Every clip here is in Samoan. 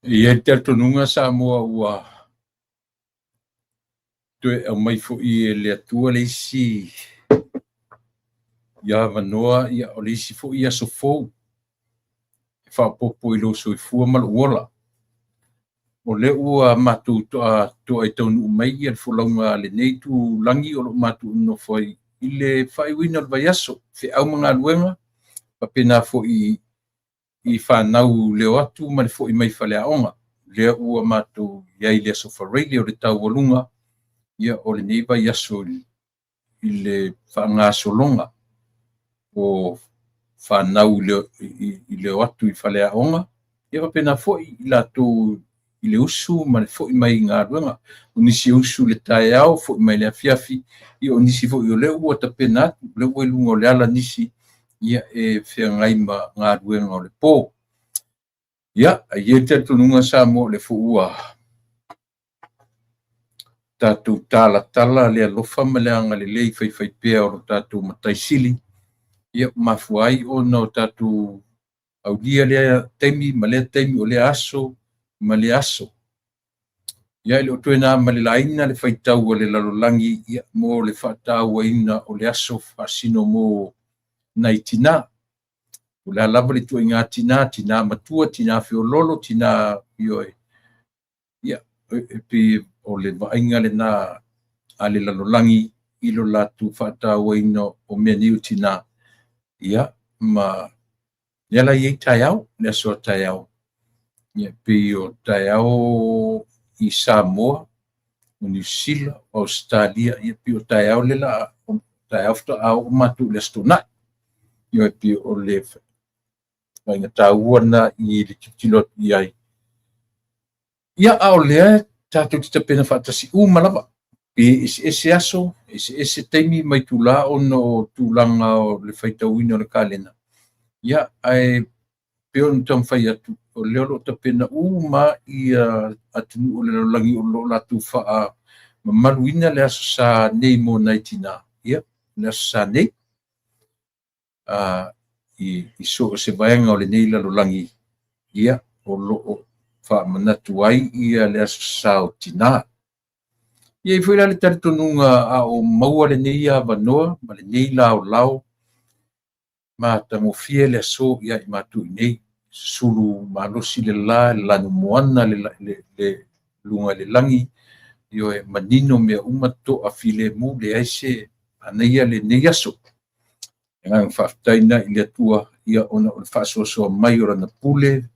E i ai le talitonuga Samoa ua toe aumai foi e le Atua le isi avanoa, o le isi foi aso fou e faaopoopo i lou soifua ma lou ola. O lea ua matou toa i taunuu mai le folauga a lenei itulagi o lo o matou nonofo ai i le faaiuina o le vaiaso, feau ma galuega, faapena foi i fanau leo atu ma le foi mai faleaoga. Lea ua matou i ai i le aso Faraile o le taualuga o lenei vaiaso i le faagasologa o fanau i leo atu i faleaoga, faapena foi i latou i le usu ma le foi mai i galuega. O nisi e usu i le taeao, foi mai i le afiafi, o nisi foi o lea ua tapena atu, o lea ua i luga o le ala nisi e feagai ma galuega o le po. Ia, e i ai le talitonuga Samoa o lea foi ua tatou talatala le alofa ma le agalelei faifaipea o lo tatou Matai Sili, ua mafua ai ona o tatou aulia lea taimi ma lea taimi, o lea aso ma lea aso. Ia, e le o toe na ma le laina le faitau a le lalolagi mo le faatauaina o le aso faasino mo nai tina. O le a lava le ituaiga tina, tina matua, tina feoloolo, tina ioe. Ia, e pei o le vaaiga lena a le lalolagi i lo latou faatauaina o mea nei o tina. Ia, ma lea la e i ai taeao, le aso a taeao. Ia, pei o taeao i Samoa, o Niu Sila, o Ausetalia, ia pei o taeao lea la, o taeao faatoa oo matou i le Aso Toonai. Ia, pei o le vaaiga taua lena i le tilotilo atu i ai. Ia, a o lea tatou te tapena faatasi uma lava. Pe eseese aso, eseese taimi ma itula ona o tulaga o le faitauina o le kalena. Ia, ae pei ona taumafai atu, o lea o lo o tapena uma ia atunuu o le lalolagi o lo o latou faamamaluina le Aso Sa nei mo nai tina. Ia, le Aso Sa nei i so o se vaega o lenei lalolagi, ia, o lo o faamanatu ai ia le Aso Sa o tina. E i ai foi la le talitonuga a o maua lenei avanoa ma lenei laolao matagofie le aso ia i matou i nei, susulu malosi le la, le lanumoana le luga i le lagi, ioe, manino mea uma, toafilemu, leai se manaia lenei aso. E agaga faafetai lena i le Atua, ia ona o le faasoasoa mai o lana pule,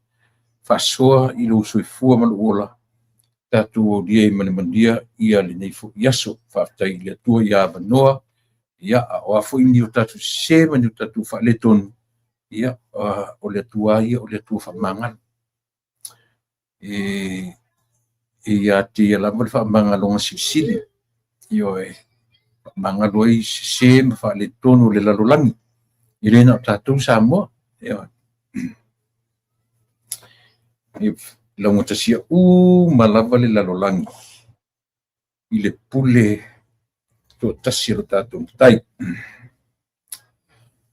faasoa i lou soifua ma lou ola, tatou aulia ai ma le manuia ia lenei foi aso. Faafetai i le Atua ia avanoa, ia, a o a foi ni o tatou sese ma ni o tatou faaletonu, ia, o le Atua ia o le Atua faamagalo. E ia te ia lava le faamagaloga silisili, ioe, faamagalo ai sese ma faaletonu o le lalolagi. E le na o tatou Samoa. Ioe. E laugatasia uma lava le lalolagi i le pule toatasi o lo tatou Matai.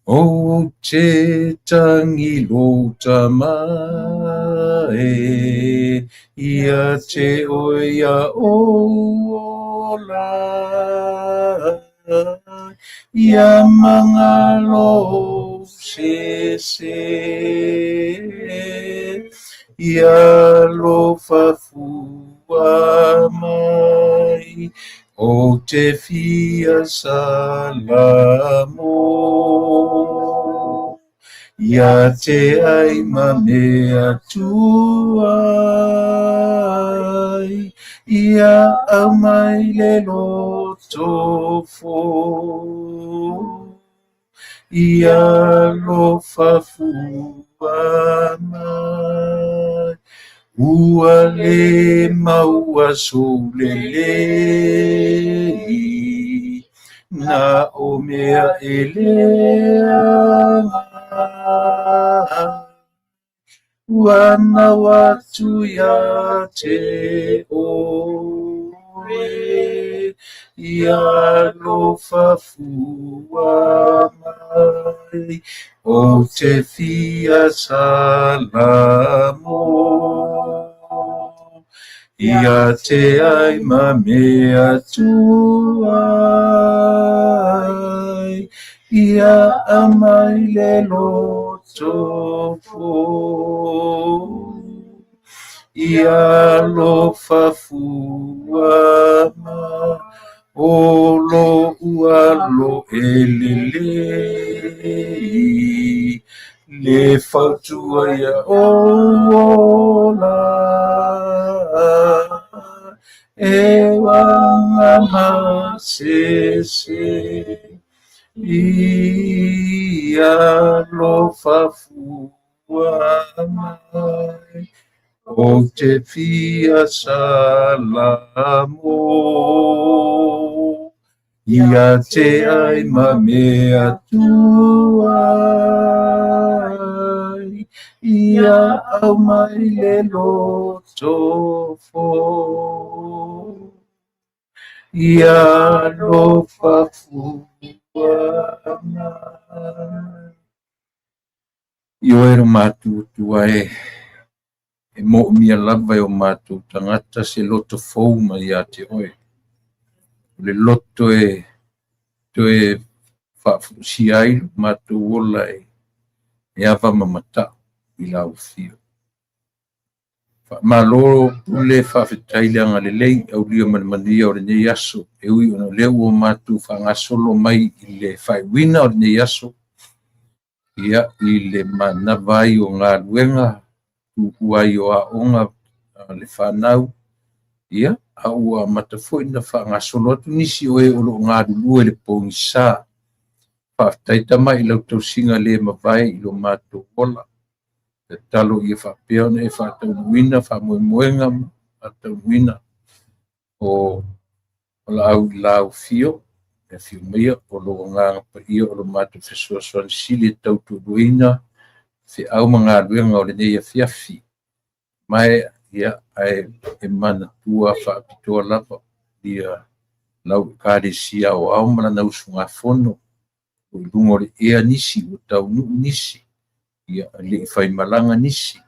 Ou te tangi lou tama e, ia te oe ia ou ola, ia magalo sese, ia alofa fua mai, ou te fia salamo. Ia te ai ma mea tuai, ia aumai le loto fou. Ia alofa fua mai, ua le maua sou lelei, na o mea e leaga, ua nau atu ia te oe, ia alofa fua mai, ou te fia salamo. Ia te ai ma mea tuai, ia aumai le loto fou. Ia alofa fua mai o lo'u alo e lelei, le fautua ia ou ola, e uaga masese. Ia alofa fua mai, ou te fia salamo. Ia te ai ma mea tuai, ia aumai le loto fou. Ia alofa fua mai. Ioe lo matou Atua e, e moomia lava e o matou tagata se loto fou mai ia te oe. O le loto e toe faafoisia ai lo matou ola e ava ma mata'u i lau afio. Faamalo pule faafetai le agalelei aulia ma le manuia o lenei aso e ui ona o lea ua matou faagasolo mai i le faaiuina o lenei aso, ia i le manava ai o galuega tuua ai o aoga a le fanau, ia a ua amata foi ona faagasolo atu nisi o e o lo o galulue i le pogisa. Faafetai Tama i lau tausiga le mavae i lo matou ola. Tatalo ia faapea ona e faataunuuina faamoemoega ma faataunuuina o valaau i lau afio, e afio maia o lou Agaga Paia o lo matou fesoasoani sili e tautoaluaina feau ma galuega o lenei afiafi. Maea, ia, ae e manatua faapitoa lava ia lau Ekalesia Aoao ma lana usugafono, o i luga o le ea nisi, ua taunuu nisi, ia, e le i faimalaga nisi,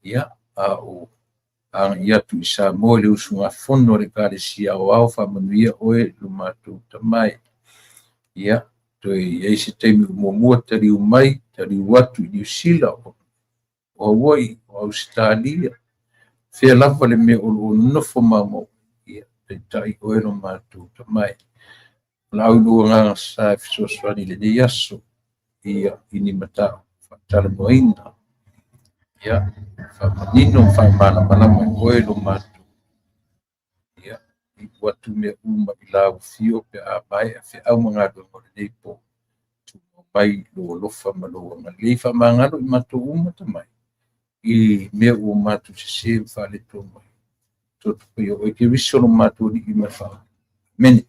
ia, a o agai atu i Samoa i le usugafono a le Ekalesia Aoao, faamanuia oe lo matou Tama e. Ia, toe i ai se taimi o muamua taliu mai, taliu atu i Niu Sila, o Hawaii, o Ausetalia, fea lava le mea o lo o nonofo maumau, ia, taitai oe lo matou Tama e. Valaau i lou Agaga Sa e fesoasoani i lenei aso, ia, i ni mataupu faatalanoaina. Ia, faamanino ma faamalamalama e oe lo matou. Ia, iu atu mea uma i lau afio pe a maea feau ma galuega o lenei po. Tumau mai lou alofa ma lou agalelei faamagalo i matou uma Tama e, i mea ua matou sese ma faaletonu ai. Toto paia oe Keriso lo matou Alii ma le Faaola. Amene.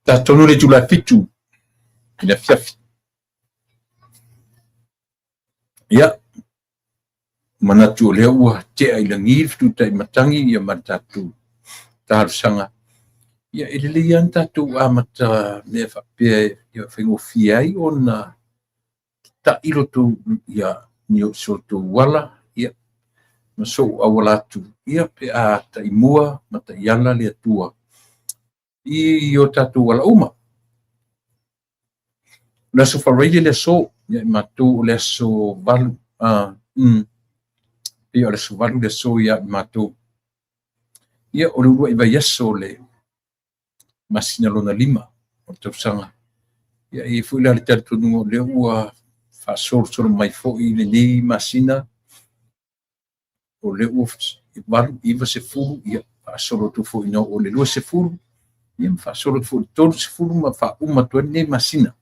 Tatonu le itula e 7 i le afiafi. Ia, manatu o lea ua tea i lagi le fetutai matagi ia ma le tatou talosaga. Ia, e lelei lava ona tatou amata mea faapea e faigofie ai ona ta'i lo tou, ia, ni o so tou ala, ia, ma sou auala atu, ia, pe a taimua ma taiala le Atua i o tatou ala uma. O le aso Faraile le aso, ia i matou o le aso 8, pei o le aso 8 le aso ia i matou. Ia, o le uluai vaiaso o le masina lona 5 o le tausaga. Ia, e i ai foi la le talitonuga o lea ua faasolosolo mai foi lenei masina, o lea ua 8, 9, 10, ia, faasolo atu foi ina oo i le 20, Ia ma faasolo atu foi i le 30 ma faauma atu ai lenei masina.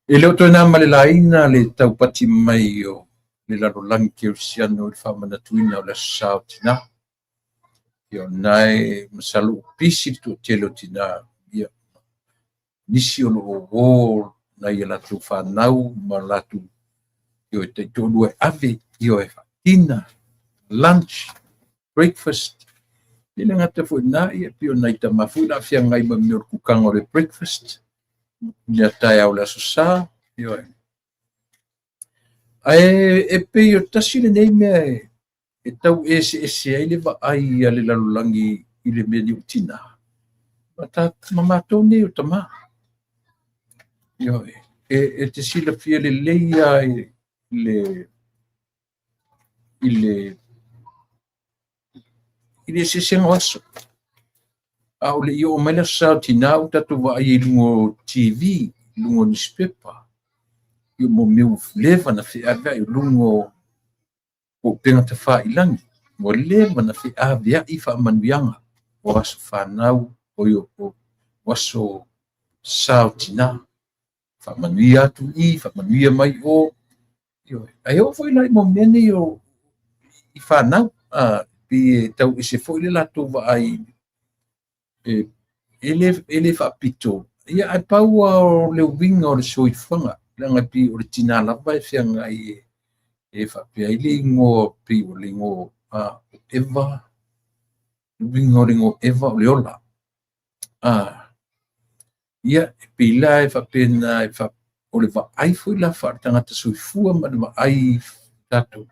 E le o toe na ma le laina le taupati mai o le lalolagi kerisiano i le faamanatuina o le Aso Sa o Tinā. Ia o lena e masalo ua pisi le toatele o tinā, ia nisi o lo o o nai a latou fanau ma latou ioe taitoalua e ave, ioe, dinner, lunch, breakfast. E le gata foi i lena, ia pei o nai tama foi o le a feagai ma mea o le kukaga o le breakfast, i le taeao o le Aso Sa, ioe. Ae e pei o tasi lenei mea e tau eseese ai le vaai a le lalolagi i le mea nei o tinā, ma matou nei o tamā. Ioe, e te silafia lelei lava i le eseesega o aso. A o le i oo mai le Aso Sa o Tinā ua tatou vaai i luga o TV, i luga o newspaper, ia mo mea ua leva ona feaveai i luga o upega tafailagi, ua leva ona feaveai faamanuiaga o aso fanau, o Aso Sa o Tinā. Faamanuia atu i i, faamanuia mai o. Ae oo foi la i mea nei o i fanau, pei e tau ese foi le latou vaai, e le faapito. Ia ae pau lava o le uiga o le soifuaga, leaga e pei o le tinā lava e feagai e faapea ai le igoa, pei o le igoa o Eva, le uiga o le igoa o Eva o le ola. Ia, e pei la e faapena, o le vaai foi la faale-tagata soifua ma le vaai tatou.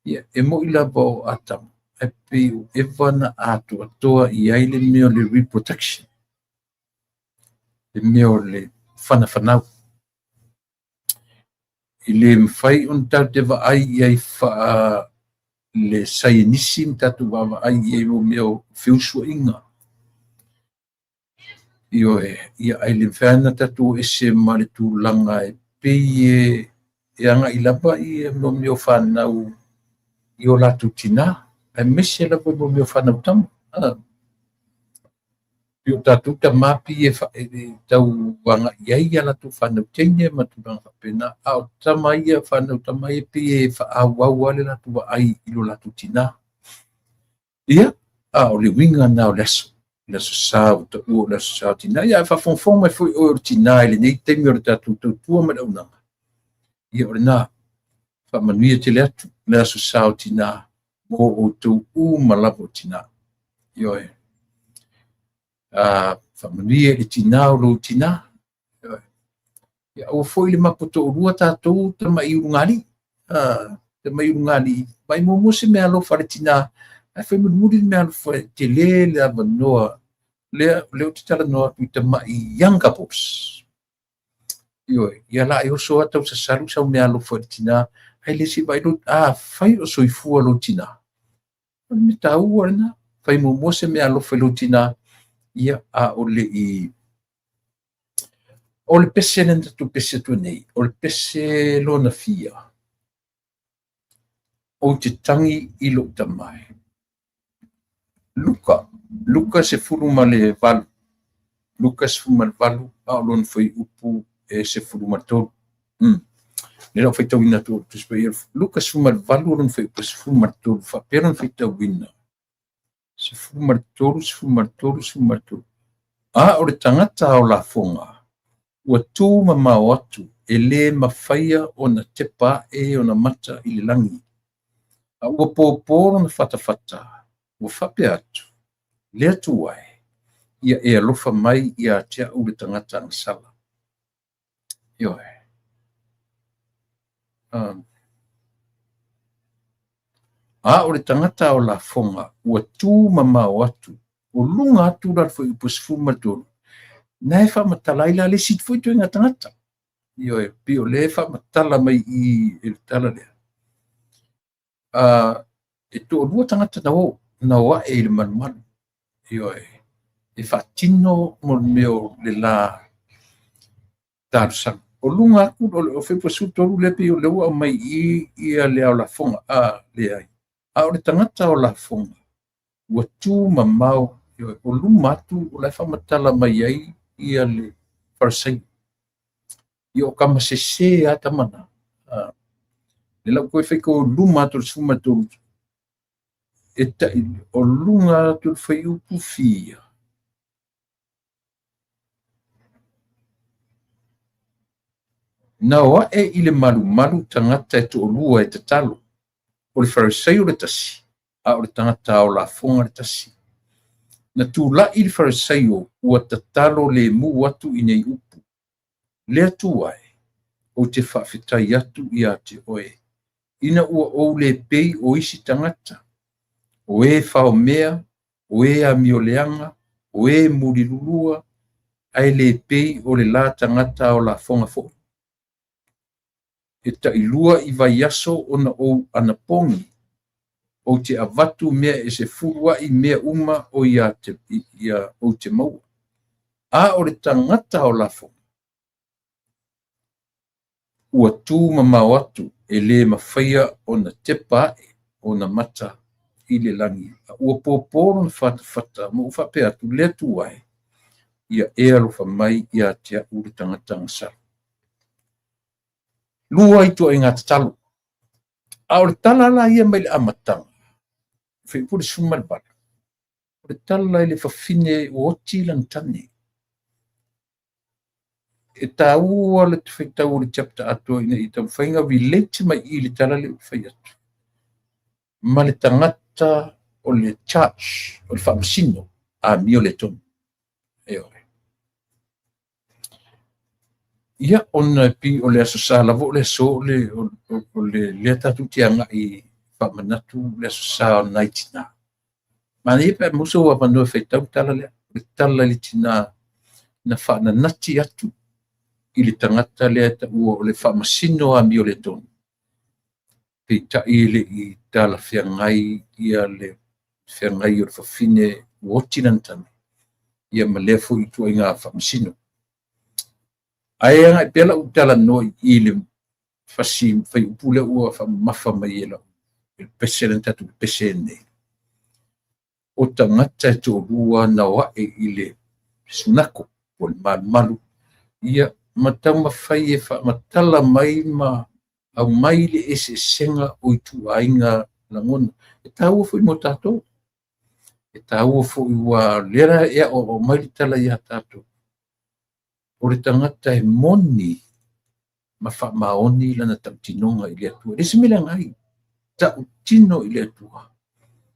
Ia, e moni lava o Atamu, ae pei o Eva na atoatoa i ai le mea o le reproduction, le mea o le fanafanau. E le mafai ona tatou te vaai i ai faa le saienisi ma tatou vaavaai i ai mo mea o feusuaiga. Ioe, ia ae le mafai ona tatou ese ma le tulaga e pei e agai lava ia mo mea o fanau i o latou tinā, aemaise lava mo mea o fanau tama. Pei o tatou tamā pei e tau agai i ai ia latou fanau teine ma tulaga faapena, a o tama ia, fanau tama ia, pei e faaauau lava le latou vaai i lo latou tinā. Ia, a o le uiga lena o le aso, le Aso Sa ua taua o le Aso Sa o Tinā. Ia, a faafogafoga mai foi oe o le tinā i lenei taimi o le tatou tautua ma le auaunaga, ia o lena, faamanuia tele atu le Aso Sa o Tinā mo outou uma lava o tinā. Ioe. Faamanuia i le tinā o lou tinā. Ioe. Ia, aua foi le mapo toalua tatou tamai ulugalii. Tamai ulugalii, vaai muamua se mea alofa a le tinā, ae fai mulimuli le mea alofa, e tele le avanoa. Lea, lea ou te talanoa atu i tamai young couples. Ioe, ia la e oso lava tau sasalu sau mea alofa i le tinā, ae le se i vaai lou, afai o soifua lou tinā. O le mea taua lena, fai muamua se mea alofa i lou tinā, ia a o le i. O le pese lea na tatou pese atu nei, o le pese lona fia, ou te tagi i lou tama e. Luka, Luka 18, Luka 18, a o lona fuaiupu e 13. Lea lau faitauina atu o le Tusi Paia, Luka 18, o lona fuaiupu e 13, faapea lona faitauina. 13, 13, 13. A o le tagata ao lafoga, ua tu mamao atu, e le mafaia ona tepa ae ona mata i le lagi. A ua pōpō lona fatafata, ua faapea atu, le Atua e, ia e alofa mai ia te au le tagata agasala. Ioe. A o le tagata o lafoga, ua tu mamao atu, o luga atu la le fuaiupu 13, na e faamatala ai la le isi foi ituaiga tagata. Ioe, pei o lea e faamatala mai i le tala lea. E toalua tagata na o, na o ae i le malumalu. Ioe, e faatino mo le mea o le la talosaga. O luga atu, o le fuaiupu 13 lea pei o lea ua aumai i ia le ao lafoga. Leai. A o le tagata o lafoga, ua tu mamao O luma atu o la e faamatala mai ai ia le Farisai. Ia o kama sese a tama na. Le lau koe whaiko luma atu le 13. E tai o lunga atu le whaiupu fia. Na o ae i le malumalu tangata e to'alua e tatalo. O le Farisai o le tasi, a o le tagata o lafoga le tasi. Na tula'i le Farisaio ua tatalo le mu atu i nei upu. Le Atua e, ou te faafetai atu ia te oe, ina ua ou le pei o isi tagata, o e faomea, o e amioleaga, o e mulilulua, ae le pei o le la tagata o lafoga fo'i. E tailua i vaiaso ona ou anapogi, ou te avatu mea e 10 ai mea uma o ia te, ia ou te maua. A o le tagata o lafoga, ua tu mamao atu e le mafaia ona tepa ae ona mata i le lagi. A ua pōpō lona fatafata ma ua faapea atu, le Atua e, ia e alofa mai ia te a'u le tagata agasala. Lua i tuaiga tatalo. A o le tala la ia mai le amataga, fuaiupu le 18, o le tala i le fafine ua oti lana tane. E tāua le faitau o le chapter atoa ina ia taumafai ona relate mai i le tala lea ua fai atu. Ma le tagata o le charge, o le faamasino, amio le tonu. Ioe. Ia, ona e pei o le Aso Sa lava o le aso o le, o le lea tatou te agai faamanatu le Aso Sa o nai tinā. Manaia pe a maua sou avanoa e faitau le tala lea. O le tala i le tinā na faananati atu i le tagata lea e taua o le faamasino amio le tonu. Peitai e le i talafeagai ia le feagai o le fafine ua oti lana tane, ia ma lea foi ituaiga faamasino. Ae agai pea lau talanoa i le fasi fuaiupu lea ua faamamafa mai e lau pese lea na tatou pepese nei. O tagata e toalua na o ae i le sunako po o le malumalu, ia ma taumafai e faamatala mai ma aumai le eseesega o ituaiga lagona. E tāua foi mo tatou. E tāua foi ua lea la e aoao mai le tala ia tatou. O le tagata e moni ma faamaoni lana tautinoga i le Atua. E le o se mea leaga ai, tautino i le Atua.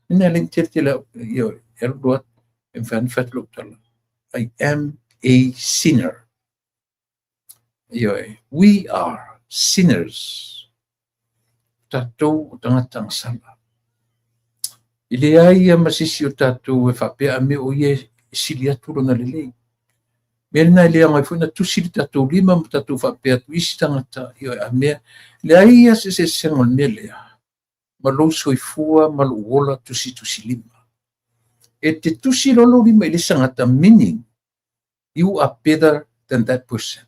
Ina le tele tele au, ia, e alu loa, e mafai ona fai atu lau tala. I am a sinner. Ioe, we are sinners. Tatou o tagata agasala. E leai ia ma se isi o tatou e faapea a mea o ia e sili atu lona lelei. Mea lena e le aoga ai foi na tusi le tatou lima ma tatou faapea atu isi tagata, ioe, a mea, leai ia se eseesega o le mea lea ma lou soifua ma lou ola tusitusi lima. E te tusi loa lou lima i le isi tagata, meaning you are better than that person.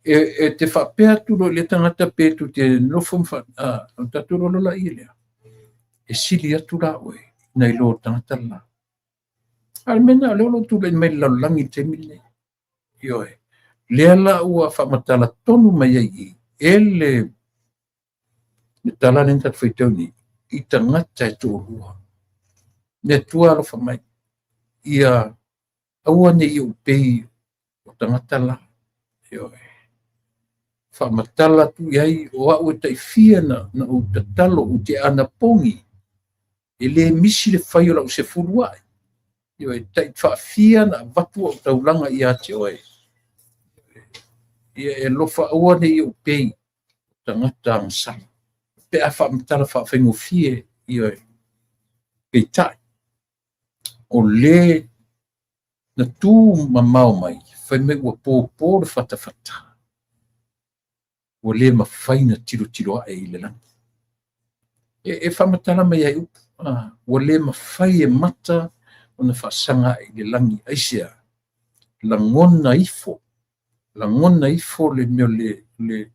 E te faapea atu loa i le tagata pe tu te nofo ma o tatou loa la ia lea. E sili atu la oe nai lo tagata la. A le mea lena o lea o lo o tulai mai le lalolagi i le taimi lenei. Ioe. Lea la ua faamatala tonu mai ai i e le tala lea na tatou faitau nei, i tagata e toalua. Le Atua alofa mai, ia aua ne i ou pei o tagata la. Ioe. Faamatala atu i ai o au e taifia na ou tatalo ou te anapogi, e le misi le fai o lau 10 ai. Ioe, tai faafia na avatu au taulaga ia te oe. Ia e alofa aua ne i ou pei tagata agasala. Pe a faamatala faafaigofie, ioe, peitai, o le na tu mamao mai, fai mai ua pōpō le fatafata, ua le mafai na tilotilo ae i le lagi. E faamatala mai ai upu, ua le mafai e mata ona faasaga ae i le lagi. Aisea, lagona ifo, lagona ifo le mea le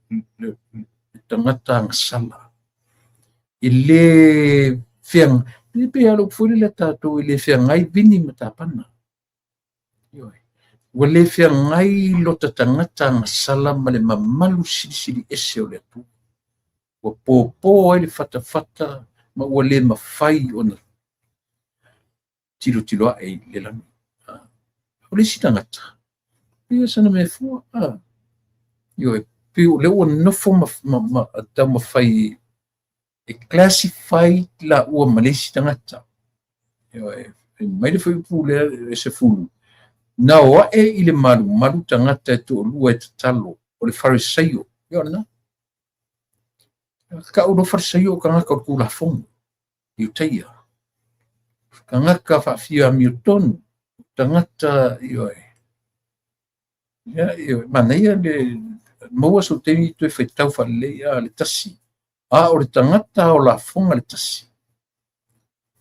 tagata agasala. E le E pei lava o le upu foi lele a tatou, e le feagai vini ma tapana. Ioe. Ua le feagai lota tagata agasala ma le mamalu silisili ese o le Atua. Ua popo ai le fatafata ma ua le mafai ona tilotilo ae i le lagi. O le isi tagata, ia sana mea fua. Ioe, pei o lea ua nofo ma taumafai e classify laua ma le isi tagata. Ioe, mai le fuaiupu lea e 10, na o ae i le malumalu tagata e toalua e tatalo, o le Farisaio. Ia o lena. Tau lo Farisaio o tagata o le Tulafono, Iutaia. Tagata faafia amiotonu, tagata, ioe. Ia, ioe, manaia le maua sou taimi toe faitau faalelei a le tasi. A o le tagata o lafoga le tasi.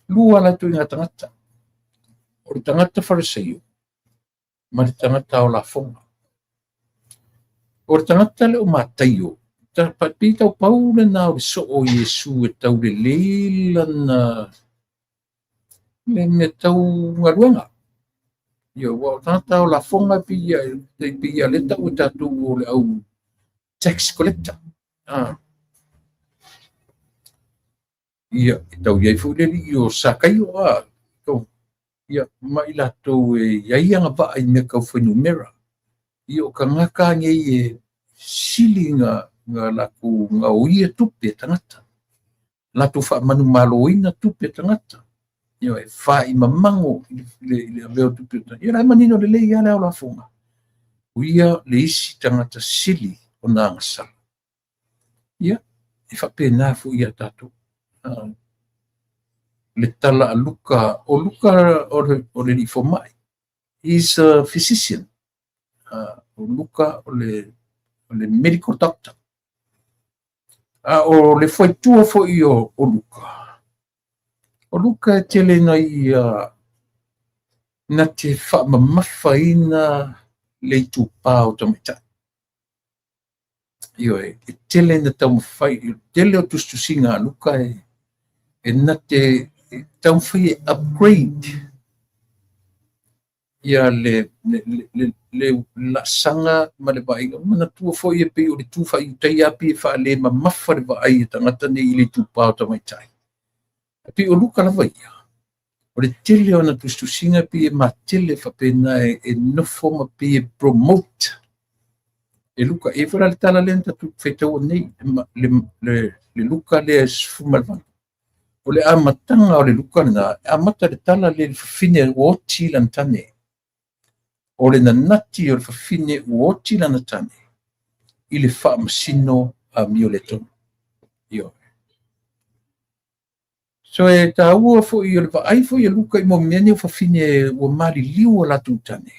Lua la ituaiga tagata. O le tagata Farisaio ma le tagata o lafoga. O le tagata le o Mataio, pei tau pau lena o le soo o Iesu e taulelei lana le mea tau galuega. Ia, ua o tagata o lafoga pei ia le tau e tatou o le au tax collector. Ia, e tau iai foi le alii o Sakaio, ia, ma i latou e iai agavaa i mea tau fuainumera. Ia, o tagata nei e sili na latou gaoia tupe a tagata. Latou faamanumaloina tupe a tagata. Ia, e faimamago i le avea o tupe a tagata. Ia, la e manino lelei ia le ao lafoga. O ia le isi tagata sili o na agasala. Ia, e faapena foi ia tatou. Le tala a Luka, o Luka o le fomai. He's a physician. O Luka o le medical doctor. A o le fuaitua foi o Luka. O Luka e tele na ia na te faamamafaina le itupā o tamaitai. Ioe, e tele na taumafai, e tele o tusitusiga a Luka e na te taumafai e upgrade ia le laasaga ma le vaaiga. Manatua foi e pei o le tu faaiutaia pei e faale mamafa le vaai e tagata nei i le itupā o tamaitai. E pei o Luka lava ia. O le tele o na tusitusiga pei e matele faapena e nofo ma pei e promote e Luka. E foi la le tala lea na tatou faitaua nei, le Luka lea e 18. O le amataga o le Luka lena, e amata le tala lea le fafine ua oti lana tane. O le nanati o le fafine ua oti lana tane i le faamasino a mio le tonu. Ioe. So e tāua foi o le vaai foi e Luka i mo mea nei o fafine ua maliliu o latou tane.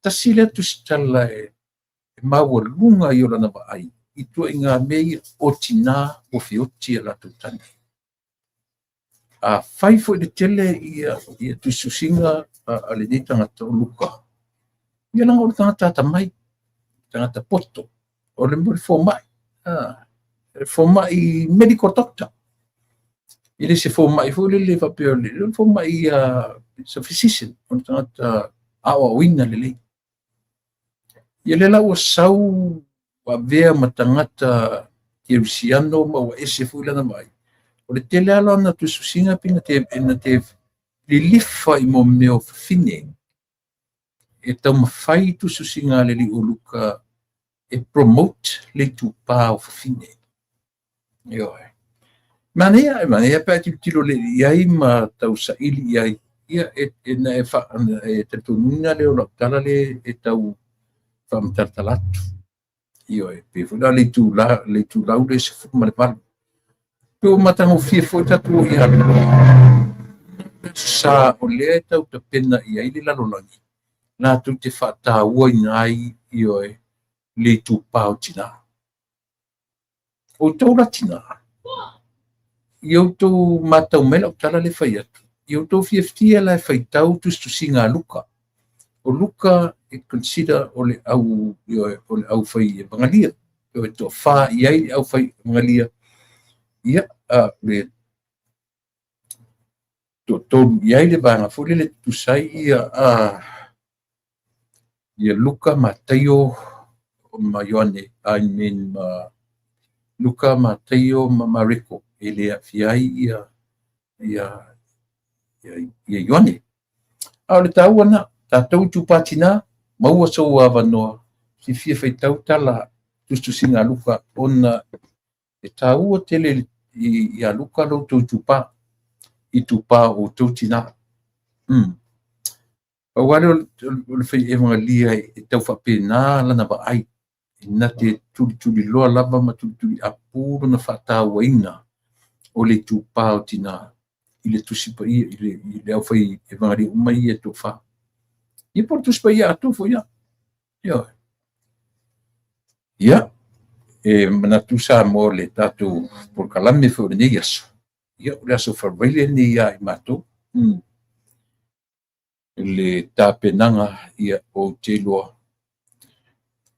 Tasi lea tusitala e maualuga i o lana vaai i tuaiga mea ia o tinā ua feoti a latou tane. A fai foi le tele ia tusitusiga a lenei tagata o Luka. Ia langa o le tagata atamai, tagata poto, o le fomai, fomai medical doctor. E le se fomai foi lele faapea o le fomai sa physician, o le tagata aoaoina lelei. Ia le la ua sau avea ma tagata Kerisiano ma ua ese foi lana vaai. O le tele ala na tusitusiga pei na te lilifa i mo mea o fafine. E taumafai tusitusiga a le alii o Luka e promote le itupā o fafine. Ioe. Manaia pe a tilotilo i ai ma tausaili i ai. Ia e na e talitonuina lea o lau tala le e tau faamatalatala atu. Ioe, pe foi la le itulau le 18. Pe ua matagofie foi tatou i aloa. Sa o lea e tau tapena i ai le lalolagi. Latou te faataua ina ai, ioe, le itupā o tinā. O tau la tinā. I outou matau mai lau tala le fai atu. I outou fiafia la e faitau tusitusiga a Luka. O Luka e consider o le au, ioe, o le au fai evangelia. Ioe, toafa i ai le au fai evangelia. Ia, le Toatolu i ai le vaega foi lele e tutusa ai ia Luka, Mataio ma Ioane, I mean Luka, Mataio ma Mareko, e le aafia ai ia Ioane. A o le taua lena, tatou itupa tina, maua sou avanoa, fiafia faitau tala tusitusiga a Luka, ona e taua tele ia Luka lo outou itupa, itupa o outou tina. Pau lava lea o le fai evagelia e tau faapena lana vaai, na te tulituliloa lava ma tulituliapu lona faatauaina o le itupa o tina i le Tusi Paia, i le aufai evagelia uma ia e toafa. Ia po o le Tusi Paia atoa foi lava. Ioe. Ia, e manatu Samoa o le tatou polokalame foi o lenei aso, ia o le aso Faraile lenei ia i matou. Le tapenaga, ia ou te iloa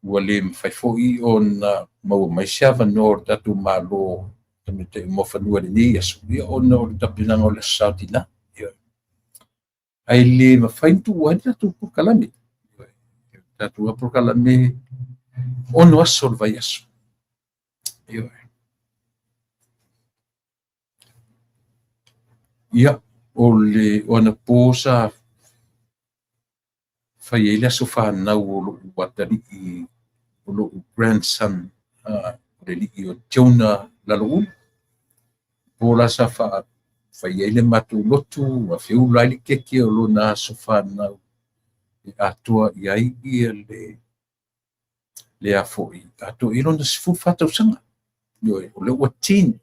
ua le mafai foi ona maua mai se avanoa o le tatou Malo Tamaitai o Muafanua i lenei aso, ia ona o le tapenaga o le Aso Sa o Tina. Ia, ae le mafai ona tuua ai le tatou polokalame. Tatou polokalame 6 aso o le vaiaso. Ioe. Ia, o le o anapo sa fai ai le aso fanau o lou atalii, o lou grandson, o le alii o Jonah Laloulu. Po la sa fai ai le matou lotu, ua feula ai le keke o lona aso fanau e atoa i ai ia le a foi, atoa i ai lona 14 tausaga. Ioe, o lea ua teen,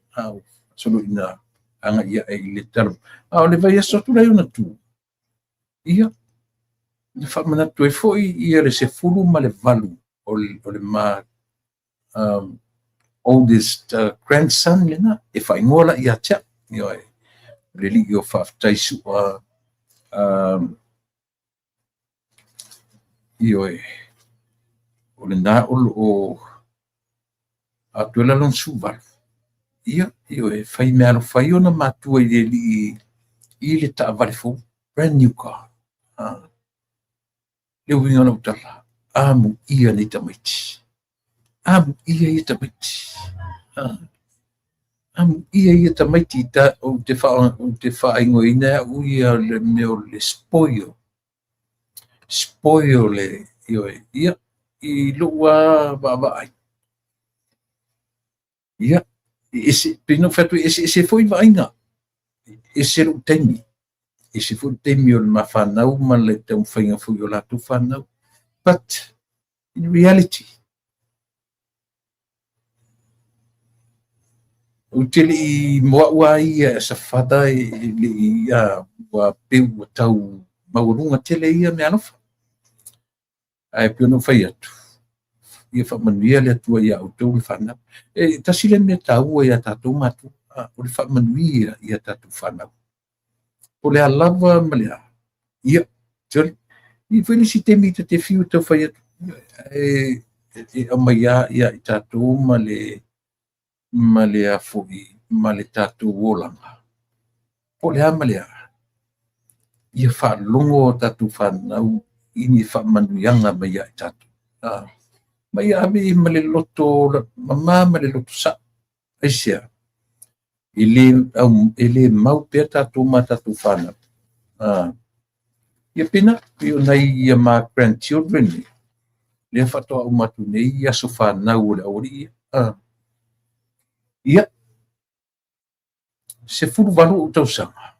solo ina agai ae i le tala. A o le vaiaso atu la i ona tua, ia, na faamanatu ai foi ia le 18 o le ma oldest grandson lena, e faaigoa la ia te au. Ioe, o le alii o Faafetai Sua, ioe, o lena o lo o atoa ai la lona 18. Ia, ioe, fai meaalofa ai ona matua i le alii i le taavale fou, brand new car. Le uiga o lau tala, amuia nei tamaiti. Amuia ia tamaiti. Amuia ia tamaiti. Ou te faaigoaina e au ia le mea o le spoil. Spoil le, ioe, ia, i lou vaavaai. Ia, ese, pei ona ou fai atu, e eseese foi vaaiga. Ese lou taimi. Ese foi le taimi o le mafanau ma le taumafaiga foi o latou fanau. But, in reality, ou te le i moau a ia as a father, e le i, ua pe ua tau maualuga tele ia meaalofa. Ae pei ona ou fai atu, ia faamanuia le Atua ia outou le fanau. E tasi le mea taua ia tatou matua, o le faamanuia ia tatou fanau. Po o le a lava ma le a. Ia, sorry. I foi le isi taimi ta te fiu tau fai atu, e aumai lava ia i tatou ma le a foi, ma le tatou olaga. Po o le a ma le a. Ia faalogo o tatou fanau i ni faamanuiaga mai ia i tatou. Ma ia ave i ma le loto mama ma le loto sa. Aisea, e le mau pea tatou ma tatou fanau. Ia pena, pei o nai ia ma grandchildren, lea faatoa uma atu nei aso fanau o le aualii. Ia, 18 ou tausaga.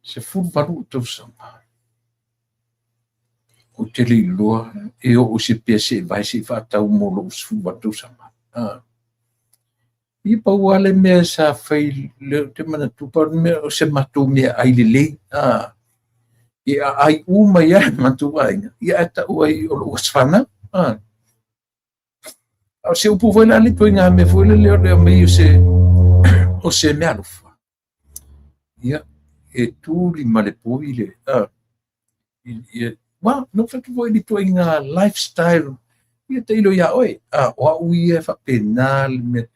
18 ou tausaga. Ou te le iloa e oo i se pea seevae se i faatau mo lou 18 tausaga. Ia pau lava le mea sa fai, lea ou te manatu, pau le mea o se matou meaai lelei. E aai uma ai lava le matou aiga, ia ae tau ai o lou aso fanau. A o se upu foi la le ituaiga mea foi lele o le aumai o se meaalofa. Ia, e tuli ma le poi le, ia, wa, no fai foi le ituaiga lifestyle, ia tailo ia oe. O au ia e faapena le mea,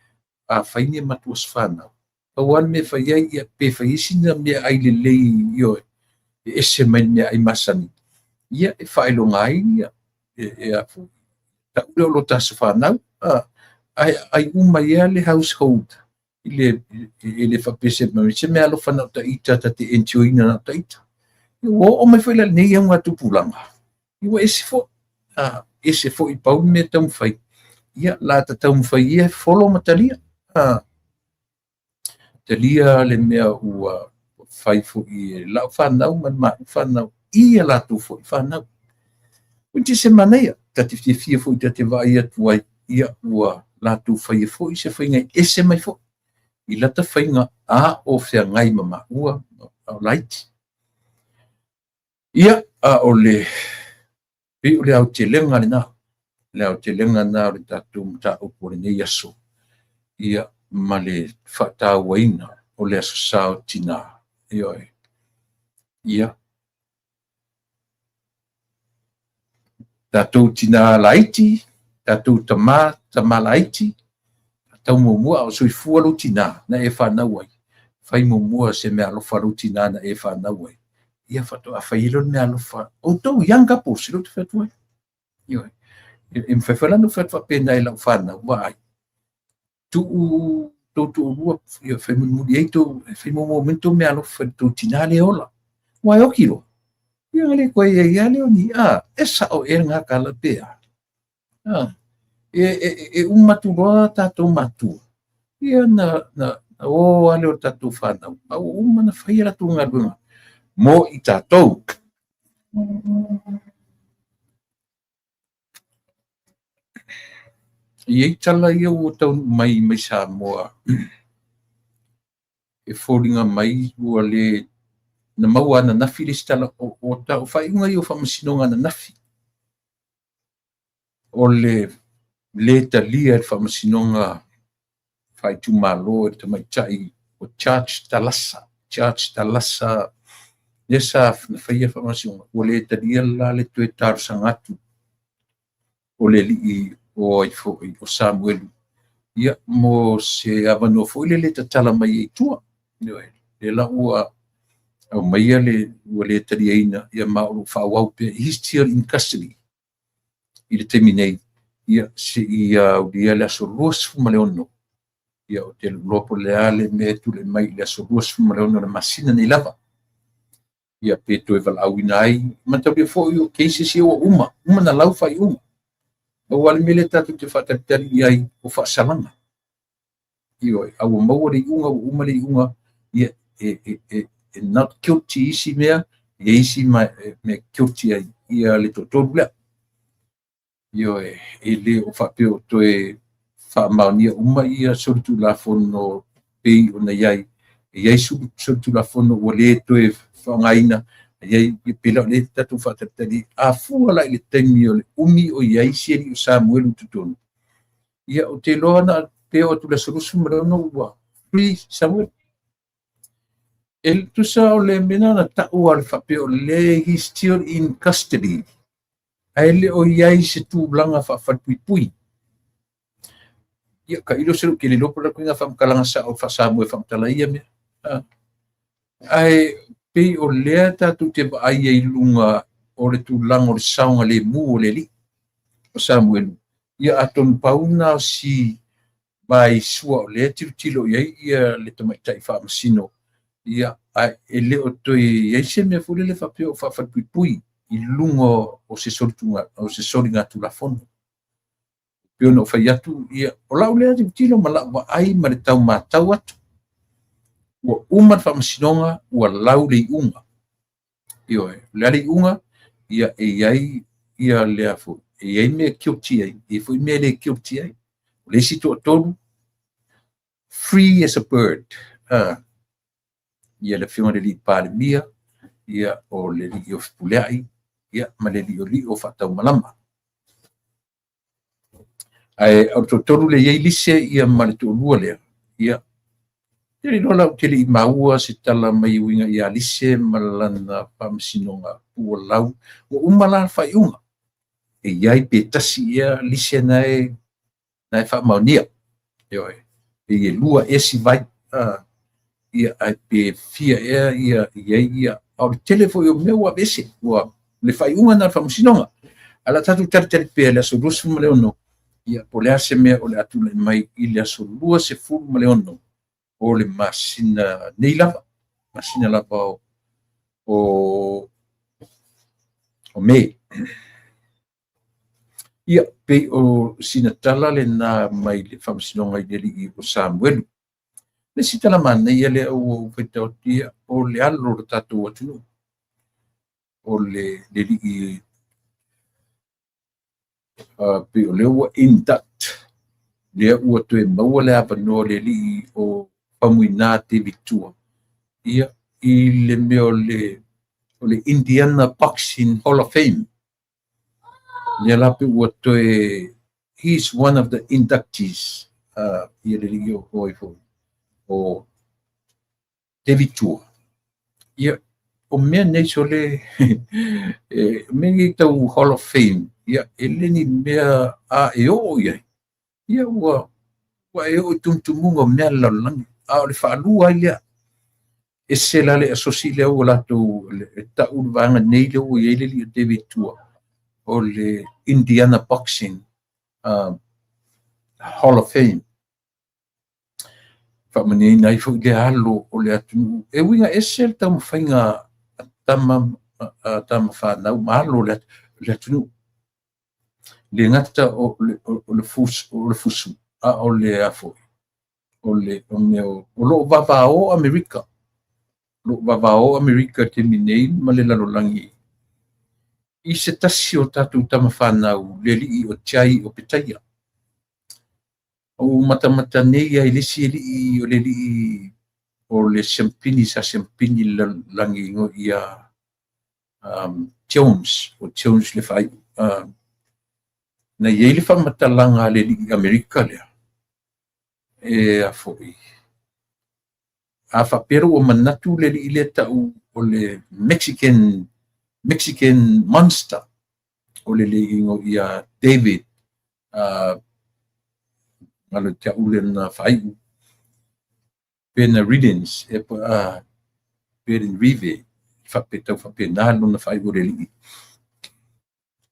a fai ni a matou aso fanau. Pau lava le mea e fai ai, ia, pe fai ai sina meaai lelei, ioe, e ese mai le meaai masani, ia, e faailoga ai, ia, e a foi, tau lea o lo ta aso fanau, ae aai uma ai lava le household i le, e le faapea se se mea alofa na o ita ta te enjoy ina na o ita. Ua oo mai foi la i lenei augatupulaga, ua ese foi, ese foi pau le mea taumafai, ia la ta taumafai ia e follow ma talia. Talia le mea ua fai foi e lau fanau ma le maʻu fanau i a latou foi fanau. Ua te se manaia, ta te fiafia foi ta te vaai atu ai, ia ua latou faia foi se faiga e ese mai foi i lata faiga a o feagai ma maua a o laiti. Ia, a o le pei o le aotelega lena, le aotelega lena o le tatou mataupu o lenei aso, ia, ma le faatauaina o le Aso Sa o Tina. Ioe. Ia, tatou tina laiti, tatou tama, tama laiti, tau muamua a o soifua lou tina na e fanau ai, fai muamua se mea alofa lou tina na e fanau ai, ia faatoa fai ai lea o le mea alofa. Outou young couples, lea ou te fai atu ai. Ioe. E mafai foi la ona ou fai atu faapena i lau fanau, vaai, tuu tou toalua, ia, fai mulimuli ai tou, fai muamua mai tou mea alofa i le tou tina lea e ola. Aua e oti loa, ia ona le toe i ai lava lea o ni, e sao ea lena tala pe a? E uma atu loa tatou matua, ia na o lava lea o tatou fanau, a ua uma ona fai a latou galuega mo i tatou. E i ai tala ia ua taunuu mai mai Samoa e foliga mai ua le na maua ananafi le isi tala o faaiuga ia o faamasinoga ananafi, o le le talia e le faamasinoga faaitumalo e le tamaitai o Charge Talasa, Charge Talasa lea sa na faia faamasinoga, ua le talia la le toe talosaga atu o le alii o ai foi o Samuelu, ia, mo se avanoa foi lele e tatala mai ai i tua. Ioe, lea la ua aumaia le ua le taliaina, ia, ma o lo o faaauau pea, he's still in custody i le taimi nei, ia, seia aulia le aso 26. Ia, ou te iloa po o le a le mea e tulai mai i le aso 26 o le masina nei lava, ia, pe toe valaauina ai. Mataulia foi o cases ia ua uma, uma na lau faaiuga. Pau lava le mea lea tatou te faatalitali i ai o faasalaga. Ioe, a ua maua le iuga, ua uma le iuga, ia, e not guilty isi mea, e isi mea guilty ai ia le toatolu lea. Ioe, e le o faapea o toe faamaonia uma ia solitulafono pei ona i ai. E i ai solitulafono ua le toe faaaogaina, e i ai pe la o lea tatou faatalitali. A fua la i le taimi o le umi o i ai si alii o Samuelu i totonu, ia, ou te iloa na pe oo atu i le aso 26 ua free Samuelu. E tusa o le mea na tau a le faapea o le he still in custody, ae le o i ai se tulaga faafalepuipui. Ia, tailo se ou te le iloa po o le a le faamatalaga sao faa-Samoa e faamatala ai ia mea. Ae pei o lea tatou te vaai ai i luga o le tulaga o le saogalemu o le alii o Samuelu. Ia, atonu pau na o si vaisua o lea tilotilo i ai ia le tamaitai faamasino, ia, ae e le o toe i ai se mea foi lele faapea o faafalepuipui i luga o se soligatulafono. Pei ona ou fai atu, ia, o lau lea tilotilo ma lau vaai ma le tau matau atu, ua uma le faamasinoga, ua lau le iuga. Ioe, o le a le iuga, ia, e i ai ia lea foi, e i ai mea guilty ai, e i ai foi mea le guilty ai. O le isi toatolu, free as a bird. Ia, le afioga i le alii Palemia, ia, o le alii o Fepuleai, ia, ma le alii o Lio o Faataumalama. Ae o le toatolu lea e i ai lise ia ma le toalua lea, ia, te le iloa la ou te le i maua se tala mai e uiga ia Lise ma lana faamasinoga ua lau, ua uma la le faaiuga. E i ai pe tasi ea lise na e faamaonia. Ioe, pei e lua ea si vai. Ia, ae pe fia ea ia i ai ia, a o le tele foi o mea ua aveese, ua le faaiuga lena o le Faamasinoga. Ae o le a tatou talitali pea i le aso 26, ia, po o le a se mea o le a tulai mai i le aso 26 o le masina nei lava, masina lava o Me. Ia, pei o sina tala lena mai le Faamasinoga i le alii o Samuelu. Le isi tala manaia lea ua ou faitau atu, ia, o le alo o le tatou atunuu, o le alii pei o lea ua induct, lea ua toe maua le avanoa o le alii o Faumuina David Tua, ia, i le mea o le Indiana Boxing Hall of Fame. Lea la pe ua toe, he is one of the inductees, ia le alii o ai foi, o David Tua. Ia, o mea nei sole, e, mea nei tau Hall of Fame, ia, e le ni mea a e oo i ai, ia ua e oo i tumutumuga o mea a le lalolagi, a o le faalua ai lea. Ese la le asosi lea ua latou e tau le vaega nei lea ua i ai le alii o David Tua, o le Indiana Boxing Hall of Fame. Faamanuiaina ai foi le alo o le atunuu. E uiga ese le taumafaiga a tama fanau ma alo o le atunuu. Le gata o le fusu, a o le afoi, o le mea o loo vavao Amerika. O loo vavao Amerika taimi nei ma le lalolagi i se tasi o tatou tama fanau, le alii o Jai Opetaia. O matamata nei ai le isi alii o le alii o le siampini, sa siampini le lalolagi ngo ia Jones, o Jones le faaiu. Na iai le faamatalaga a le alii Amerika lea, e afoi. A faapea ua manatu le alii lea tau o le Mexican Monster, o le alii ngo ia David, ngalo te ule na faaiu, Benavidez, e Benavides, faapetau faapena lona faaiu o le alii.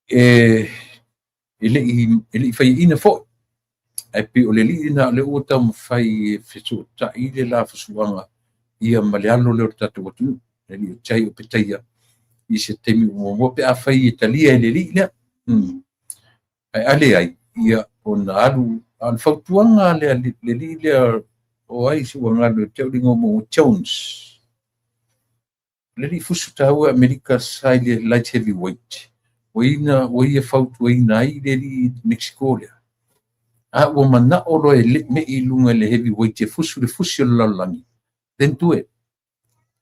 E le i faiaina foi, ae pei o le alii lena o lea ua taumafai e fesootai le la fusuaga ia ma le alo lea o le tatou atunuu, le alii o Jai Opetaia, i se taimi ua muamua pe afai e talia e le alii lea. Ae a leai, ia ona alu, a o le fautuaga le alii lea o ai se ua galo te au le igoa mo Jones. Le alii fusu taua Amerika sa i le light heavyweight. Ua ia fautuaina ai le alii Mexico lea. A ua manao loa e mei i luga i le heavyweight e fusu le fusi o le lalolagi, then do it.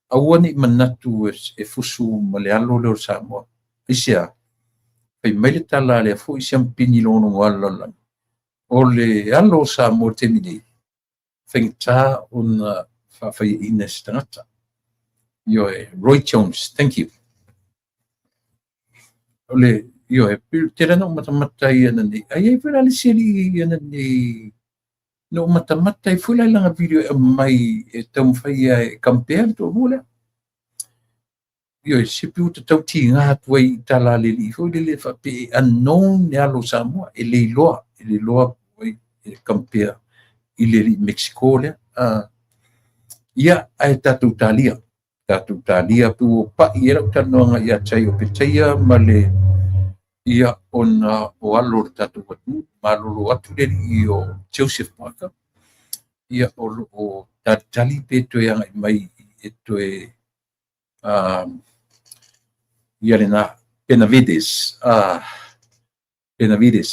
Aua ne i manatu e fusu ma le alo lea o Samoa. Aisea, fai mai le tala lea foi siampini logologo a le lalolagi. O le alo o Samoa taimi nei, faigata ona faafaiaina se tagata. Ioe, Roy Jones, thank you. O le, ioe, tele na o matamata ia na nei. Ai ai foi la le isi alii ia na nei, na o matamata ai foi la i lana video e mai e taumafai ia e compare le toalua lea. Ioe, se pi uta tau tiga atu ai i tala a le alii foi lele faapea e unknown le alo o Samoa, e le iloa e compare i le alii Mexico lea. Ia, ae tatou talia. Tatou talia pe ua pai e lau talanoaga ia Jai Opetaia ma le ia ona o alo o le tatou atunuu, malolo atu le alii o Joseph Parker, ia o loo talitali pe toe agai mai e toe ia lena Benavides, Benavides,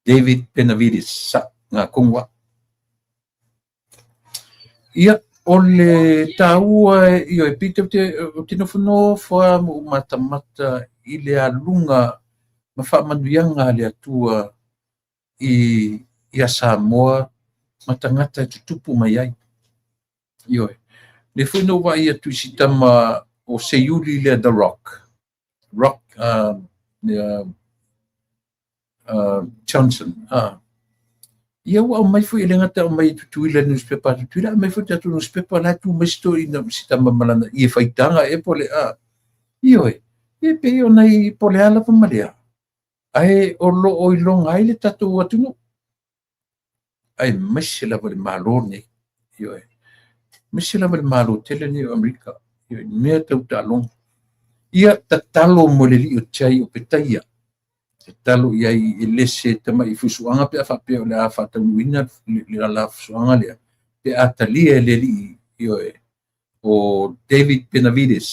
David Benavides, sa ngā kongua. Ia, o le taua ia e pita o te nofonofo a mo matamata i le alunga ma faamanuiaga a le Atua i ia Samoa ma tagata e tutupu mai ai. Ioe. Le foi no vaai atu i si tama o Seiuli lea The Rock. Rock Johnson. Ia ua aumai foi, e le gata aumai i Tutuila, le nusipepa a Tutuila, aumai foi le tatou nusipepa la e tu mai si toeaina si tama ma lana ie faitaga ea po o le a. Ioe, e pei o nai po o le a lava ma lea, ae o lo o iloga ai le tatou atunuu, aemaise lava le Malo lenei. Ioe, aemaise lava le Malo tele lenei o Amerika, ioe, i mea tau taaloga. Ia tatalo mo le alii o Jai o Petaia, tatalo i ai e le se tamai fusuaga pe a faapea o le a faataunuuina le la fusuaga lea, pe a talia e le alii, ioe, o David Benavides,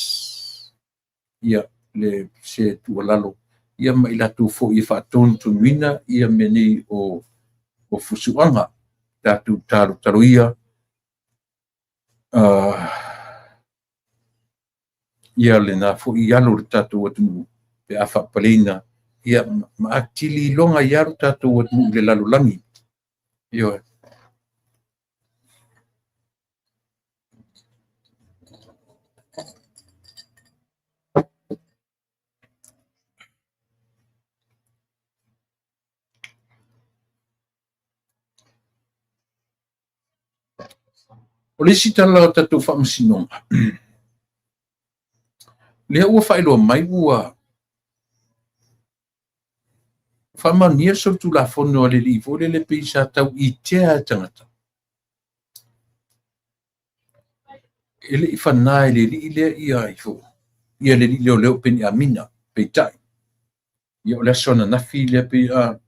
ia le se tuualalo, ia ma i latou foi e faatonutonuina ia mea nei o fusuaga. Tatou talotalo ia, ia lena foi alo o le tatou atunuu pe a faapaleina, ia ma atili iloga ai lo tatou atunuu i le lalolagi. Ioe. O le isi tala o tatou faamasinoga, lea ua faailoa mai ua faamaonia le solitulafono a le alii foi lele pei sa tau itea e tagata. E le i fana e le alii lea ia ifo, ia le alii leoleo Peniamina, peitai. Ia o le aso ananafi lea pei a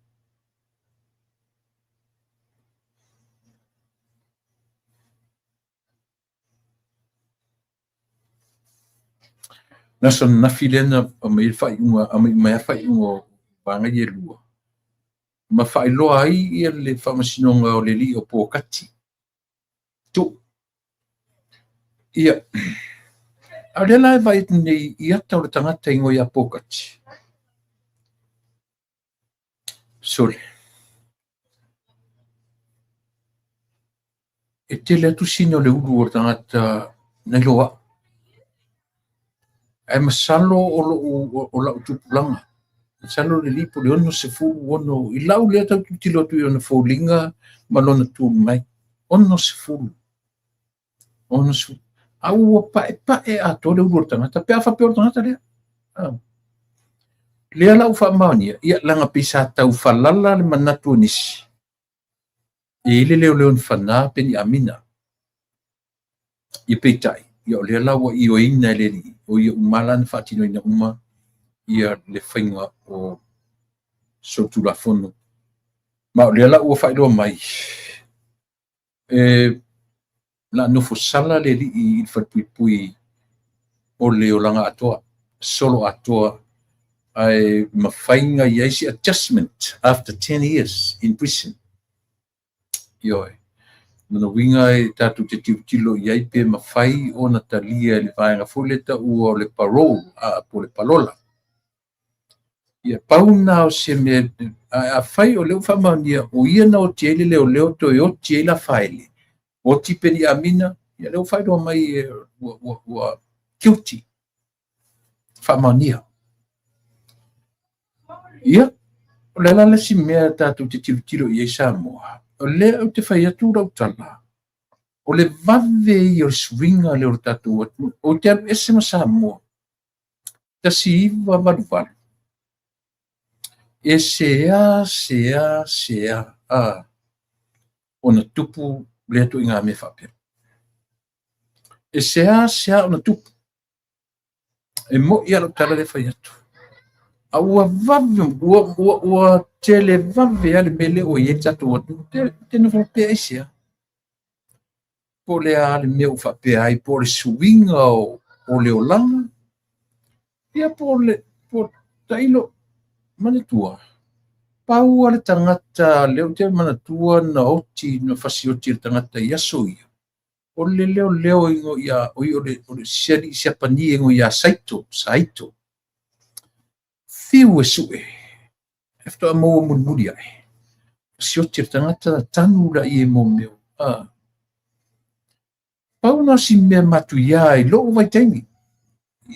le aso ananafi lea na aumai ai le faaiuga, aumai uma ai faaiuga o vaega ia e lua, ma faailoa ai ia le faamasinoga o le alii o Pokati. Tu. Ia, a o lea la e vaai atu nei i ata o le tagata i igoa ia Pokati. Sole. E tele atu sina o le ulu o le tagata nai lo au. Ae masalo o lou o lau tupulaga. Masalo le alii po o le 66 i lau lea tau tilotilo atu i ona foliga ma lona tu mai. 60. 60. A ua paepae atoa le ulu o le tagata pe a faapea o le tagata lea. Lea la ua faamaonia, ia leaga pei sa tau falala le manatu o nisi, e i ai le leoleo na fana Peniamina. Ia peitai, ia o lea la ua ioeina e le alii, o ia uma la na faatinoina uma ia le faiga o solitulafono. Ma o lea la ua faailoa mai, e la nofo sala le alii i le falepuipui o le olaga atoa, solo atoa, ae mafai ona i ai se adjustment after 10 years in prison. Ioe. Lona uiga e tatou te tilotilo i ai pe mafai ona talia e le vaega foi lea taua o le parole, po o le palola. Ia pau na o se mea, afai o lea ua faamaonia o ia na oti ai le leoleo toe oti ai Lafaele, oti Peniamina, ia lea ua faailoa mai ua guilty, faamaonia. Ia, o le a la le isi mea tatou te tilotilo i ai Samoa? O lea ou te fai atu lau tala, o le vave ia o le suiga lea o le tatou atunuu. Ou te alu ese ma Samoa, 1988, e sea, sea, sea, a, ona tupu lea ituaiga mea faapea. E sea, sea ona tupu. E moni lava lau tala lea e fai atu. A ua vave, ua tele vave lava le mea lea ua i ai le tatou atunuu. Te nofo faapea aisea? Po o le a le mea ua faapea ai, po o le suiga o le olaga, ia po o le, po tailo, manatua, pau lava le tagata lea ou te manatua na oti, na fasioti e le tagata i aso ia, o le leoleo ia, o le alii Siapani e igoa ia Saito, Saito. Fiu e sue, e faatoa maua mulimuli ae. Fasioti e le tagata na tanu laia i mea o. Pau na o si mea matuia i lou vaitaimi.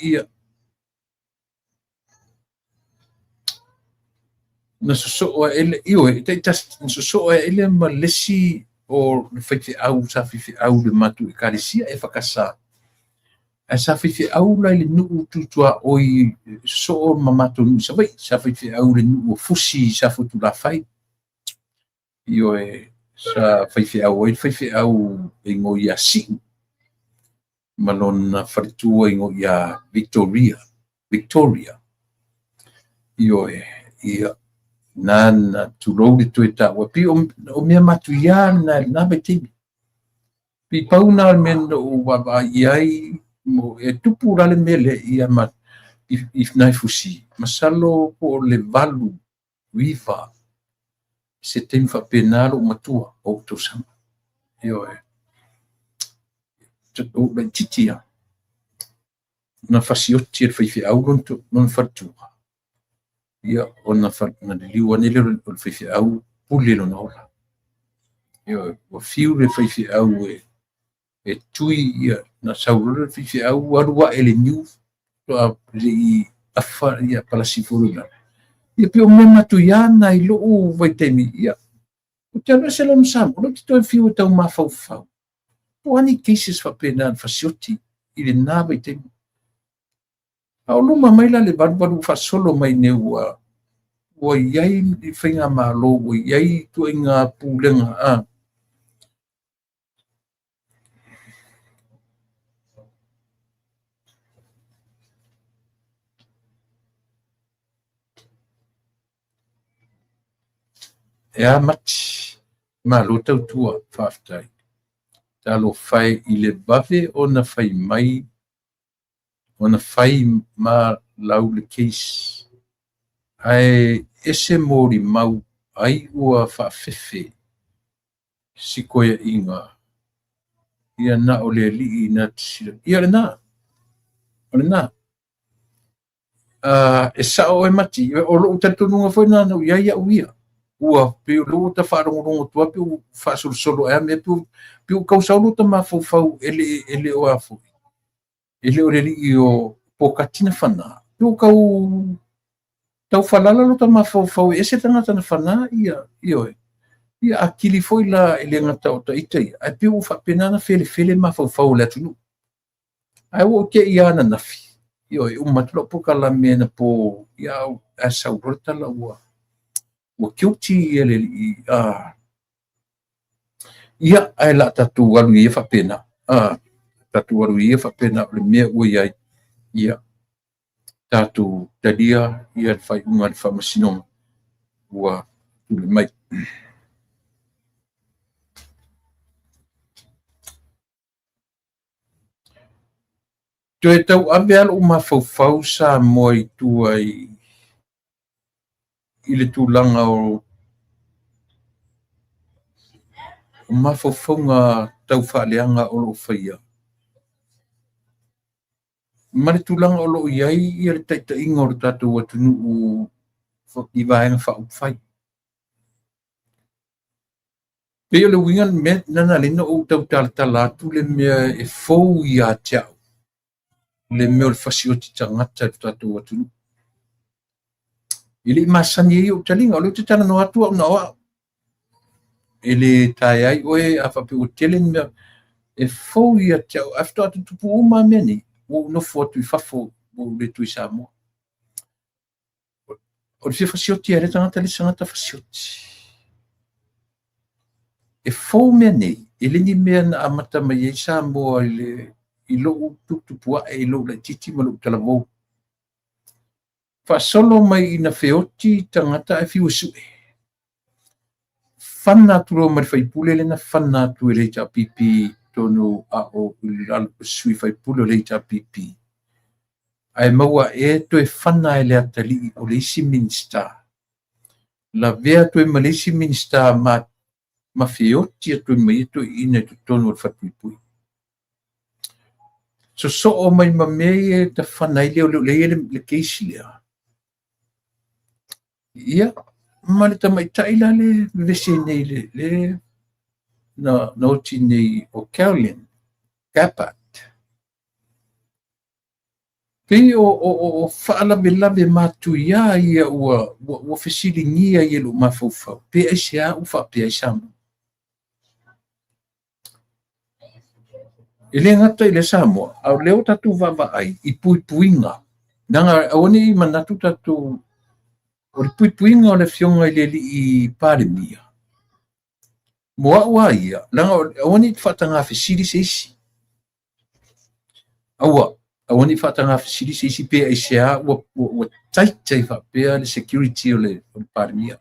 Ia. Na sosoo aʻe lea, ioe, e taitasi, na sosoo aʻe lea ma le isi o le faifeau sa faifeau i le matou ekalesia EFKS. Ae sa faifeau la i le nuu tu tuaoi sosoo ma matou nuu i Savaii. Sa faifeau i le nuu o Fusi i Safotulafai. Ioe, sa faifeau ai le faifeau e igoa ia Siu ma lona faletua igoa ia Victoria. Victoria. Ioe, ia, na na tulou le toe taua. Pei o mea matuia na i lena vaitaimi. Pei pau na o le mea na ou vaavaai i ai, mo, e tupu la le mea lea ia ma, i nai Fusi, masalo po o le 8, 9, se taimi faapena lou matua o ou tausaga. Ioe. Ou laitiiti lava. Na fasioti e le faifeau lona faletua. Ia, ona na liliu ane lea o le faifeau pule lona ola. Ioe, ua fiu le faifeau e tui, ia, na sau loa le faifeau alu ae le niu, faatoa le i afa ia palasi foi i lalo. Ia pei o mea matuia na i lou vaitaimi, ia, ou te alu ese loa ma Samoa, lea ou te toe fiu e tau mafaufau. Po o a ni cases faapena na fasioti i lena vaitaimi. A o luma mai la le valuvalu faasolo mai nei ua i ai le faigamalo, ua i ai ituaiga pulega a. E a Mati? Malo tautua, faafetai. Talofa e i le vave ona fai mai, ona fai ma lau le case. Ae ese molimau ai ua faafefe si koeaiga ia na o le alii na te sila. Ia lena, o lena. E sao oe Mati, o lou talitonuga foi lena na ou i ai au ia. Ua pei o lea ua ta faalogologo atu ai, pei ua faasolosolo ae a mea, pei ua tau sau lota mafaufau e le o a foi. E le o le alii o Pokati na fana. Pei ua tau falala lota mafaufau e ese tagata na fana ia, ioe. Ia atili foi la e le gata o taita ia, ae pei ua faapena na felefele mafaufau o le atunuu. Ae ua ou te'i lava ananafi, ioe, uma atu lau polokalame anapo, ia, ae sau loa le tala ua guilty ia le alii. Ia, ae o le a tatou alu ia faapena. Tatou alu ia faapena o le mea ua i ai. Ia, tatou talia ia le faaiuga a le Faamasinoga ua tulai mai. Toe tauave lava lou mafaufau Samoa i tua i le tulaga o mafaufauga tau faaleaga o lo o faia ma le tulaga o lo o i ai ia le taitaiga o le tatou atunuu i vaega faaupufai. Pei o le uiga le mea na na ala ai ona ou tau talatala atu le mea e fou ia te au, le mea o le fasioti tagata i le tatou atunuu. E le i masani ai ou taliga, o lea ou te talanoa atu au na o au. E le taea ai oe a faapea ua tele ni mea e fou ia te au. Ae faatoa tutupu uma mea nei, ua ou nofo atu i fafo, ua ou le toe i Samoa. O le fia fasioti a le tagata le isi tagata fasioti. E fou mea nei, e le ni mea na amata mai ai Samoa i lou tuputupu ae, i lou laitiiti ma lou talavou. Faasolo mai ina feoti tagata ae fiu e sue. Fana atu loa ma le faipule lea na fana atu e le HRPP tonu a o lalo sui faipule o le HRPP. Ae maua e toe fana e le atalii o le isi Minista. Lavea atu ai ma le isi Minista ma feoti atu ai ma ia toeaiina i totonu o le falepuipui. Sosoo mai ma mea ia e tafana ai lea o lea e i ai le case lea. Ia, ma le tamaitai la le vevesi nei le na oti nei o Carolyn Gabbard. Pei o faalavelave matuia ia ua fesiligia ai e lou mafaufau, pe aisea ua faapea ai Samoa. E le gata i le Samoa, a o lea ua tatou vaavaai i puipuiga. Leaga aua ne i manatu tatou o le puipuiga o le afioga i le alii Palemia, mo au lava ia, leaga aua ne i faataga fesili se isi. Aua ne i faataga fesili se isi pe aisea ua tight ai faapea le security o le Palemia.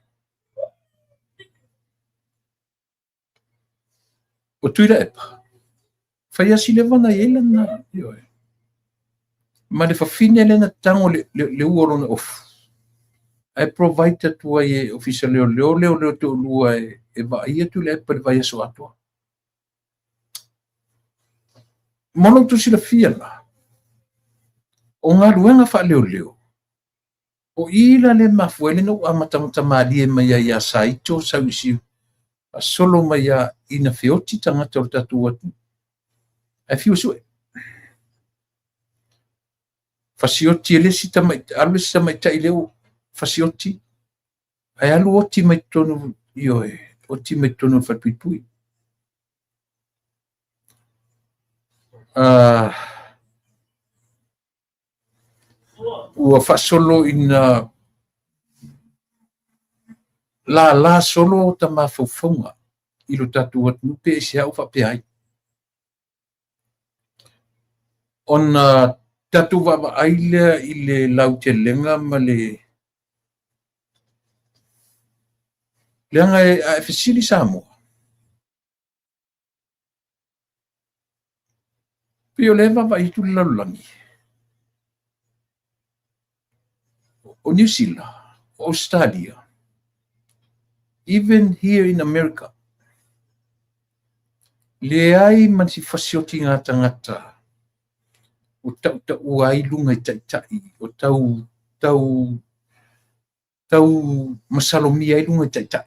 O Tuilaepa, fai lava si leva na i ai lana, ioe. Ma le fafine lea na tago le ua o lona ofu, ae provide atu ai e Ofisa Leoleo, leoleo toalua e vaaia Tuilaepa i le vaiaso atoa. Mo lo outou silafia la, o galuega faaleoleo, o i la le mafua ai le na ou amatamata malie mai ai ia Saito sau isi solo mai ia ina feoti tagata o le tatou atunuu. Ae fiu e sue. Fasioti e le isi tamaitai, alu le isi tamaitai lea fasioti, ae alu oti mai totonu, ioe, oti mai totonu o le falepuipui. Ua faasolo ina lala solo ta mafaufauga i lo tatou atunuu pe aisea ua faapea ai. Ona tatou vaavaai lea i le lautelega ma le leaga a e fesili Samoa, pei o lea e vaavaai atu le lalolagi, o Niu Sila, o Ausetalia, even here in America, leai ma si fasiotiga tagata o tautaua ai luga i taitai, o tau masalomia ai luga i taitai.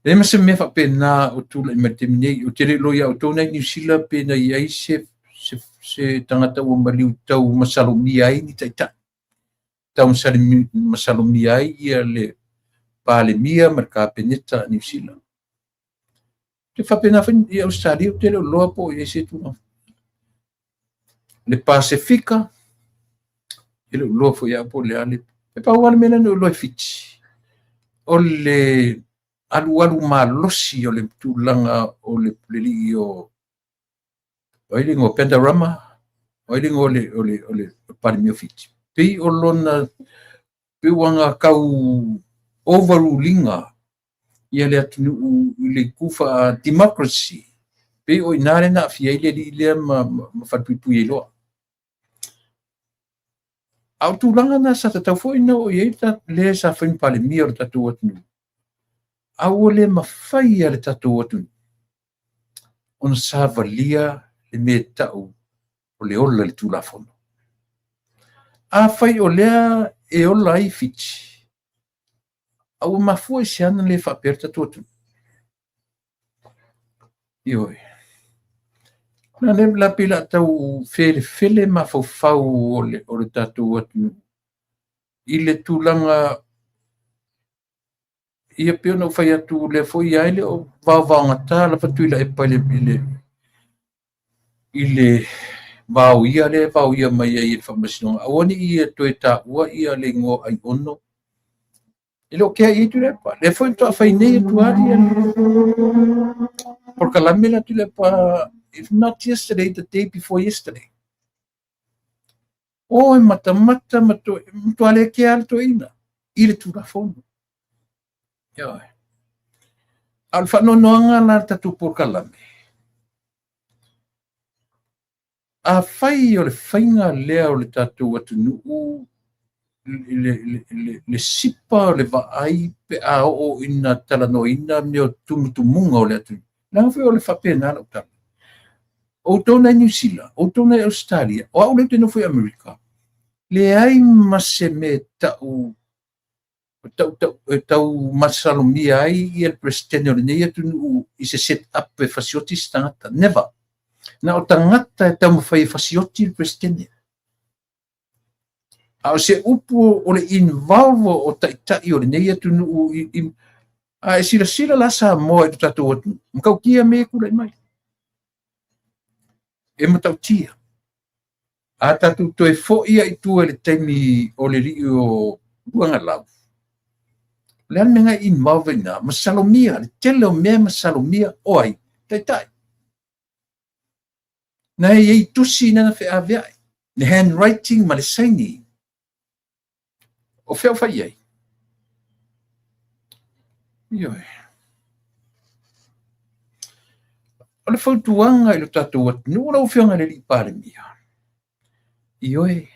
Leai ma se mea faapena o tulai mai le taimi nei. Ou te le iloa ia outou na i Niu Sila pe na i ai se tagata ua maliu tau masalomia ai ni taitai. Tau masalomia ai ia le Palemia ma le Kapeneta a Niu Sila. Te faapena foi i Ausetalia, ou te le o iloa po o i ai se tulaga. Le Pasefika, e le o iloa foi au po o le a le... E pau lava le mea lea na ou iloa i Fiti, o le alualu malosi o le tulaga o le alii o ai le igoa Bainimarama, o ai le igoa o le Palemia o Fiti. Pei o lona, pei ua tau overruling ia le atunuu i le itu faa-democracy. Pei o i nā le na aafia ai le alii lea ma falepuipui ai loa. A o tulaga na sa tatau foi na oo i ai le sa fai ma Palemia o le tatou atunuu. A ua le mafai e le tatou atunuu ona savalia le mea tau o le ola i le Tulafono. Afai o lea e ola ai Fiti, a ua mafua i se ana le faapea le tatou atunuu. Ioe. Na le la pei la tau felefele mafaufau o le tatou atunuu i le tulaga ia pei ona ou fai atu lea foi ia e le o vaovaogata lava Tuilaepa i le vaoia lea e vaoia mai ai e le Faamasinoga. Aua ne i ia toe taua ia le igoa Aiono. E le o kea i ai Tuilaepa. Lea foi faatoa fai nei atu lava ia polokalame la Tuilaepa, if not yesterday, the day before yesterday. O e matamata ma matua le kea le toeaina i le Tulafono. Ioe. A o le faanoanoaga la le tatou polokalame, afai o le faiga lea o le tatou atunuu le sipa o le vaai pe a oo ina talanoaina mea o tumutumuga o le atunuu. Leaga foi o le faapena lau tala. Outou na i Niu Sila, outou na i Ausetalia, o au lea ou te nofo i Amerika, leai ma se mea tau tau masalomia ai ia le presidente o lenei atunuu i se set up e fasioti se tagata. Never. Na o tagata e taumafai e fasioti le Peresetene. A o se upu o le involve o taitai o lenei atunuu i a e silasila la Samoa i lo tatou atunuu, matautia mea e tulai mai. E matautia. A tatou toe foi ai i tua i le taimi o le alii o Luagalau, o le a le mea na e involve ai i ina? Masalomia, le tele o mea e masalomia o ai? Taitai. Na e i ai tusi na na feaveai, le handwriting ma le saini. O fea o fai i ai? Ioe. O le fautuaga i lo tatou atunuu lau Afioga i le Alii Palemia, ioe,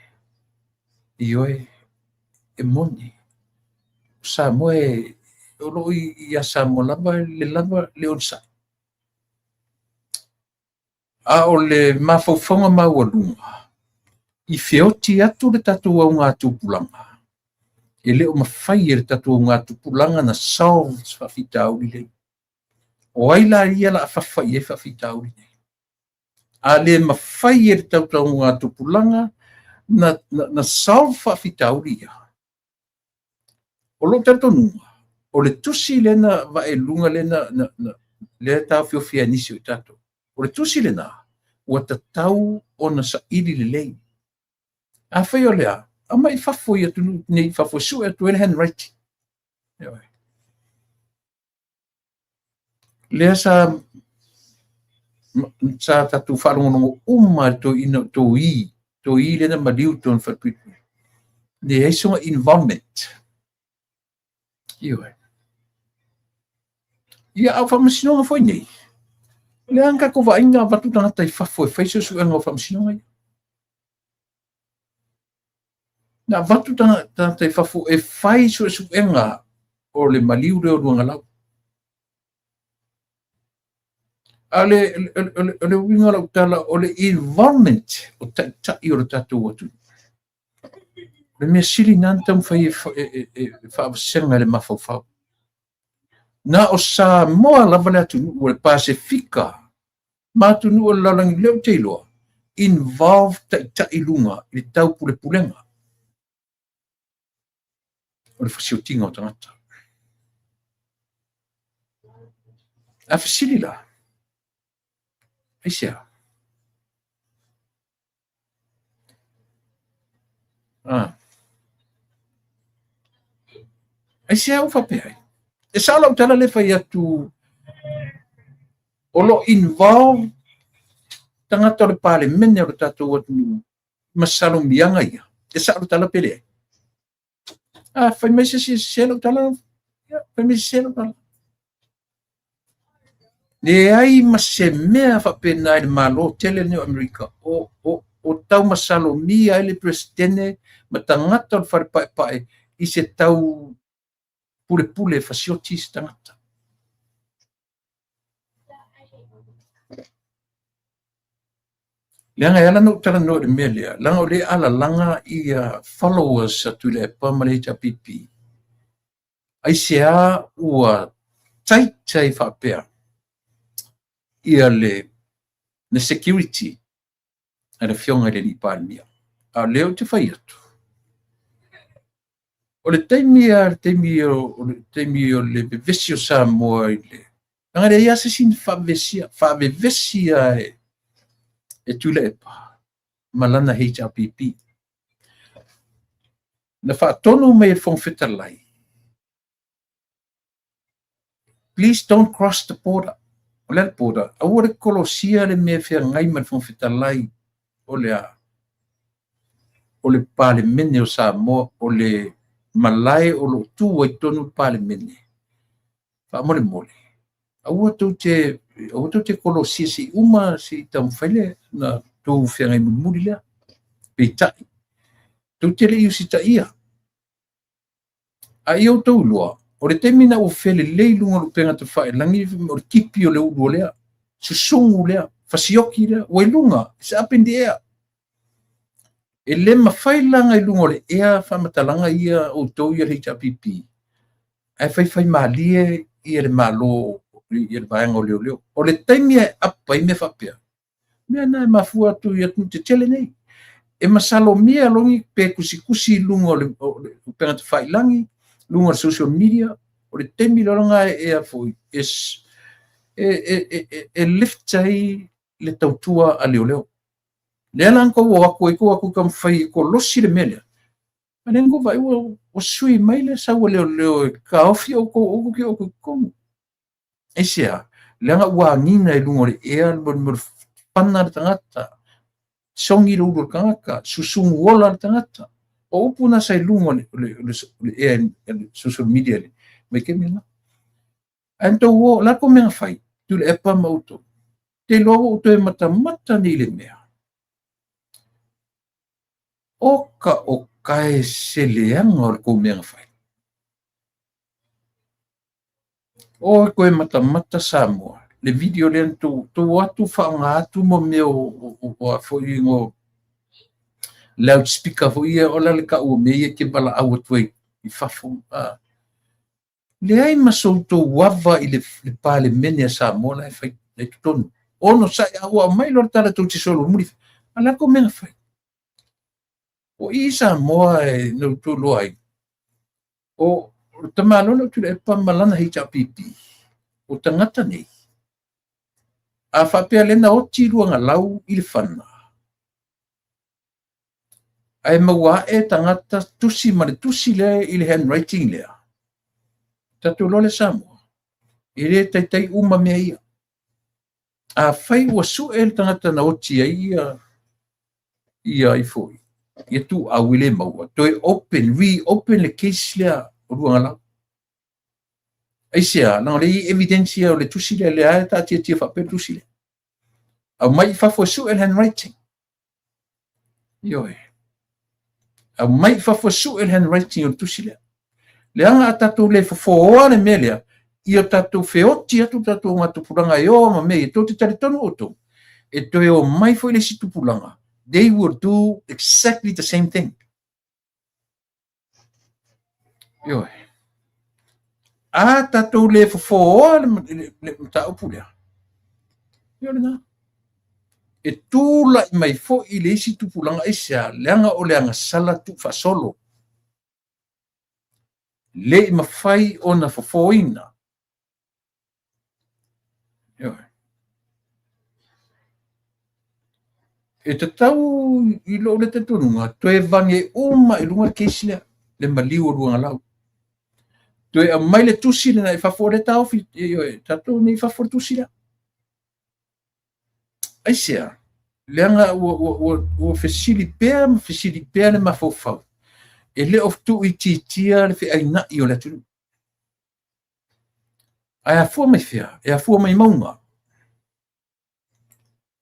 ioe, e moni, o Samoa e, o lo o ia Samoa lava le lava le onosai. A o le mafaufauga maualuga, i feoti atu le tatou augatupulaga, e le o mafai e le tatou augatupulaga na solve se faafitauli lea. O ai la ia la fafa i ai faafitauli nei? A le mafai e le tatou augatupulaga na solve faafitauli ia. O lou talitonuga, o le tusi lea na vae i luga lea na lea taofiofi ai nisi o i tatou. O le tusi lena, ua tatau ona saili lelei. Afai o le a, aumai i fafo i atunuu nei i fafo e sue atu ai le handwriting. Lea sa tatou faalogologo uma i le toeaina o Toi, Toi lea na maliu i totonu o le falepuipui. Leai sona involvement. Ioe. Ia, a o faamasinoga foi nei, lea na tatou vaai na avatu tagata i fafo e fai suesuega o faamasinoga ia. Na avatu tagata i fafo e fai suesuega o le maliu lea o Luagalau. A o le uiga o lau tala, o le involvement o taitai o le tatou atunuu. O le mea sili lena na taumafai e faavasega e le mafaufau. Na o Samoa lava le atunuu o le Pasefika ma atunuu o le lalolagi lea ou te iloa, involve taitai i luga i le taupulepulega o le fasiotiga o tagata. A fesili la, aisea? Aisea ua faapea ai? E sao lau tala lea fai atu o lo o involve tagata o le Palemene o le tatou atunuu ma salomiaga ia. E sao le tala pe leai? A fai mai se isi e sese lau tala, ia, fai mai sese lau tala. Leai ma se mea faapena i le Malo tele lenei o Amerika o taumasalomia ai le Peresetene ma tagata o le fale paepae i se tau pulepule e fasioti se tagata. Leaga e ala ona ou talanoa i le mea lea, leaga o lea e alalaga ia followers a Tuilaepa ma le HRPP. Aisea ua tight ai faapea ia le security a le Afioga i le Alii Palemia. A o lea ou te fai atu, o le taimi lava, le taimi o le taimi o le vevesi o Samoa i le leaga e leai lava se isi na faavevesia, faavevesi lava e Tuilaepa ma lana HRPP. Na faatonu mai e le Fofoga Fetalai, please don't cross the border. O le a le border? Aua le kolosia le mea e feagai ma le Fofoga Fetalai o le a? O le Palemene o Samoa, o le malae o lo o tu ai tonu le Palemene. Faamolemole, aua tou te kolosia se i uma se i taumafai le na tou feagai mulimuli lea. Peitai, tou te le i usitaia. A ia outou iloa, o le taimi na ua felelei luga o le upega tafailagi, o le tipi o le ulu o lea, susugu lea, fasioki lea, ua i luga, it's up in the air. E le mafai laga i luga o le ea faamatalaga ia outou ia le HRPP, ae faifai malie ia le Malo, ia le vaega o leoleo. O le taimi e up ai mea faapea, Mea na e mafua atu i atunuu tetele nei. E masalomia logi pe tusitusi i luga o le upega tafailagi, luga o le social media, o le taimi loa e a foi e lift ai le tautua a leoleo. Lea la na tou o atu ai, tou o atu e taumafai e kolosi le mea lea. A lea na tou vaai ua sui mai le sau a leoleo e taofi outou aua tou te oo atu i totonu. Aisea? Leaga ua agiga i luga o le ea le mea o le fana le tagata, sogi le ulu o le tagata, susunu ola le tagata. O upu na sa i luga o le ea le social media le vaitaimi lena. Ae na tou o, o le a tou mea na fai? Tuilaepa ma outou. Te iloa ua ou toe matamata nei i le mea. Oka o kae se leaga o le tou mea na fai. O e toe matamata Samoa, le video lea na tou o atu faaaoga atu mo mea o a foi o loudspeaker foi ia, o le a le tau o mea ia e te valaau atu ai i fafo. Leai ma so outou ava i le Palemene a Samoa la e fai i totonu. Onosai, a ua aumai loa le tala tou te solomuli, a o le a tou mea na fai? O i Samoa e na outou iloa ai, o le tamaloa lea o Tuilaepa ma lana HRPP, o tagata nei, a faapea lea na oti Luagalau i le fana, ae maua ae tagata tusi ma le tusi lea i le handwriting lea, tatou iloa lea Samoa, e le taitai uma mea ia. Afai ua sue le tagata na oti ai ia ai foi, ia tuau e le maua, toe open, reopen le case lea o Luagalau. Aisea, leaga o lea e i ai evidence ia o le tusi lea, lea e taatiatia faapea le tusi lea. Aumai i fafo e sue le handwriting. Ioe. Aumai i fafo e sue le handwriting o le tusi lea. Leaga a tatou le fofoa le mea lea, ia tatou feoti atu tatou augatupulaga e o ma mea ia, tou te talitonu outou, e toe o mai foi le isi tupulaga, they will do exactly the same thing. Ioe. A tatou le fofoa le mataupu lea, ia o lena. E tulai mai foi le isi tupulaga, aisea? Leaga o le agasala tuufaasolo. Le i mafai ona fofoina. Ioe. E tatau i lou le talitonuga, toe vage uma i luga le case lea, le maliu o Luagalau. Toe aumai le tusi lena i fafo, o lea taofi, ioe, tatou nei i fafo le tusi lea. Aisea? Leaga ua fesili pea ma fesili pea le mafaufau, e le o tuuitiitia le feainai o le atunuu. Ae afua mai fea? E afua mai mauga.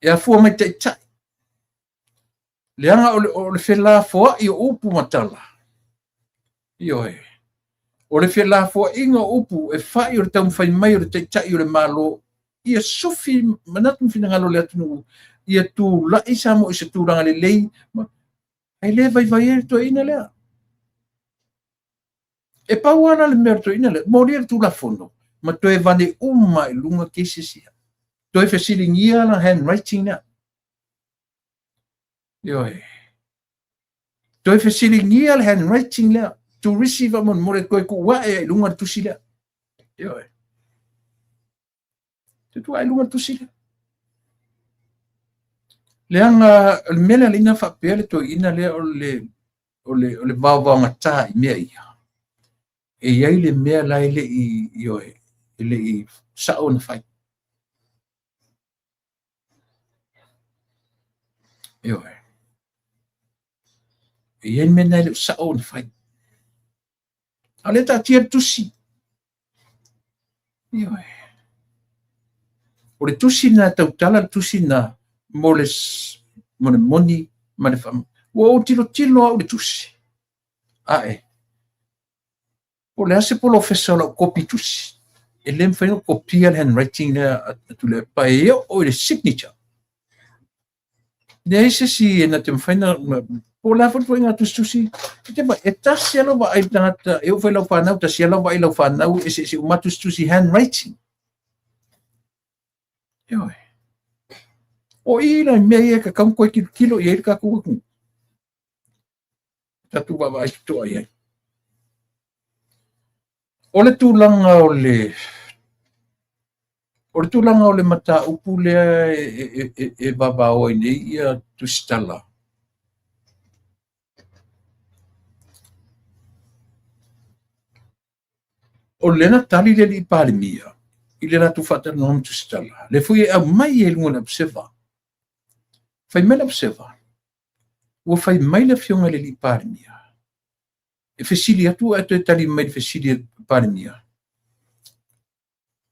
E afua mai taitai. Leaga o le felafoai o upu ma tala. Ioe. O le felafoaiga o upu e fai o le taumafai mai o le taitai o le Malo ia sufi manatu ma finagalo o le atunuu, ia tulai Samoa i se tulaga lelei, ae le vaivai ai le toeaina lea. E pau lava la le mea o le toeaina lea, molia le Tulafono ma toe vane uma i luga cases ia. Toe fesiligia la handwriting lea. Ioe. Toe fesiligia le handwriting lea. Turisi faamolemole toe tuu ae i luga le tusi lea. Ioe. Toe tuu ae i luga le tusi lea. Leaga o le mea lea na faapea le toeaina lea o le vaovaogata i mea ia. E i ai le mea la e le i, ioe, e le i sao ona fai. Ioe. E i ai le mea na e le o sao ona fai. A o lea taatia le tusi. Ioe. O le tusi na tautala le tusi na mo le moni ma le wha. Ua ou tilotilo au le tusi. Ae. Po o le a se polofesa o lau kopi tusi, e le mafai ona kopia le handwriting lea a Tuilaepa e oo i le signature. Leai se isi e na te mafai ona, po o le a foi le ituaiga tusitusi, e te vaai, e tasi lava lau vaai i le tagata, e oo foi i lau fanau, tasi lava lau vaai i lau fanau, eseese uma tusitusi handwriting. Ioe. O i la mea ia e tatau ona toe tilotilo i ai le tatou atunuu. Tatou vaavaai totoa i ai. O le tulaga o le o le tulaga o le mataupu lea e vavao ai nei ia tusitala. O lea na tali le alii Palemia i le latou faatalanoaga ma Tusitala, lea foi e aumai ai i luga o le Observer. Fai mai le Observer, ua fai mai le afioga i le alii Palemia, e fesili atu ae toe tali mai i le fesili a le Palemia,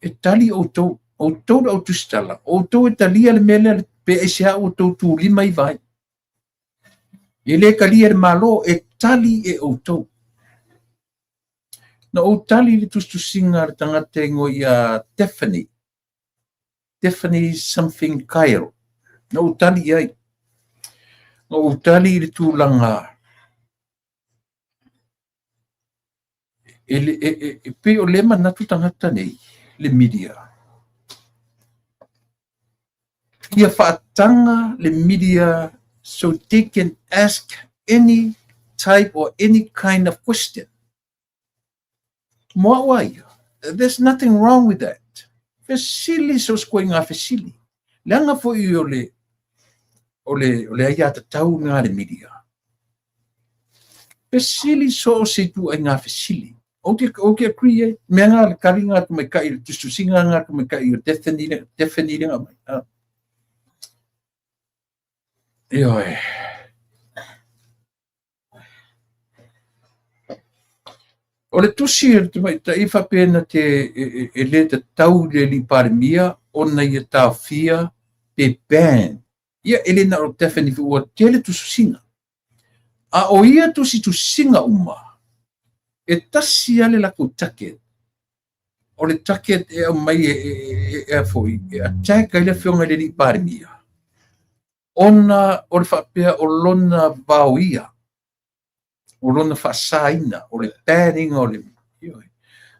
e tali outou, outou le au tusitala, outou e talia le mea lea pe aisea ua outou tulima iva ai. E le talia e le Malo, e tali e outou. Na ou tali i le tusitusiga a le tagata e igoa ia Tiffany, Tiffany something Kyle. Na ou tali i ai. Na ou tali i le tulaga e, e, e, e pei o lea manatu tagata nei, le media, ia faataga le media so they can ask any type or any kind of question. Mo au a ia, there's nothing wrong with that. Fesili so o se ituaiga fesili. Leaga foi o le, o le, o le aiatatau lena a le media. Fesili so o se ituaiga fesili. Ou te, ou te agree ai. Mea ngā le tali ngā tamaitai, le tusitusiga ngā tamaitai o Daphne, Daphne le ngā mai. Ah. Ioe. O le tusi a le tamaitai e faapea na te e le tatau i le alii Palemia ona ia taofia pe ban. Ia e le na o Daphne foi ua tele tusitusiga. A o ia tusitusiga uma, e tasi lava le latou target. O le target e aumai e, e, e, e, foi, e attack ai le afioga i le alii Palemia, ona o le faapea o lona vaoia, o lona faasaina, o le banning o le...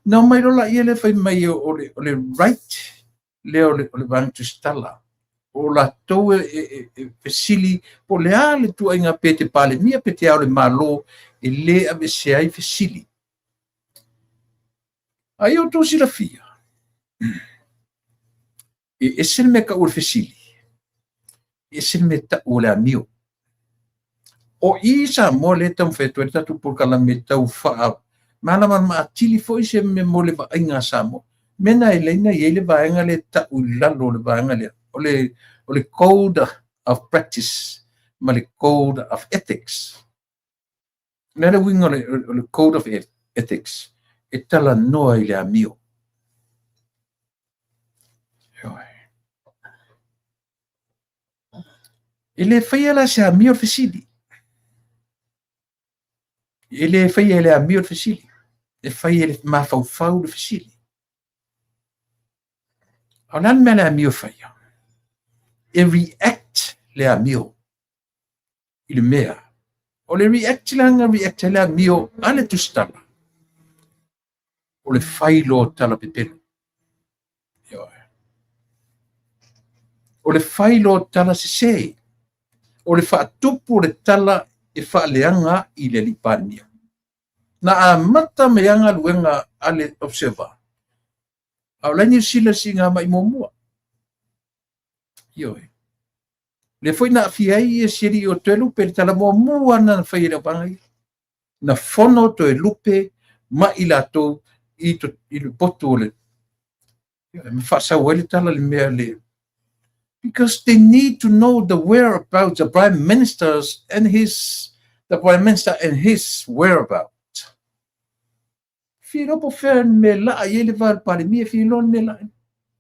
Na omai loa laia lea fai mai o le, o le right lea o le, o le Vaega Tusitala, o latou e, e, e, e fesili po o le a le tuuaiga pe te Palemia pe te Ao o le Malo e le aveesea ai fesili. A ia outou silafia, e ese le mea tau o le fesili, e ese le mea tau o le amio. O i i Samoa lea e taumafai atu ai le tatou polokalame tau faamalamalama atili foi se mea mo le vaaiga a Samoa. Mea na e laina i ai le vaega lea e tau i lalo o le vaega lea, o le, o le Code of Practice ma le Code of Ethics. O le a le uiga o le, o le Code of Ethics? E talanoa i le amio. E le faia la se amio le fesili. E le faia e le amio le fesili. E fai e le mafaufau le fesili. A o le a le mea le amio e faia? E react le amio i le mea. O le react la na react ai le amio a le tusitala. O le fai loa o tala pepelo. O le fai loa o tala sese. O le faatupu o le tala e faaleaga i le alii Palemia. Na amata mai lava galuega a le Observer, a o la e Niu Sila le siigamai muamua. Ioe. Lea foi na aafia ai ia si alii o Toelupe i le tala muamua na fai e le auvaega ia. Na fono Toelupe ma i latou i, to, i le potu o le ma faasau ai le tala le mea le because they need to know the whereabouts the prime ministers and his the prime minister and his whereabouts. Fia iloa po o fea le mea e laa i ai le va o le Palemia, fia iloa le mea e laa i ai.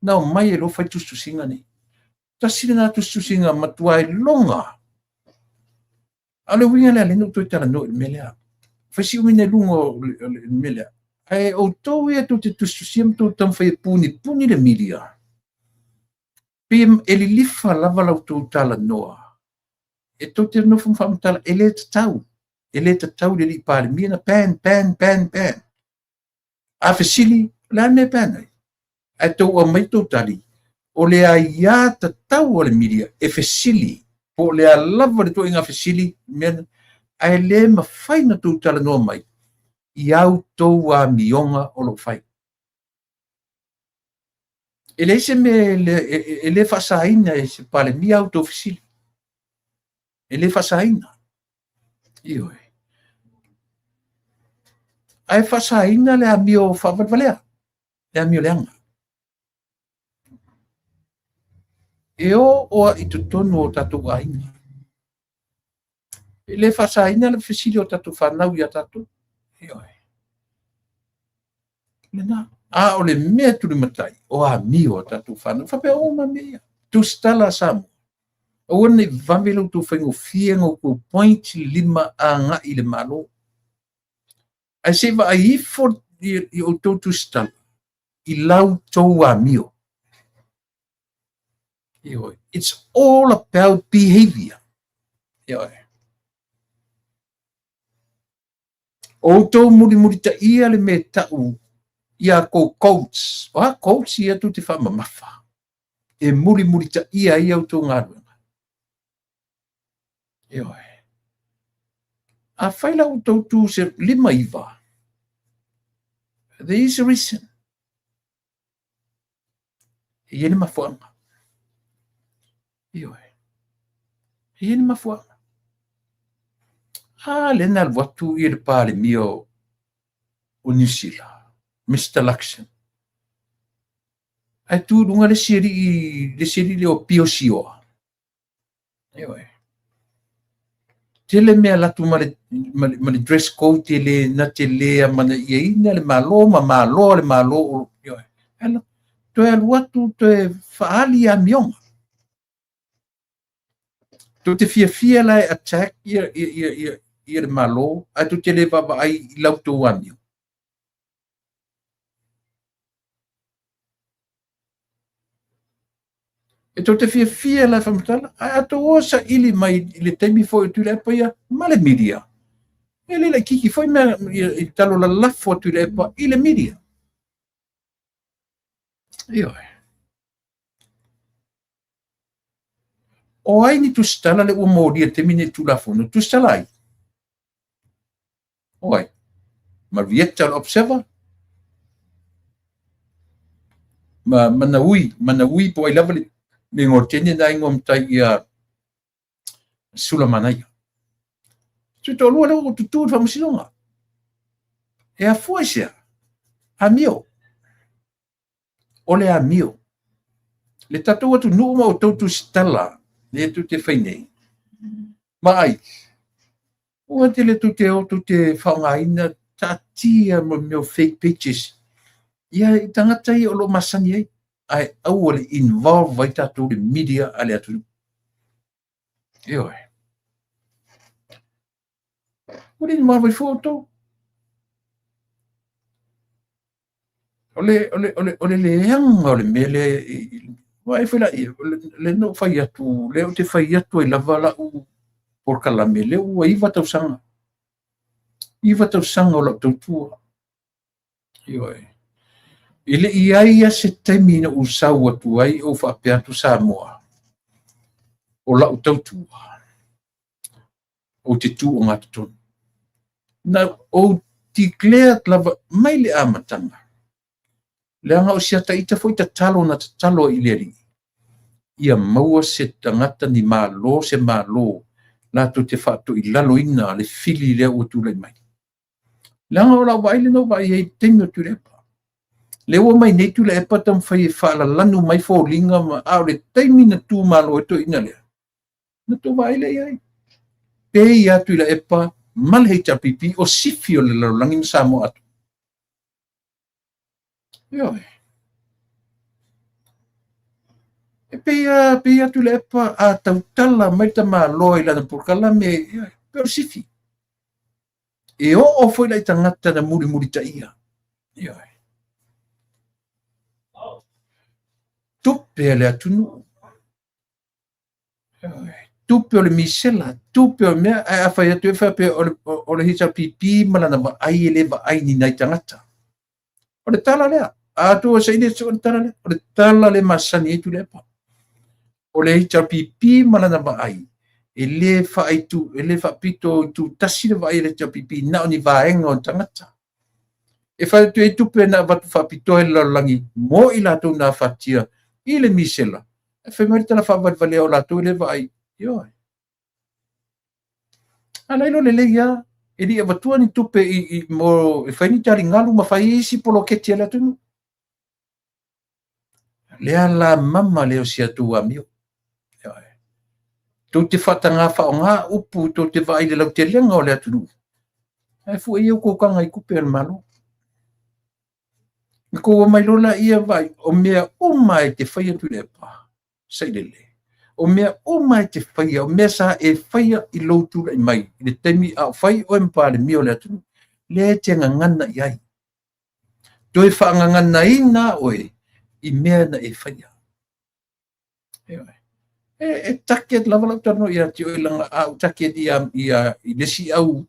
Na omai e loa fai tusitusiga nei. Tasi lena tusitusiga matua iloga. A o le uiga lea, lea na ou toe talanoa i le mea lea. Fai si umi nei luga o le mea lea. Ae outou ia tou te tusitusia ma tou taumafai e punipuni le media, pei e lilifa lava la outou talanoa. E tou te nofo ma faamatala, e le tatau. E le tatau i le alii Palemia na ban, ban, ban, ban. A fesili, o le a le mea e ban ai? Ae tou aumai tou tali, O le aia tatau a le media e fesili, po o le a lava le ituaiga fesili, mea, ae le mafai ona outou talanoa mai i a outou amioga o lo o fai. E leai se mea e le faasaina e se Palemia a outou fesili. E le faasaina. Ioe. Ae faasaina le amio faavalevalea, le amio leaga. E oo i totonu o tatou aiga. E le faasaina le fesili o tatou fanau ia tatou. Ioe. Lena. A o le mea tulimatai, o amio a tatou fanau. Faapea uma mea ia. Tusitala a Samoa. Aua ne i vave la outou faigofie ona outou point le lima agai i le Malo. Ae se i vaai ifo i outou tusitala i la outou amio. Ioe. It's all about behavior. Ioe. O outou mulimulitaia le mea e tau ia kou codes. O a codes ia tou te faamamafa e mulimulitaia ai a outou galuega. Ioe. Afai la ua outou tu se 59, there is a reason. E i ai le mafuaaga. Ioe. E i ai le mafuaaga. A lea na alu atu ia le Palemia o Niu Sila, Mr. Luxon. Ae tu i luga le isi alii, le isi alii lea o Pio Sioa. Ioe. Tele mea alu atu ma le, ma le, ma le dress code e le, na te le amanaiaina le Malo ma maloa le Malo. Ioe. Toe alu atu, toe faaali amioga. Tou te fiafia la e attack ia, ia, ia, ia, ia le Malo, ae tou te le vaavaai i la outou amio. E tou te fiafia la e faamatala, ae a tou o saili mai i le taimi foi o Tuilaepa ia ma le media, e le laitiiti foi mea i talo lalafo a Tuilaepa i le media. Ioe. O ai ni tusitala le ua molia i le taimi nei i le Tulafono? Tusitala ai? O ai? Marietta o le Observer? Ma Manaui, Manaui po ai lava le le igoa tene na igoa matai ia Sulamanaia. Se toalua lea ua tutū i le faamasinoga. E afua i se a? Amio. O le amio. Le tatou atunuu ma outou tusitala lea tou te fai nei, vaai, aua te le tou te o tou te faaaogaina taatia mo mea o fake pages ia i tagata ia o lo o masani ai, ae aua le involve ai tatou le media a le atunuu. Ioe. Ua le involve ai fua outou. O le, o le, o le, o le leaga o le mea lea, vaai foi la, lea na ou fai atu, lea ou te fai atu ai lava lau polokalame, lea ua 9 tausaga. 9 tausaga o lau tautua. Ioe. E le i ai lava se taimi na ou sau atu ai ou faapea atu Samoa, o lau tautua, ou te tu ogatotonu. Na ou declare lava mai le amataga, leaga o si ata ita foi tatalo na tatalo ai i le Alii, ia maua se tagata ni malo se malo latou te faatoilaloina le fili lea ua tulai mai. Leaga o lau vaai lena ua vaai ai i le taimi o Tuilaepa. Lea ua omai nei Tuilaepa taumafai e faalalanu mai foliga ma, a o le taimi na tumalo ai toeaiina lea, na tou vaai lea i ai. Pei lava Tuilaepa ma le HRPP o sifi o le lalolagi ma Samoa atoa. Ioe. E pei lava, pei lava Tuilaepa a tautala mai le tamaloa i lana polokalame, ioe, pei o le sifi. E oo foi la i tagata na mulimulitaia. Ioe. Tupe a le atunuu. Tupe o le misela, tupe o le mea, ae a fai atu e faapea o le, o le HRPP ma lana vaai e le vaai ni nai tagata. O le tala lea, A tou saili so le tala lea, o le tala le masani ai Tuilaepa. O le HRPP ma lana vaai, e le faaitu, e le faapito i tutasi le vaai a le HRPP na o ni vaega o tagata. E fai atu ai tupe na avatu faapitoa i le lalolagi mo i latou na afatia i le misela. E fai mai le tala faavalevalea o latou le vaai. Ioe. A la ilo lelei lava, e le i avatua ni tupe i mo e fai ni taligalu ma fai isi poloketi a le atunuu. Lea la mama lea o si atu amio. Ioe. Tou te faataga faaaoga upu, tou te vaai i le lautelega o le atunuu. Ae fua ia outou taga i tupe a le Malo. Na tou omai loa laia vaai, o mea uma e te faia Tuilaepa, sailele. O mea uma e te faia, o mea sa e faia i lou tulai mai i le taimi a o fai oe ma Palemia o le atunuu, lea e te gagana i ai. Toe faagaganaina oe i mea na e faia. E target lava lau talanoa ia te oe leaga a ou target ia i le isi au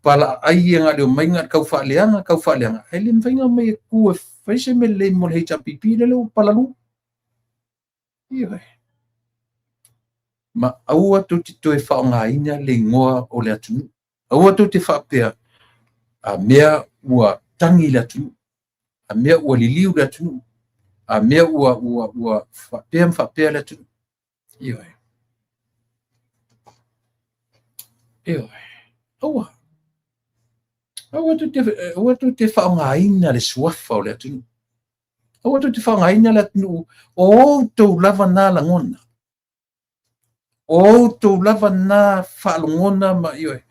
palaai ia na leo mai na tau faaleaga. E le mafai ona omai e tu e fai se mea lelei mo le HRPP lele ua palalu. Ioe. Ma aua tou te toe faaaogaina le igoa o le atunuu. Aua tou te faapea a mea ua tagi le atunuu, a mea ua liliu le atunuu, a mea ua faapea ma faapea le atunuu. Ioe. Ioe. Aua. Aua tou te faaaogaina le suafa o le atunuu. Aua tou te faaaogaina le atunuu o outou lava na lagona. O outou lava na faalogona ma ioe.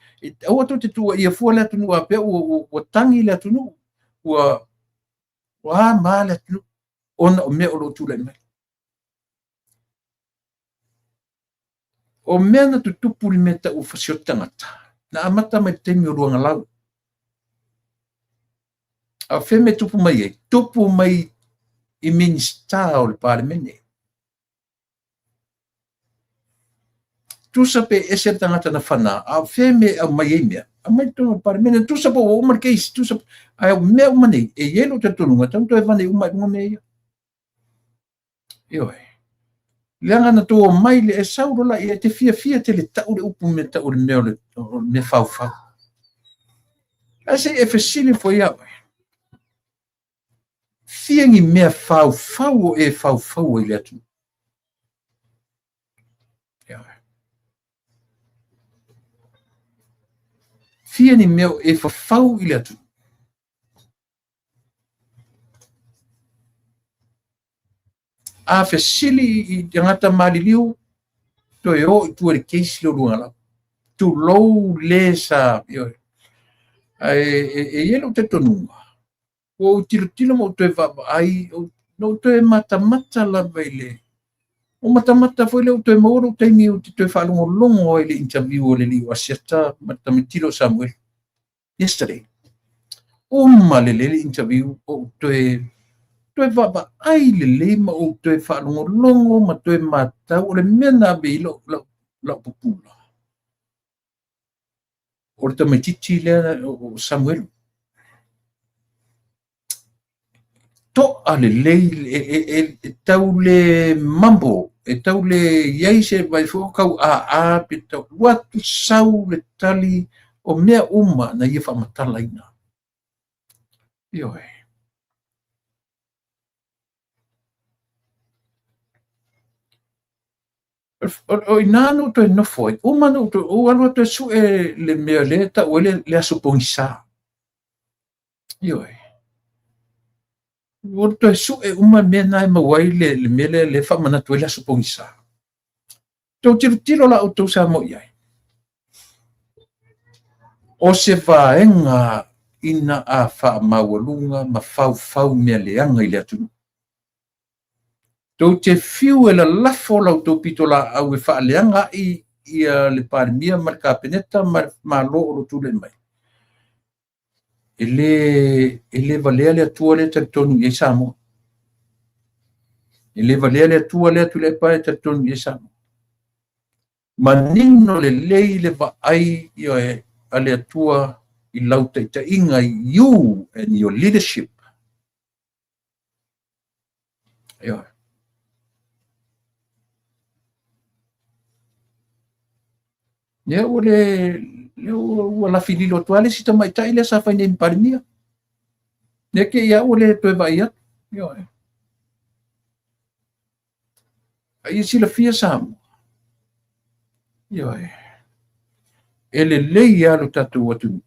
Aua tou te tuuaia fua le atunuu a pea ua tagi le atunuu, ua a ma le atunuu ona o mea o lo o tulai mai. O mea na tutupu le mea tau o fasioti tagata, na amata mai le taimi o Luagalau. A o fea mea tupu mai ai? Tupu mai i Minisita o le Palemene. Tusa pe ese le tagata na whana, a o fea mea au mai ai mea? Au mai tonu o le Palemene, tusa po ua uma le case, tusa, ai mea uma nei, e iai lou talitonuga, tau toe vane uma i luga mea ia. Ioe. Leaga na tou omai le e sau lola ia te fiafia tele tau le upu mea tau le mea o le mea faufau. Ae se i e fesili foi ia oe. Fia ni mea faufau o e faufau ai le atunuu. Ioe. Fia ni mea o e fafau i le atunuu. A fesili i tagata maliliu, toe o i tua i le case le o Luagalau. Tulou le sa, ioe. Ae e i ai lou talitonuga, ua ou tilotilo ma ou toe vaavaai, na ou toe matamata lava i le, o matamata foi lea ou toe maua lou taimi ou te toe faalogologo ai i le interview o le alii o Asiata ma le tamaitilo o Samuel. Yesterday. Uma lelei le interview, ou toe vaavaai lelei ma ou toe faalogologo ma toe matau o le mea na ave i lau pupula. O le tamaitiiti lea o Samuel. To'a lelei, e tau le mumble, e tau le iai se vai foi o tau a pe tau atu sau le tali o mea uma na ia faamatalaina. Ioe. O ina no toe nofo ai, uma no toe, o alu toe sue le mea le tau ai le aso pogisa. Ioe. O toe sue uma mea na e maua ai le mea lea le faamanatu ai le aso pogisa. Tou tilotilo la outou sa mo i ai. O se vaega ina a faamaualuga ma faufau mea leaga i le atunuu. Tou te fiu e lalafo lau tou pito laau e faaleaga ai ia le Palemia ma le Kapeneta ma le Malo o lo o tulai mai. E le valea le Atua lea talitonu i ai Samoa. E le valea le Atua lea Tuilaepa e talitonu i ai Samoa. Manino lelei le vaai a le Atua i lau taitaiga, you and your leadership. Ioe. Lea ua le, lea ua lafi lilo atu lava le isi tamaitai lea sa fai nei ma Palemia. Lea te i lava ua le toe vaai atu. Ioe. A ia silafia Samoa. Ioe. E lelei lava lo tatou atunuu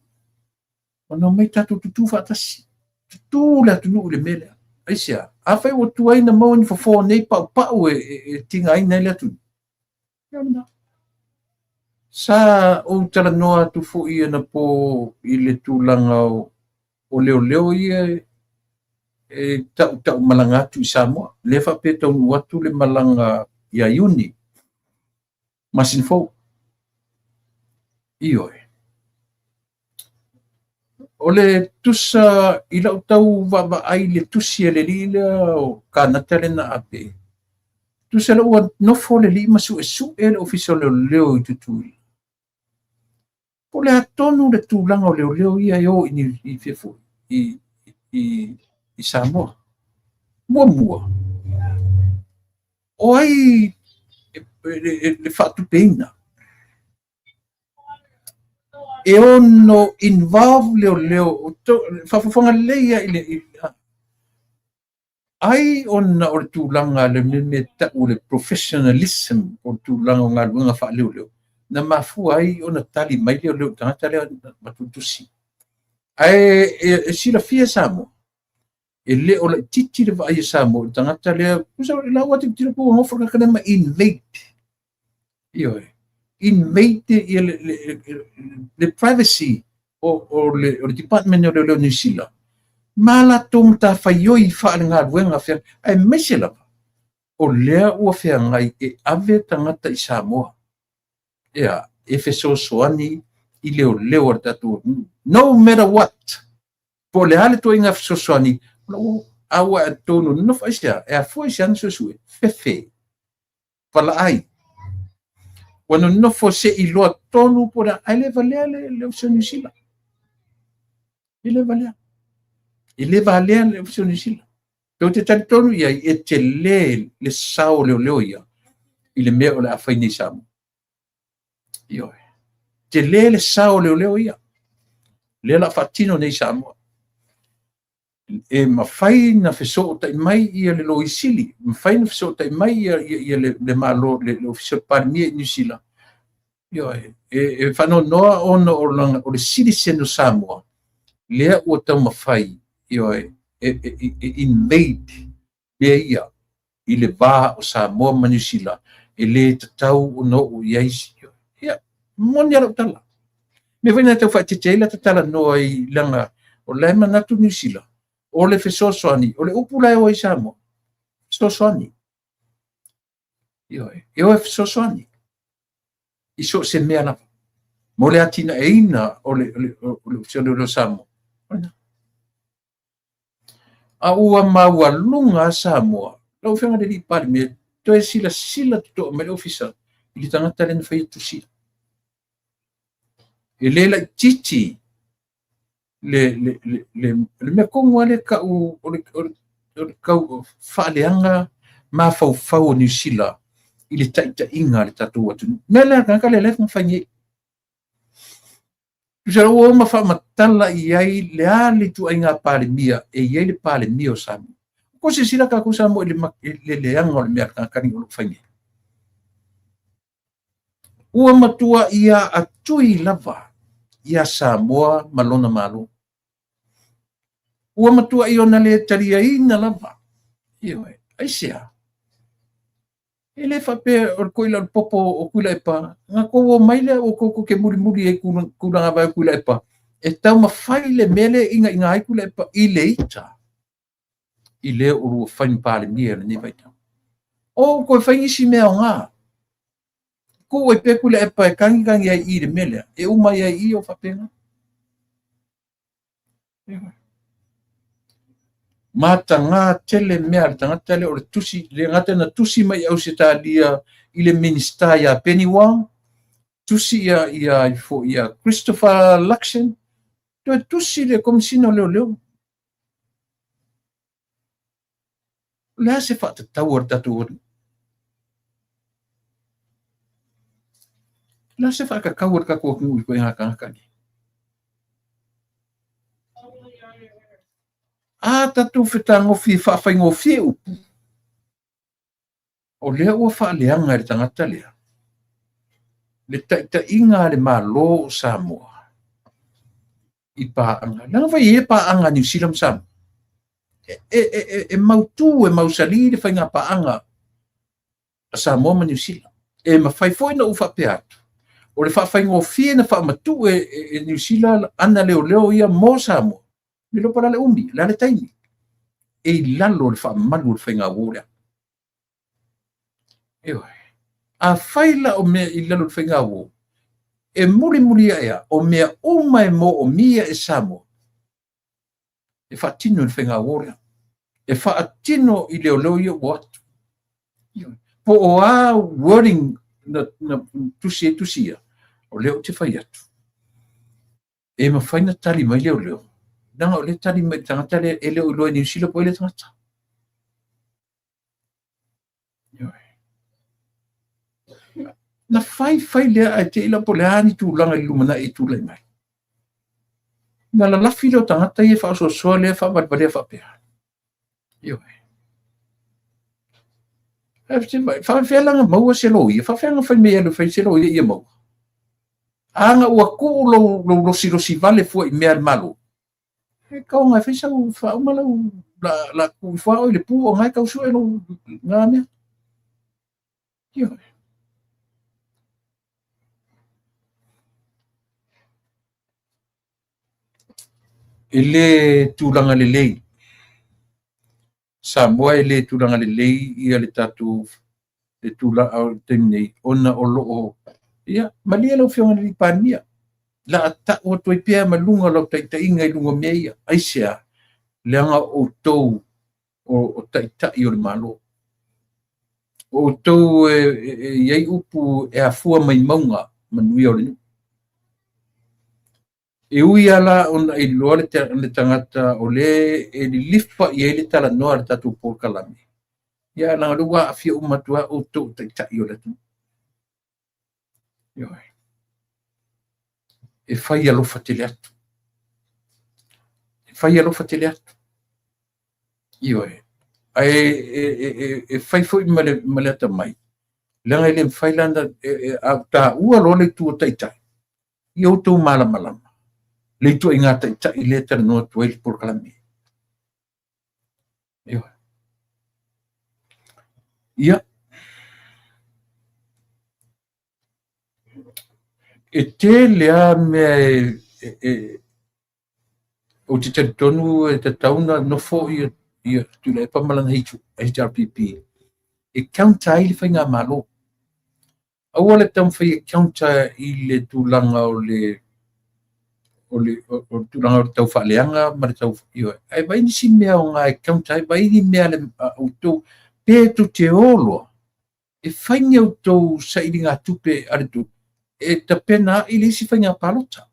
ona omai tatou tutū faatasi. Tutū le atunuu i le mea lea. Aisea? Afai ua tuai ona maua ni fofo o nei paupau e tigaina ai le atunuu, ia o lena. Sa ou talanoa atu foi anapo i le tulaga o leoleo ia e tautaumalaga atu i Samoa. Lea faapea e taunuu atu le malaga ia Iuni, masina fou. Ioe. O le tusa i lau tau vaavaai i le tusi a le alii lea o Kanata lea na ape, tusa la ua nofo le alii ma suesue le Ofisa o Leoleo i Tutuila. Po o le a tonu le tulaga o leoleo ia e o i fea foi, i Samoa. Muamua, o ai le faatupeina? E ono involve leoleo, faafofoga lelei ia i le ai ona o le tulaga le mea tau o le professionalism o le tulaga o galuega faaleoleo, na mafua ai ona tali mai leoleo i le tagata lea ma tutusi. Ae e silafia Samoa, e le o laitiiti le vaai a Samoa i le tagata lea, tusa lau atu tilotilo po ua nofo le tagata lea ma invade. Ioe. Invade ia le privacy o le Department o Leoleo Niu Sila ma latou matafaioi faale-galuega aemaise lava o lea ua feagai e ave tagata i Samoa. Ia, e fesoasoani i leoleo a le tatou atunuu. No matter what, po o le a le ituaiga fesoasoani, a ua e outou nonofo aisea, e afua i se ana suesue, fefe, valaai. Ua nonofo se i loa tonu po o le a, ae le valea le Ofisa o Niu Sila. E le valea. E le valea le Ofisa o Niu Sila. Tou te talitonu i ai, e tele le sao o leoleo ia i le mea o le a fai nei Samoa. Ioe. Tele le sao o leoleo ia. Lea la faatino nei Samoa. E mafai na fesootai mai ia le Loia Sili, mafai na fesootai mai ia le Malo, le Ofisa o le Palemia i Niu Sila. Ioe. E faanoanoa ona o le citizen o Samoa, lea ua taumafai, ioe, e invade mea ia i le va o Samoa ma Niu Sila, e le tatau ona oo i ai. Ia, moni a lau tala. Mea foi na tau faaeteete ai la ta talanoa i leaga o la e manatu Niu Sila, o le fesoasoani, o le upu la e o ai Samoa, fesoasoani. Ioe, e o e fesoasoani i so o se mea lava mo le atinaeina o le Ofisa o Leoleo Samoa. A ua maualuga a Samoa, lau Afioga i le alii Palemia, toe silasila totoa mai le ofisa i le tagata lea na faia tusi. E le laitiiti le mea tonu lava lea tau o le tau faaleaga mafaufau o Niu Sila i le taitaiga a le tatou atunuu. Mea lea a le tagata lea lea na fai nei. Tusa ua uma faamatala i ai le a le ituaiga Palemia e i ai le Palemia o Samoa. Ko silasila tatou Samoa i le leaga o le mea a le tagata lenei o lo o fai nei. Ua matua ia atui lava ia Samoa ma lona Malo. Ua matua i ona le taliaina lava. Ioe, aisea? E le faapea o le koila o le popo o Tuilaepa, na tou o mai lea ua tou te mulimuli ai tulaga vai o Tuilaepa, e taumafai le mea lea e inaina ai Tuilaepa i le ita, i lea o lua fai ma Palemia i lenei vaitau. O toe fai nisi mea aoga. Tuu ai pea Tuilaepa e tagitagi ai i le mea lea, e uma ai ai i o faapena. Mataga tele mea a le tagata lea o le tusi, le gata na tusi mai i Ausetalia i le Minista ia Penny Wong, tusi ia Christopher Luxon, toe tusi le Komesina o Leoleo. O le a se faatatau a le tatou atunuu? O le a se faatatau a le tatou atunuu i ituaiga tagata nei? A tatou fetagofi e faafaigofie upu, o lea ua faaleaga e le tagata lea le taitaiga a le Malo o Samoa i paaga. Leaga foi e i ai paaga a Niu Sila ma Samoa. E mautu, e mausali le faiga paaga a Samoa ma Niu Sila. E mafai foi ona ou faapea atu, o le faafaigofie na faamatuu e Niu Sila ana leoleo ia mo Samoa, le iloa po o le a le umi, o le a le taimi, e i lalo o le faamalu o le faigauo lea. Ioe. Afai la o mea i lalo o le faigauo, e mulimuli ae a, o mea uma e moomia e Samoa, e faatino i le faigauo lea. E faatino i leoleo ia ua o atu. Po o a wording na tusi ai tusi ia, o lea ou te fai atu, e mafai ona tali mai leoleo, leaga o lea e tali mai i le tagata lea e le o iloa e Niu Sila po o ai lea tagata. Na fai fai lea ae te i la po o le a ni tulaga i le lumanai e tulai mai. Na lalafi lea o tagata ia e faaosoasoa lea faavalevalea faapea. Ioe. Faafefea la ona maua se loia? Faafefea ona fai mai e alu e fai se loia ia maua? A na ua tuu lou losilosi vale fua i mea a le Malo, e taoga e fai sau faauma lau la tuu ifo lava oe i le pu o na e tau sue lou na mea. Ioe. E le tulaga lelei. Samoa e le tulaga lelei ia le tatou le tulaga o le taimi nei ona o lo o ia malie lau Afioga i le Palemia la a tau atu ai pea ma luga o lau taitaiga i luga o mea ia. Aisea? Leaga o outou o taitai o le Malo. O outou e i ai upu e afua mai mauga manuia o le nuu. E ui lava la ona iloa le tagata o lea e lilifa i ai le talanoa a le tatou polokalame, ia leaga o lea ua aafia uma atu lava outou o taitai o le atunuu. Ioe. E fai alofa tele atu. E fai alofa tele atu. Ioe. Ae e fai foi ma le atamai, leaga e le mafai la ona a taua loa le itu o taitai, ia outou malamalama le ituaiga taitai lea e talanoa atu ai le polokalame. Ioe. Ia. E tele lava mea e ou te talitonu e tatau ona nofo ia Tuilaepa ma lana HRPP e counter ai le faigamalo. Aua le taumafai e counter i le tulaga o le tulaga o le tau faaleaga ma le tau ioe. Ae vaai nisi mea o ga e counter ai, vaai ni mea a outou pe tou te o loa e fai ni a outou sailigatupe a le tou e tapena ai le isi faiga palota.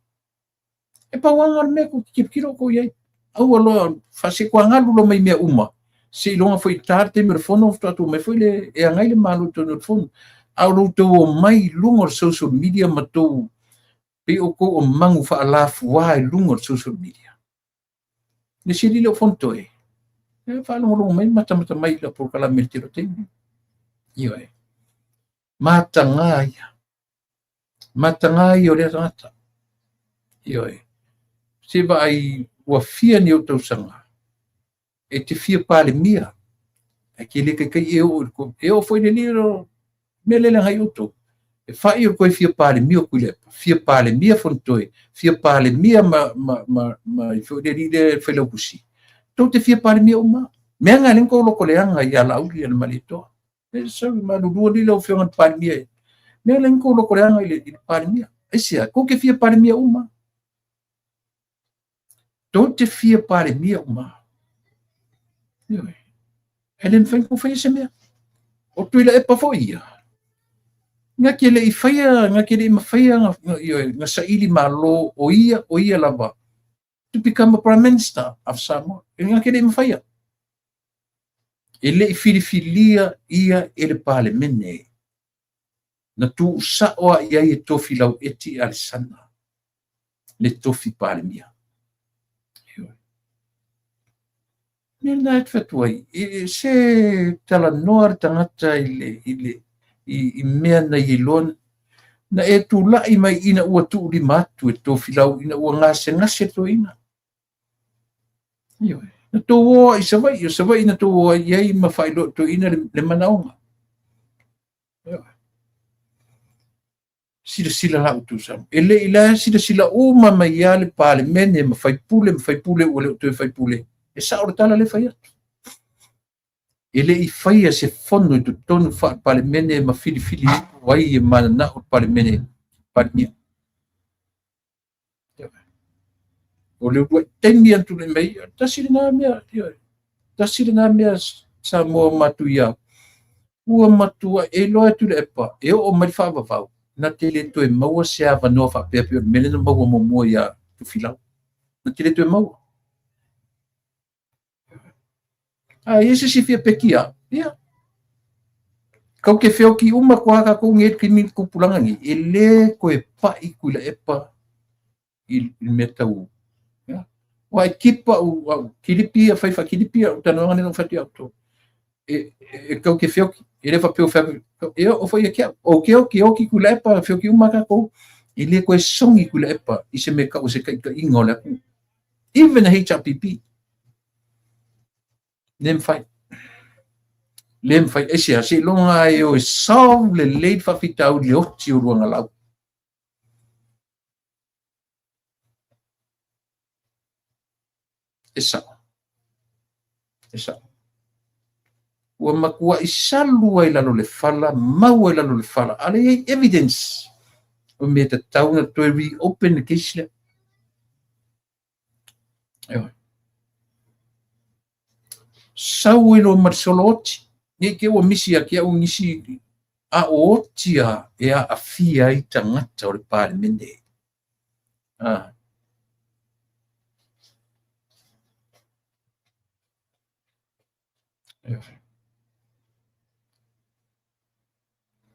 E pau lava lena o le mea tou te tilotilo outou i ai. Aua loa faasekuagalu loa mai mea uma, seiloga foi ta le taimi o le fono faatoa tuu mai foi le e agai le Malo i totonu o le fono. A o lo outou omai i luga o le social media ma tou pei outou o magu faalafua i luga o le social media. Le isi alii le o Fonotoe, e faalogologo mai matamata mai i lau polokalame i le tele o taimi. Ioe. Mataga ia. Mataga ia o lea tagata. Ioe. Se vaai ua fia ni ou tausaga e te fia Palemia, ae te le taitai e oo i le e oo foi i le alii mea lea e leaga ai outou. E fai o le toe fia Palemia o Tuilaepa, fia Palemia Fonotoe, fia Palemia ma foi le alii lea Failautusi. Tou te fia Palemia uma. Mea na e ala ai ona tou lotoleaga ia Laauli ma le Malietoa. E sau malulu alii lau Afioga i le Palemia. Mea na e ala ai ona tou lotoleaga i le Palemia. Aisea? Tou te fia Palemia uma. Tou te fia Palemia uma. Ioe. E le mafai ona tou faia se mea. O Tuilaepa foi ia, na te le i faia, na te le i mafaia na saili malo o ia, o ia lava to become a Prime Minister of Samoa. E na te le i mafaia. E le i filifilia ia e le Palemene. Na tuusao lava i ai e Tofilau Eti Alesana le tofi Palemia. Mea lena e te fai atu ai, se talanoa le tagata i mea na iloa na e tulai mai ina ua tuulima atu e Tofilau ina ua gasegase le toeaina. Ioe. Na tou o i Savaii, o Savaii na tou o ai i ai ma faailoa i toeaina le manaoga. Ioe. Silasila la outou Samoa. E le i la silasila uma mai ia le Palemene ma faipule ma faipule ua le o toe faipule. E sao le tala le fai atu. E le i faia se fono i totonu faale-Palemene ma filifili ai e mananao le Palemene Palemia. O le uluai taimi a tulai mai, tasi lena mea, tasi lena mea Samoa matuia. Ua matua e iloa e Tuilaepa e oo mai le faavavau, na te le toe maua se avanoa faapea pei o le mea lea na maua muamua ia Tofilau. Na te le toe maua. A i se isi fia peki au, ia. Kau ke feoki uma kua kākou nei taimi tupulaga nei, e le toe pa'i Tuilaepa i le mea tau. Ia. Ua e kipa au kilipi ia fai faakilipi au talanoaga lea na ou fai atu ia outou. E kau ke feoki, e le faapea o feoki, e oo foi ia te au. O ke oki, oki Tuilaepa, feoki uma kākou, e le toe sogi Tuilaepa i se mea tau o se taitaiga o le atunuu. Even the HRPP. Le mafai. Le mafai. Aisea, seiloga e o e solve lelei le faafitauli le oti o luagalau. E sao. E sao. Ua matuai salu ai lalo le fala, mau ai lalo le fala. A le i ai evidence o mea tatau na toe reopen le case lea. Ioe. Sau ai loa ma le solo oti. Nei te ua misi ia te au nisi a o oti a e aafia ai tagata o le Palemene. Ah.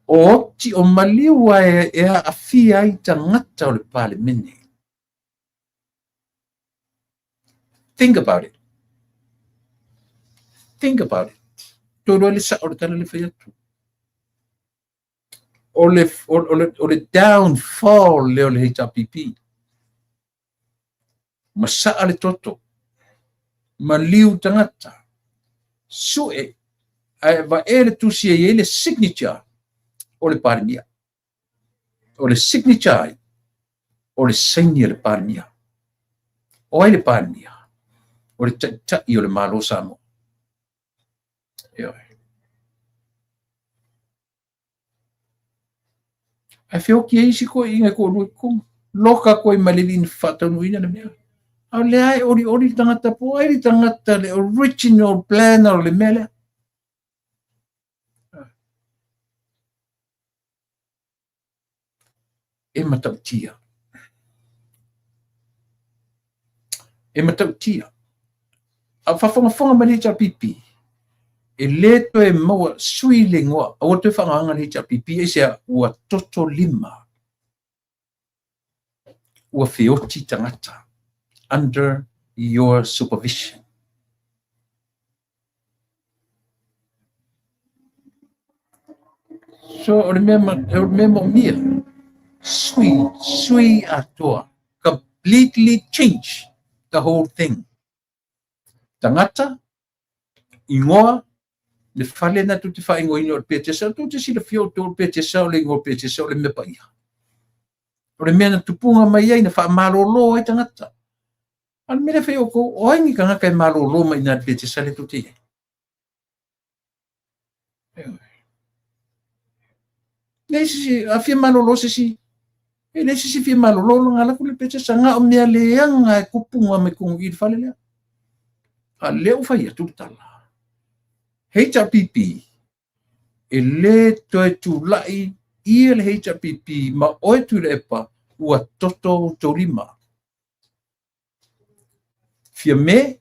O oti o maliu a e aafia ai tagata o le Palemene. Think about it. Think about it. Toe loa le sao le tala le fai atu. O le downfall lea o le HRPP. Masaa le toto. Maliu tagata. Sue. Ae vae le tusi e i ai le signature o le Palemia. O le signature ai, o le saini a le Palemia. O ai le Palemia? O le taitai o le Malo Samoa. Ioe. Ae feoki ai isi toeaiina e toalua i totonu. Loka atu ai ma le alii na faataunuuina le mea. A o lea e olioli le tagata po o ai le tagata le original planner o le mea lea. E matautia. E matautia. A o faafogafoga mai le HRPP, e le toe maua sui le igoa, aua le toe faaaogaina le HRPP, aisea ua toto lima, ua feoti tagata under your supervision. So o le mea, o le mea moomia, sui, sui atoa, completely change the whole thing. Tagata, igoa, le fale na tou te faaigoaina o le Petesa, tou te silafia outou o le Petesa, o le igoa o le Petesa o le mea paia. O le mea na tupuga mai ai, na faamalolo ai tagata. A o le mea lea e fai outou, o ai ni tagata e malolo mai i ina i le Petesa lea tou te i ai? Leai se isi, a fia malolo se isi, e leai se isi fia malolo na alu atu le Petesa, na o mea leaga e tupuga mai totonu i i le fale lea. A lea ua fai atu le tala. HRPP, e le toe tulai ia le HRPP ma oe Tuilaepa ua toto outou lima. Fiame,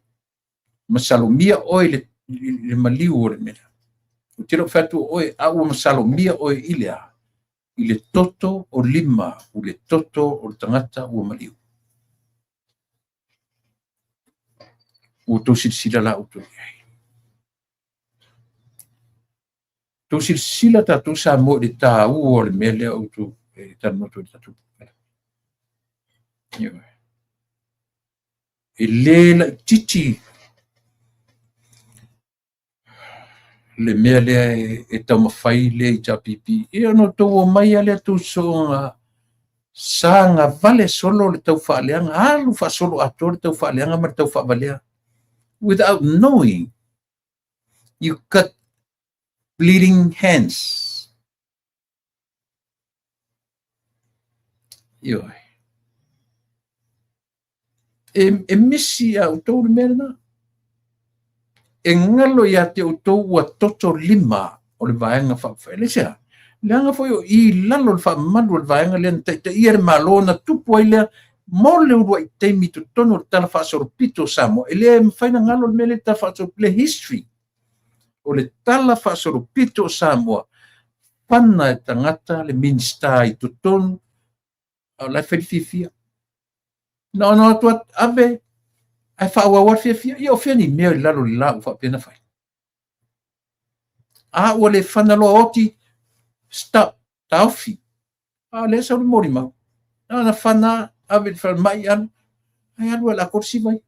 masalomia oe i le I le maliu o le mea. Ou te le o fai atu o oe, a ua masalomia oe i le a? I le toto o lima, o le toto o le tagata ua maliu. Ua outou silasila la outou i ai. Tou silasila tatou Samoa i le taua o le mea lea outou e talanoa atu ai i le tatou polokalame. Ioe. E le laitiiti le mea lea e taumafai le HRPP. Ia ona outou omai lava lea tou soona sagavale solo le taufaaleaga, alu faasolo atoa le taufaaleaga ma le taufaavalea. Without knowing, you cut bleeding hands. Ioe. E misi a outou le mea lena. E galo ia te outou ua toto lima o le Vaega Faaupufai. Aisea? Leaga foi o i lalo o le faamalu o le vaega lea na taitaia le Malo na tupu ai lea mo le uluai taimi i totonu o le Tala Faasolopito o Samoa. E le mafai ona galo le mea lea i le Tala Faasolopito, le history o le Tala Faasolopito o Samoa, fana e tagata le Minisita i totonu, a o la e fai le fiafia. Na ona o atu ave ae faaauau lava le fiafia. Ia o fea ni mea i lalo o le la ua faapea ona fai? A ua le fana loa oti, stop, taofi. A o lea e sau le molimau. Na ona fana ave i le falemai alu, ae alu lava i le atoa le siva ia.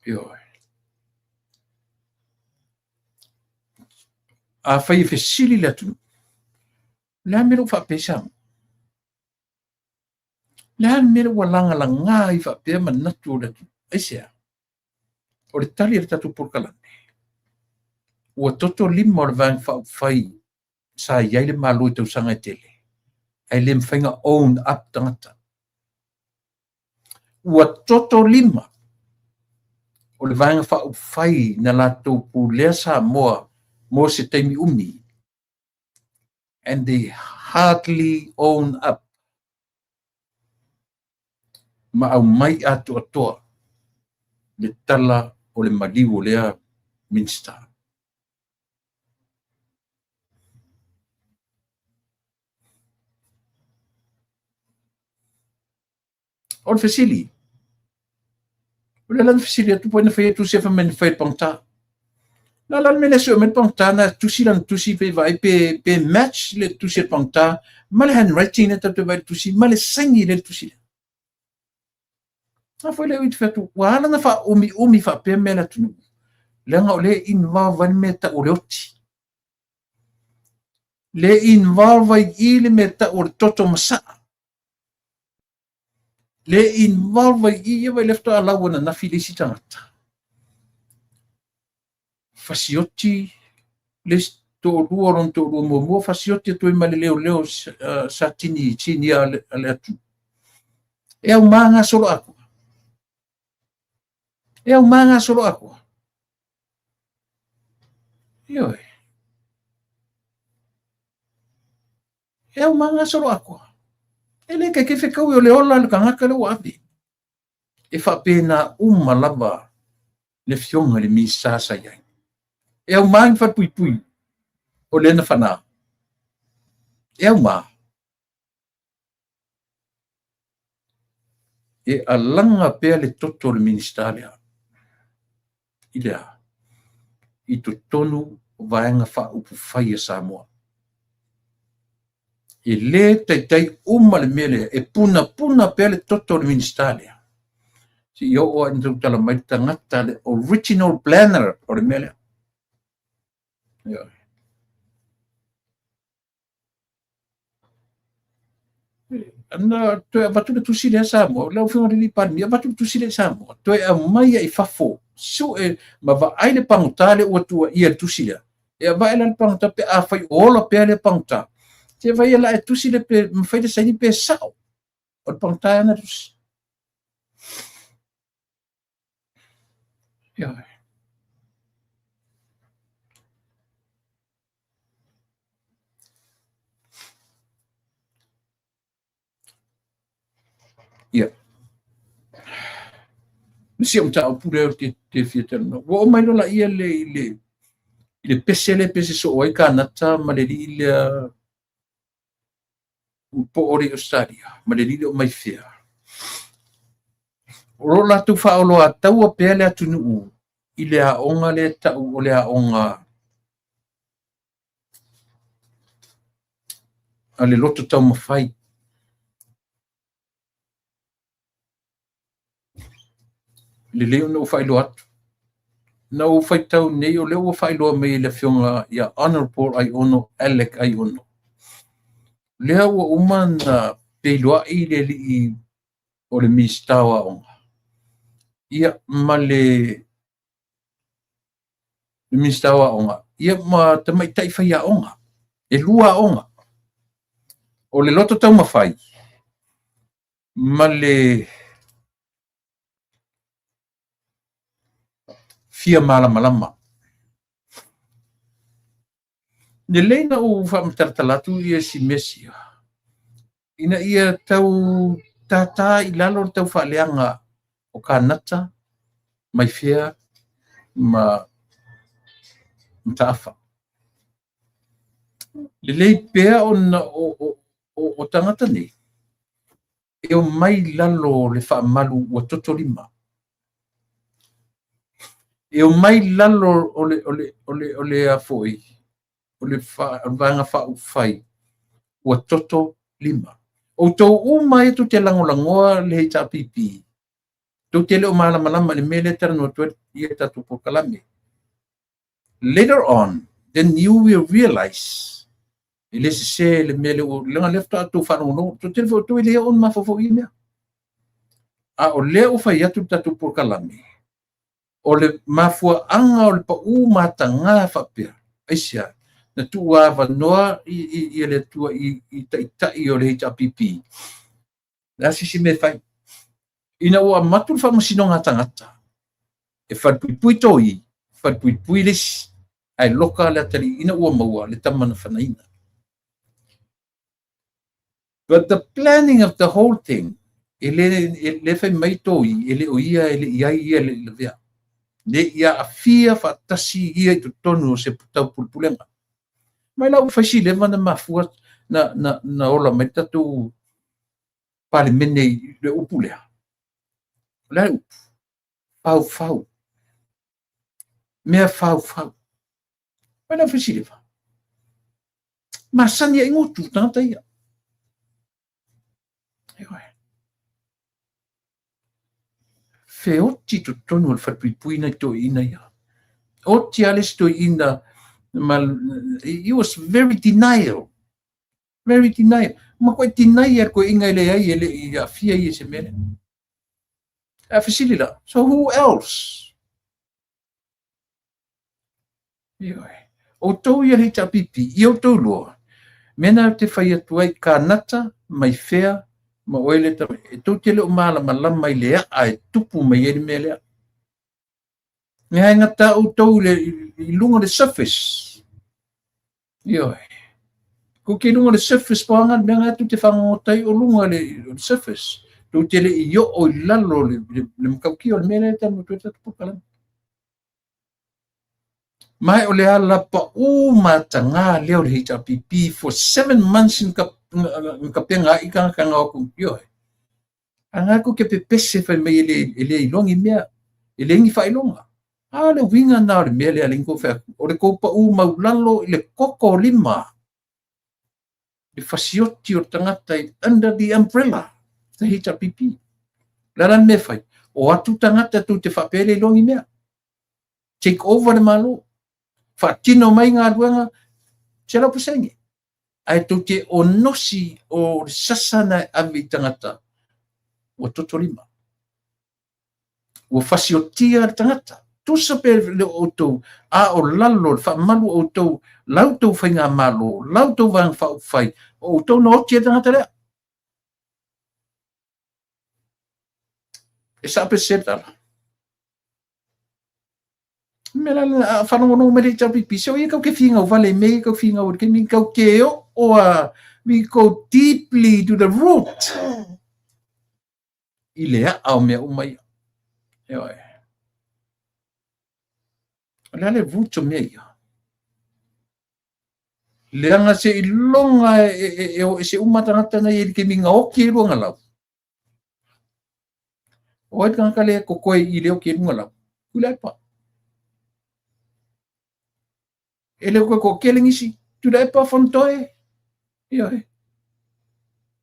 Ioe. Afai e fesili le atunuu, o le a le mea lea ua faapea ai Samoa? O le a le mea lea ua lagalaga ai faapea manatu o le atunuu? Aisea? O le tali a le tatou polokalame, ua toto lima o le Vaega Faaupufai sa i ai le Malo i tausaga e tele, ae le mafai ona own up tagata. Ua toto lima o le Vaega Faaupufai na latou pulea Samoa mo se taimi umi, and they hardly own up ma aumai atoatoa le tala o le maliu o lea Minisita. O le fesili, o le la na fesili atu po na fai tusi e fai mai na fai le pagota. La la le mea lea sue mai le pagota na tusi lana tusi pe vaai pe match le tusi a le pagota ma le handwriting lea tatou te vaai i le tusi ma le saini lea i le tusi lea. A foi lea ua fai atu, ua ala ona faaumiumi faapea mea le atunuu, leaga o lea e involve ai le mea tau o le oti. Le involve ai i le mea tau o le toto masaa. Le involve ai i ia vai le faatoa lau ananafi le isi tagata. Fasioti le isi toalua o lona toalua muamua fasioti atu ai ma le leoleo Satini sinia a le atunuu. E auma gasolo atoa. E auma gasolo atoa. Ioe. E auma gasolo atoa. E le taitai fetaui o le ola le tagata lea ua ave. E faapena uma lava le afioga i le Minisita sa i ai. E auma ni falepuipui o lea na fana. E auma. E alaga pea le toto o le Minisita lea i le a? I totonu o Vaega Faaupufai a Samoa. E le taitai uma le mea lea, e punapuna pea le toto o le Minisita lea. Seia oo lava ina tautala mai le tagata, le original planner o le mea lea. Ioe. Na toe avatu le tusi lea Samoa, lau Afioga i le Palemia, avatu le tusi lea i Samoa, toe aumai i fafo, sue ma vaai le pagota lea ua tuuaia le tusi lea. E avae la le pagota pe afai o ola pea lea pagota. Se vai la e tusi le pe mafai le saini pe sao. O le pagota e ana tusi. Ioe. Ia. Ma si ou mataupu lea ou te fia talanoa. Ua oo mai loa laia le, i le, i le pese lea e pese soo ai Kanata ma le alii lea po o le Ausetalia ma le alii lea o mai fea. O lo o latou faaoloataua pea le atunuu i le aoga lea e tau o le aoga a le loto taumafai. Lelei ona ou faailoa atu. Na ou faitau nei, o lea ua faailoa mai e le afioga ia Honorable Aiono Alec Aiono. Lea ua uma na feiloai le alii o le Minisita o Aoga, ia ma le Minisita o Aoga, ia ma tamaitai faiaoga. E lua aoga. O le loto taumafai ma le fia malamalama. Lelei na ou faamatalatala atu ia si mea sia, ina ia tau tātā i lalo le tau faaleaga o Kanata mai fea ma Mataafa. Lelei pea ona o tagata nei, e omai i lalo o le faamalu ua toto lima. E omai i lalo o le, o le, o le, o le, a foi, o le Vaega Faaupufai ua toto lima. Outou uma ia tou te lagolagoa le HRPP, tou te le o malamalama i le mea lea e talanoa atu ai ia tatou polokalame. Later on, then you will realize e le sese le mea lea ua, leaga lea faatoa outou faalogologo, toatele foi o outou e le oo ona mafaufau i ia mea. A o lea ua fai atu le tatou polokalame, o le mafuaaga o le pau mataga faapea, aisea? Na tuuavanoa i le Atua i taitai o le HRPP. Le a se isi mea e fai? Ina ua amatu le faamasinoga a tagata, e falepuipui toi, falepuipui le isi, ae loka le atalii ina ua maua le tama na fanaina. But the planning of the whole thing, e le, e le fai mai toi, e le o ia, e le i ai ia, e le i lavea. Le i aafia faatasi ia i totonu o se taupulepulega. Mai la ua fai si leva na mafua na, na, na ola mai le tatou Palemene i le upu lea. O le a le upu? Faufau. Mea faufau. Mai la ua fai si leva. Masani ai gutu tagata ia. Ioe. Feoti totonu o le falepuipui nai toeaiina ia. Oti lava le isi toeaina ma he was very denial. Very denial. Ma koe deny e koe inga e leai e le i aafia ia i se mea lea. A fesili la, so who else? Ioe. Outou ia le HRPP, i outou loa, mena te fai atu ai Kanata mai fea ma oe le tama, e tou te le o malamalama i le aa e tupu mai ai le mea lea. Mea e gata outou i, le, i luga o le surface. Ioe. Kou te i luga o le surface po anga le mea nga tu te whangongota ai o luga le, le surface. Tou te le i oo i lalo le, le, le matautia o le mea lea e talanoa atu ai tatou polokalame. Ma o le ala paʻū mataga lea o le HRPP for 7 months na kapega ai tagata na o atu, ioe. A nga kou te pepese fai mai e le, e le iloa ni mea, e leai ni faailoga. A le uiga na o le mea lea a le kou fai atu, o le kou paʻū maulalo i le koko o lima, le fasioti o le tagata i under the umbrella, the HRPP. O le a la le mea e fai? O atu tagata tou te faapea e le iloa ni mea. Take over le Malo. Faatino mai galuega 100%. Ae tou te onosi o le sasa na e ave i tagata ua toto lima. Ua fasiotia le tagata. Tusa pe le o outou, a o lalo le faamalu o outou, la outou faigamalo, la outou Vaega Faaupufai, o outou na oti ai le tagata lea. E sao pe sese le tala? Me la a whalongolongo mai le HRPP, se o ia kau ke whingau vale me ia kau whingau le kemi kau ke o a we go deeply to the root i le aa o mea uma ia. Ioe. O le a le root o mea ia? Leaga seiloga e o ese uma tagata na i le taimi na oti ai luagalau. O ai le tagata lea e totoe i le oti ai lugalau? Tuilaepa. E le o toe toatele nisi. Tuilaepa, Fonotoe. Ioe.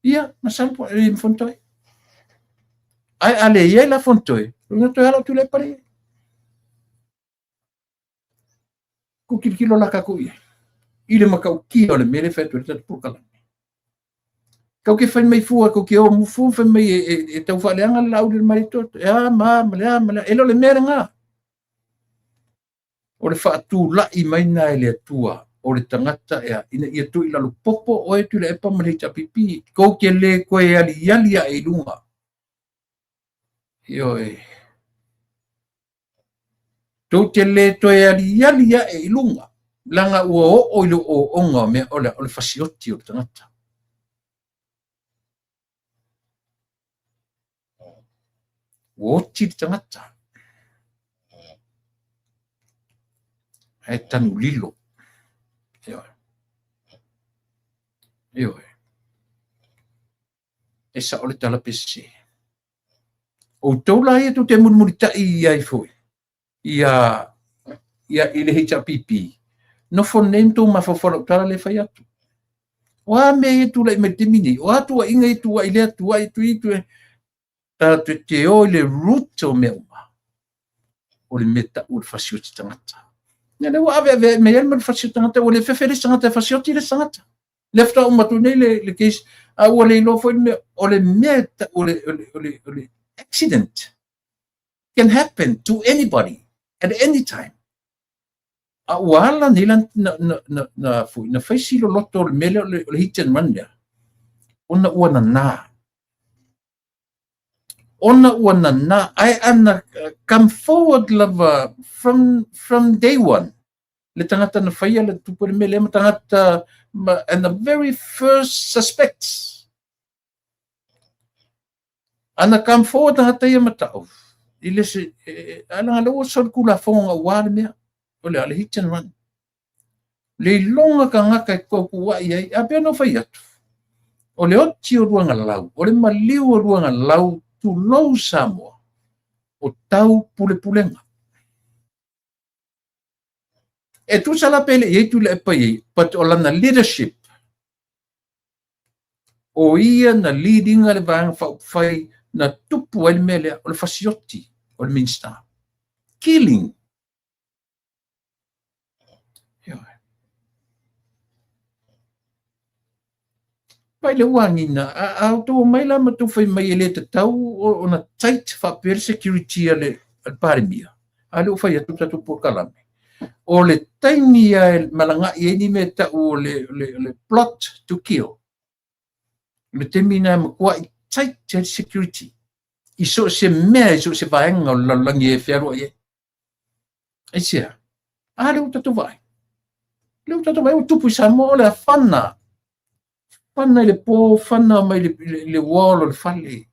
Ia, masalo po o Fonotoe. Ae a le i ai la Fonotoe, lona toe ala o Tuilaepa lea. Ku tilotilo la tatou i ai i le matautia o le mea lea e fai atu ai le tatou polokalame. Tou te fai mai fua, tou te o fua fai mai e tau faaleaga le Laauli i le Malietoa, e a ma a ma le a ma le a. E le o le mea lena. O le faatulai mai na e le Atua o le tagata ea, ina ia tuu i lalo popo oe Tuilaepa ma le HRPP, tou te le toe aliali ae i luga. Ioe. Tou te le toe aliali ae i luga, leaga ua oo i le ooooga o mea, o le fasioti o le tagata. Ua oti le tagata. Ae tanu lilo. Ioe. Ioe. E sao le tala pe sese. Outou la ia tou te mulimulitai i ai foi ia ia i le HRPP, nofo nei ma tou mafaufau lau tala lea e fai atu. O a mea ia tulai mai le taimi nei? O a tuuaiga ia tuuai lea, tuuai tui, tui, tatou te o i le root o mea uma. O le mea tau o le fasioti tagata. Ia lea ua aveave mai ai ma le fasioti tagata, ua le fefe le isi tagata e fasioti le isi tagata. Lea faatoa uma atu nei le case, a ua le iloa foi le mea, o le mea e tau o le accident can happen to anybody at any time. A ua ala nei la na foi, na fai si loloto o le mea lea o le hit and run lea, ona ua nana. Ona ua nana, ae ana come forward lava from day one, le tagata na faia le tupu le mea lea ma tagata ma, and the very first suspects. Ana come forward tagata ia ma tau, i le se, alanga le ua solitulafono na ua le mea, o le a le hit and run. Le iloga tagata e tautuuai ai, a pei ona fai atu, o le oti o luagalau, o le maliu o luagalau, tulou Samoa, o tau pulepulega. E tusa la pe le i ai Tuilaepa i ai, but o lana leadership, o ia na lead ina le Vaega Faaupufai na tupu ai le mea lea, o le fasioti o le Minista. Killing. Ioe. Pai le uagiga, a outou omai la ma outou fai mai e le tatau ona tight faapea le security a le Palemia, a lea ua fai atu le tatou polokalame. O le taimi lava e malagai ai ni mea e tau o le plot to kill, o le taimi lena e matuai tight ai le security i so o se mea, i so o se vaega o le lalolagi e fealuai ai. Aisea? A lea ua tatou vaai. Lea ua tatou vaai ua tupu i Samoa o le fana. Fana i le po, fana mai le wall o le fale.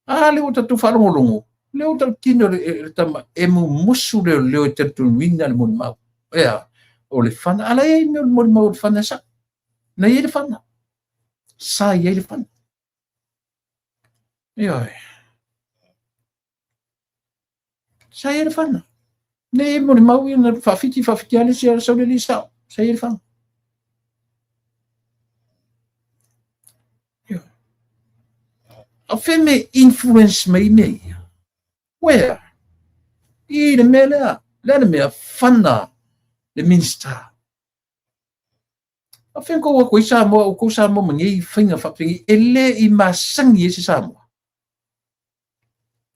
A lea ua tatou faalogologo. Lea ua tautino le tama e mumusu leoleo e talitonuina le molimau. Ea, o le fana. A la e i ai mea o le molimau o le fana e sao. Na i ai le fana. Sa i ai le fana. Ioe. Sa i ai le fana. Nei e molimau ia na faafiti faafiti lava le isi sau le alii sao. Sa i ai le fana. Ioe. A o fea me influence mai mea ia? Where? I le mea lea. Le a le mea? Fana le Minista. A fea kou atu ai Samoa, outou Samoa ma nei faiga faapenei, e le i masani ai se Samoa.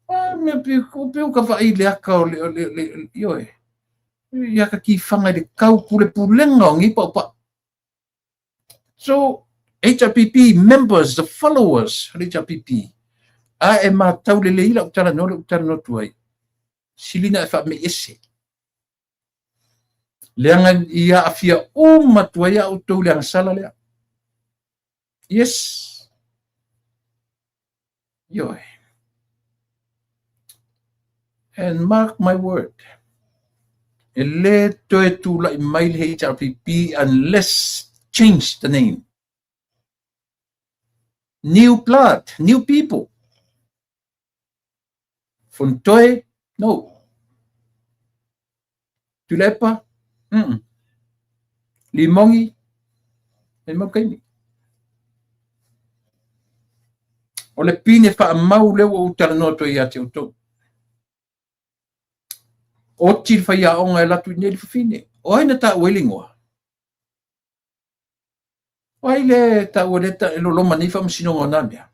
A mea pe, pe o ka vaai i le aka o le, o le, le, ioe, i aka tifaga i le tau pulepulega o nei paupau. So, HRPP members, the followers o le HRPP, a e matau lelei lau talanoa lea ou talanoa atu ai, sili na e faameiese. Leaga i aafia uma atu ai a outou i le agasala lea. Yes. Ioe. And mark my word, e le toe tulai mai le HRPP unless change the name. New blood, new people. Fontoe, no. Tuilaepa, mm. Limongi, e mau kaimi. O le pine faamau lea ua ou talanoa atu ai ia te outou. Oti le faiaoga e alu atu i inei le fafine. O ai na taua ai le igoa? O ai le taua le ta, e loloma nei faamasinoga o nā mea?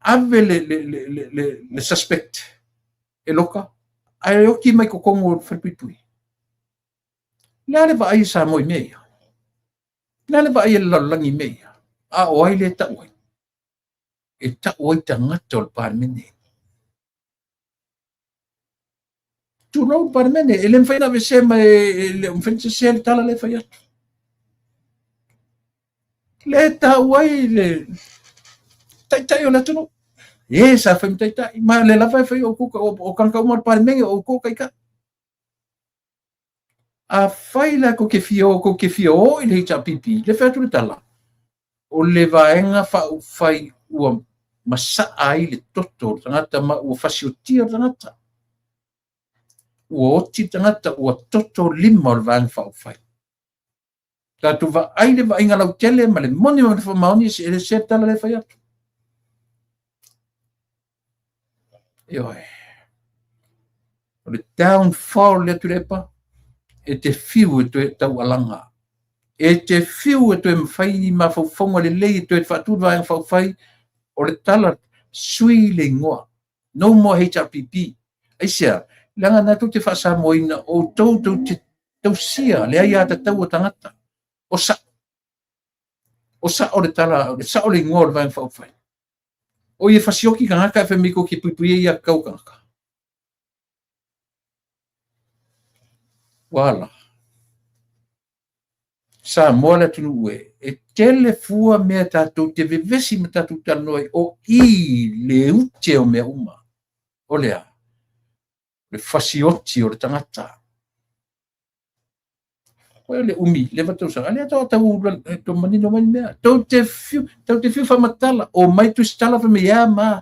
Ave le, le, le, le, le, le suspect e loka, ae oki mai totonu o le falepuipui. Le a le vaai a Samoa i mea ia? Le a le vaai a le lalolagi i mea ia? A o ai le tau ai? E tau ai tagata o le Palemene. Tulou le Palemene, e le mafai ona aveesea ma e le o mafai ona sese le tala lea e fai atu. Le tau ai le taitai o le atunuu. E sa fai ma taitai, ma le lava e fai o outou, o tagata uma o le Palemene, o outou taitai. Afai la tou te fia o, tou te fia o i le HRPP, le fai atu le tala, o le vaega faaupufai ua masaa ai le toto o le tagata ma ua fasiotia le tagata. Ua oti le tagata, ua toto lima o le vaega faaupufai. Tatou vaai le vaaiga lautele ma le moni ma le faamaoni e le se tala le fai atu. Ioe. O le downfall lea Tuilaepa, e te fiu e toe taualaga. E te fiu e toe mafai ni mafaufauga lelei e toe faatu le vaega faaupufai. O le tala, sui le igoa. No more HRPP. Aisea? Leaga na tou te faasamoaina, outou tou te tausia le aiatatau a tagata. O sao. O sao le tala, o le sao le igoa o le Vaega Faaupufai. O ia fasioki tagata e fai mai tou te puipuia ia tatau a tagata. Ua ala. Samoa le atunuu e, e tele fua mea tatou te vevesi ma tatou talanoa ai, o i le ute o mea uma. O le a? Le fasioti o le tagata. Koe le umi, le va tausaga, lea tau tau to manino mai mea. Tau te fiu, tau te fiu whamatala, o mai tusitala wha mea ma,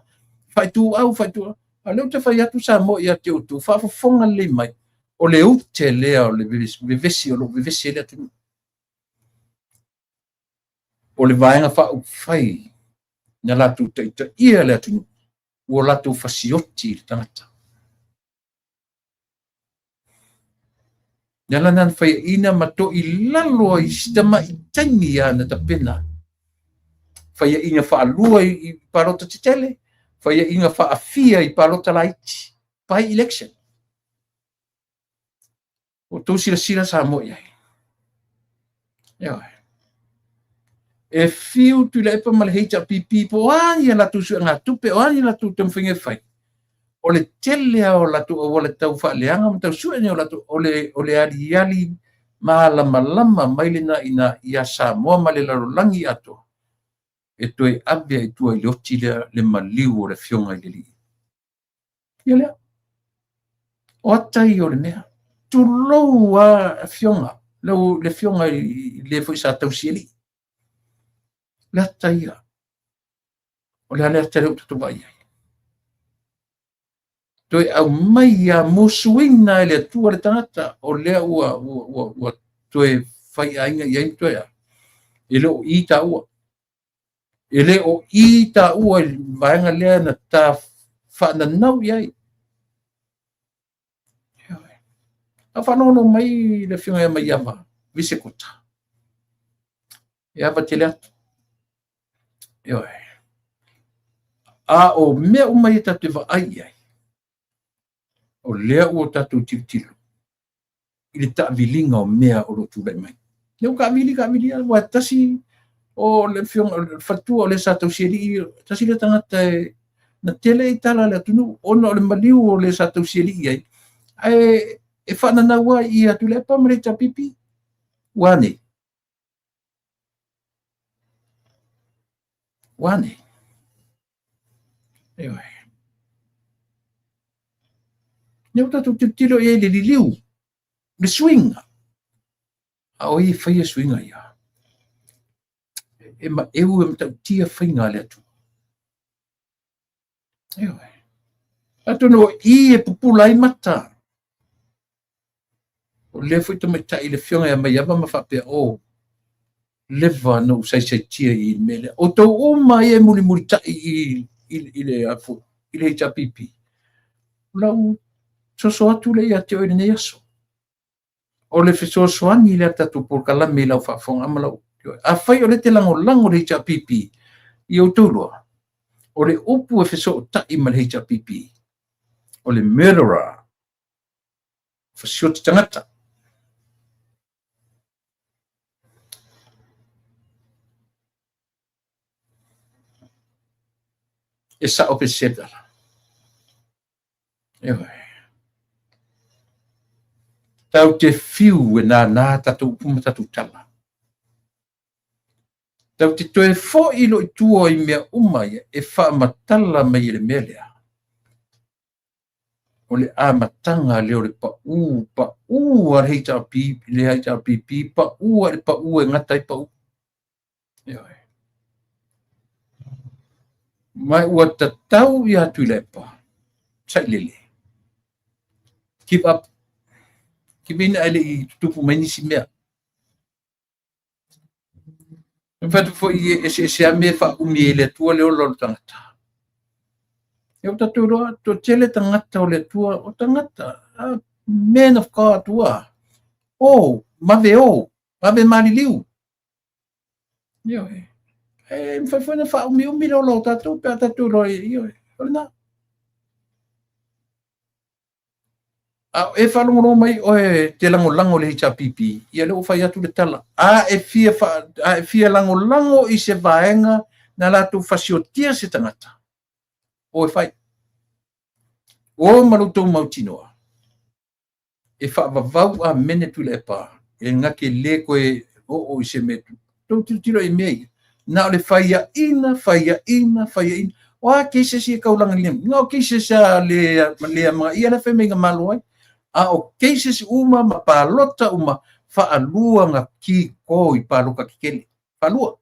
whaitu au, whaitu au. A lea ou te fai atu Samoa ia te outou, faafofoga lelei mai, o le ute lea o le vevesi o lo o vevesi ai le atunuu. O le vaega faaupufai na latou taitaia le atunuu, ua latou fasioti i le tagata. Le ala lena na faiaina ma toilalo ai si tamai taimi a na tapena. Faiaina faalua i palota tetele, faiaina faafia i palota laiti, by election. Ua outou silasila Samoa i ai. Ioe. E fiu Tuilaepa ma le HRPP po o a ni a latou suega tupe, o a ni a latou taumafaiga e fai. O le tele lava o latou auala tau faaleaga ma tau sue ni o latou, o le, o le aliali malamalama mai lena i ina ia Samoa ma le lalolagi atoa e toe ave ai i tua i le oti lea le maliu o le Afioga i le Alii. Ia lea. O ata ia o le mea. Tulou a afioga, lau le afioga i le foi sa tausi alii. Le ata ia. O le a le ata lea ua tatou vaai ai. Toe aumai ia musuina e le Atua le tagata o lea ua, ua, ua, ua toe faiaiga i ai toe a. E le o i taua. E le o i taua i le vaega lea na ta faananau i ai. A faalogologo mai le afioga ia Maiava Visekota. E ava tele atu. Ioe. A o mea uma ia tatou te vaai i ai, o lea ua tatou tilotilo i le taaviliga o mea o lo o tulai mai. Lea ua taavili, taavili, aua e tasi o le afioga, o le faletua o le sa tausialii, tasi lea tagata e na tele ai tala a le atunuu ona o le maliu o le sa tausialii ai, ae e faananau ai ia Tuilaepa ma le HRPP. Ua ane? Ua ane? Ioe. Lea ua tatou tilotilo i ai i le liliu, le suiga. A o ai e faia suiga ia? E maeu e matautia faiga a le Atua. Ioe. Atonu o i e pupula ai mata. O lea foi tamaitai i le afioga ia Maiava ma faapea, o, leva na ou saisaitia i le mea lea. O tou uma ia e mulimulitai i le HRPP, o lau soso atu lea ia te oe i lenei aso. O le fesoasoani lea a le tatou polokalame i lau faafofoga ma lau... Afai o lea e te lagolago le HRPP, ia outou iloa, o le upu e fesootai ma le HRPP, o le murderer, fasioti tagata. E sa'o pe sese le tala? Ioe. Tatou te fiu e nānā tatou upu ma tatou tala. Tatou te toe fo'i loa i tua i mea uma ia e faamatala mai e le mea lea. O le amataga lea o le pa'u, pa'u a le HRP, le HRPP, pa'u a le pa'u e gata ai pa'u. Ioe. Ma ua tatau ia Tuilaepa, sailele, give up, give in ae le i tutupu mai nisi mea. E fai atu foi e eseese lava mea e faaumi ai e le Atua le ola o le tagata. E ua tatou iloa, toatele tagata o le Atua, o tagata, men of God ua, o, mave o, mave maliliu. Ioe. E mafai foi ona faaumiumi le ola o tatou pe a tatou iloa, ioe, o lena. A o e faalogologo mai oe e te lagolago i le HRPP, ia lea ua fai atu le tala. A e fia, fa, a e fia lagolago i se vaega na latou fasiotia se tagata, o e fai. O ma lo outou mautinoa, e faavavau amene Tuilaepa, e na te le toe oo i se mea. Tou tilotilo i mea ia. Na o le faiaina, faiaina, faiaina. O a cases ia taulaga nei? Na o cases a le, le amanaia la e fai mai na malo ai. A o cases uma ma palota uma, faalua na kiko i palota tetele. Faalua.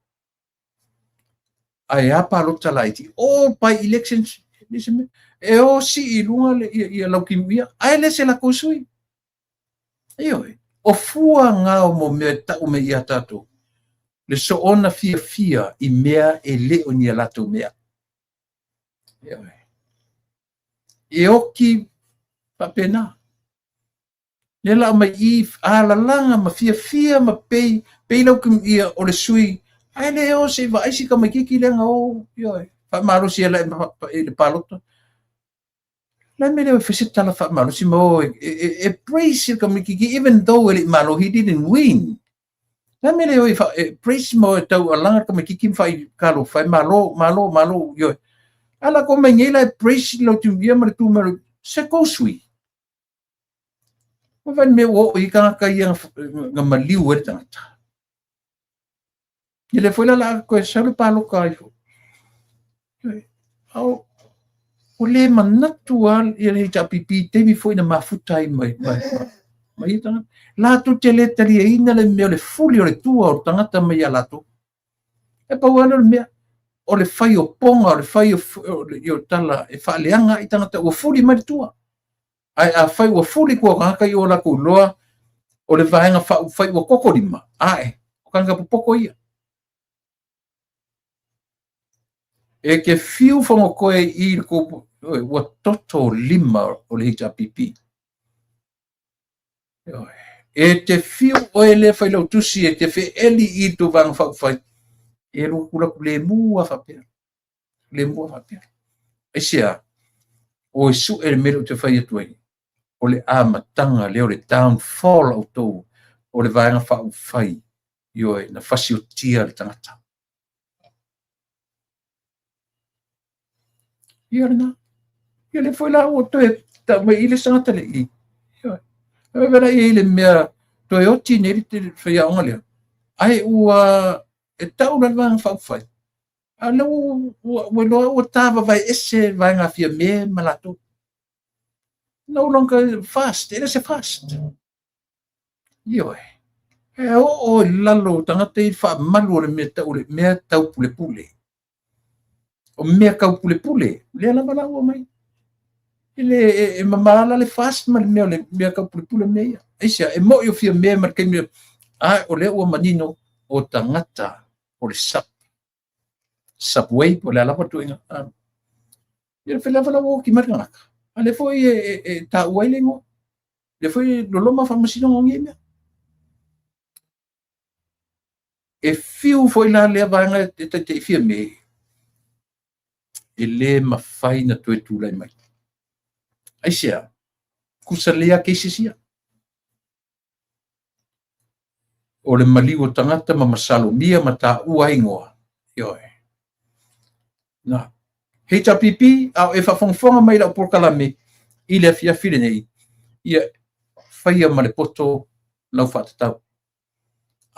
Ae a palota laiti? All by elections. E o sii i luga le, ia, ia Lautimuia, ae le se latou sui. Ioe. O fua ngā o mo mea e tau mai ia tātou. Le soona fiafia i mea e le o ni a latou mea. Ioe. E oki faapena. Le la mai i alalaga ma fiafia ma pei, pei lau ia o le sui, ae le o se i vaai si tamaititi lea na o, ioe, faamalosi e la i le palota. Le mea lea e fai se tala faamalosi ma o e praise le tamaititi even though e le i malo, he didn't win. Le mea lea e praise ma o e tau alaga le tamaititi ma fai talofa e malo, malo, malo, ioe. A la ko mai nei la e praise lau tiuia ma le tu mai se kou sui. Ua vai mea ua oo i tagata ia na maliu ai le tagata. Ia lea foi la la koe sau le paloka ai fo. Ao, o le manatu a ia le HRPP taimi foi na mafuta ai mai, mai, mai ia tagata. Latou te le taliaina le mea o le fuli o le tua o le tagata mai ia latou. E pau lava lea o le mea, o le fai o poga, o le fai o, o tala e faaleaga ai tagata ua fuli mai le tua. Ae afai ua fuli tua o tagata ia ua latou iloa o le vaega faaupufai ua toto lima, ae o tagata popoto ia. E te fiu Fonotoe i le tou, ua toto lima o le HRPP. E te fiu oe lea Failautusi e te feeli i le tou vaega faaupufai, e alu atu latou lemu lava faapea. Lemu lava faapea. Aisea? O e su'e le mea lea ou te fai atu ai, o le amataga lea o le downfall a outou o le Vaega Faaupufai, ioe, na fasiotia le tagata. Ia lena. Ia lea foi la ua toe tau mai i le isi tagata le i. Ioe. E vela i ai le mea toe oti nei le faiaoga lea. Ae ua e tau la le Vaega Faaupufai. A o lea ua iloa ua tavavae ese vaega a Fiame ma latou. No longer fast, e le se fast. Ioe. E oo i lalo o tagata i faamalu o le mea tau le mea tau pulepule. O mea kau pulepule, lea lava la ua mai. E le e mamala le fast ma le mea o le mea kau pulepule mea ia. Aisea, e mo'i o fia mea ma le taimi a o lea ua manino o tagata o le subway po o le a lava tuuaiga. Ia le lava la ua oti mai le tagata. A lea foi e taua ai le igoa. Lea foi e loloma faamasinoga o nei mea. E fiu foi la lea vaega e taitai Fiame, e le mafai na toe tulai mai. Aisea, tutusa lelei lava cases ia. O le maliu o tagata ma masalomia ma taua ai igoa. Ioe. Na. HRPP, a o e faafogafoga mai i lau polokalame i le afiafi lenei, ia faia ma le poto lau faatatau.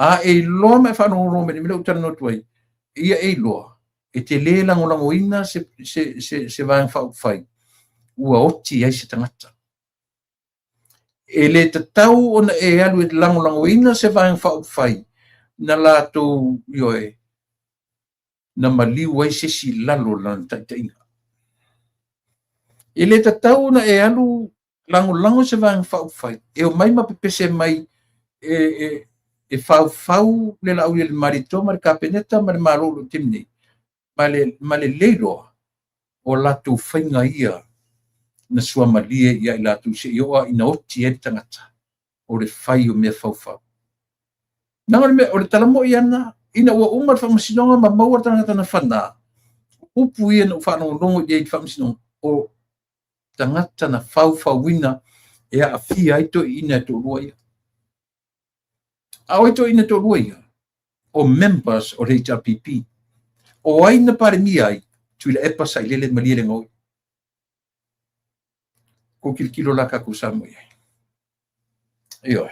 A e iloa ma e faalogologo mai i le mea lea ua ou talanoa atu ai, ia e iloa, e te le lagolagoina se Vaega Faaupufai ua oti ai se tagata. E le tatau ona e alu e lagolagoina se Vaega Faaupufai na latou, ioe, na maliu ai se isi i lalo o lana taitaiga. E le tatau ona e alu lagolago se Vaega Faaupufai e omai ma pepese mai e faufau le Laaulialemalietoa ma le Kapeneta ma le Malo o lo o i taimi nei, ma le le iloa o latou faiga ia na suamalie ia i latou seia oo ina oti ai le tagata o le fai o mea faufau. Leaga o le mea, o le tala moi lava lena, ina ua uma le faamasinoga ma maua le tagata na fana, o upu ia na ou faalogologo i ai i le faamasinoga, o tagata na faufauina e aafia ai toeaiina e toalua ia. A o ai toeaiina e toalua ia? O members o le HRPP. O ai na Palemia ai? Tuilaepa Sailele Malielegaoi. Kou tilotilo la tatou Samoa i ai. Ioe.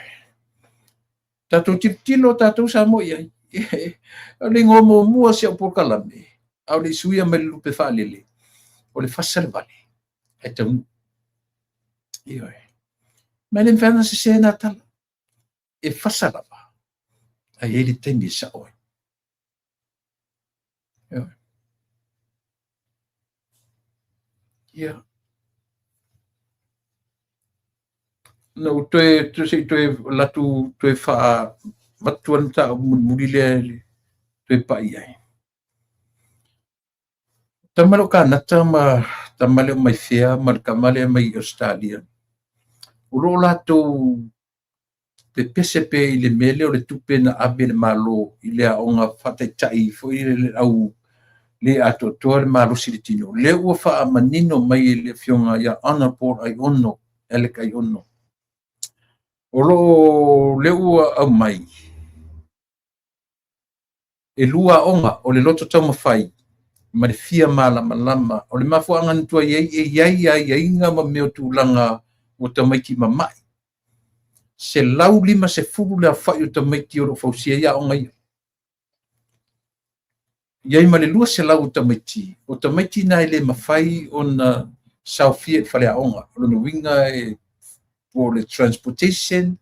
Tatou tilotilo tatou Samoa i ai. O le igoa muamua o si au polokalame, a o le i suia mai le lupe faalele, o le fasa le vale, ae taunuu. Ioe. Ma e le mafai ona sese na tala. E fasa lava, ae i ai le taimi e sao ai. Ioe. Ia. Na ou toe, se i toe latu toe faa-avatu le mataupu mulimuli lea e toe pai i ai. Tama lea o Kanata ma tama lea o Maifea ma le tama lea mai Ausetalia, o lo o latou pepese pea i le mea lea o le tupe na ave e le Malo i le aoga faataitai foi le au le atoatoa le malosi i le tino. Lea ua faamanino mai e le Afioga ia Honourable Aiono, Alec Aiono. O lo o lea ua aumai E lua aoga, o le loto taumafai ma le fia malamalama. O le mafuaaga na tuai ai, e i ai aiaiga ma mea o tulaga o tamaiti mamai. 150 le aofai o tamaiti o lo o fausia ai aoga ia. I ai ma le 200 o tamaiti, o tamaiti na e le mafai ona saofia i le faleaoga. O lona uiga e po o le transportation,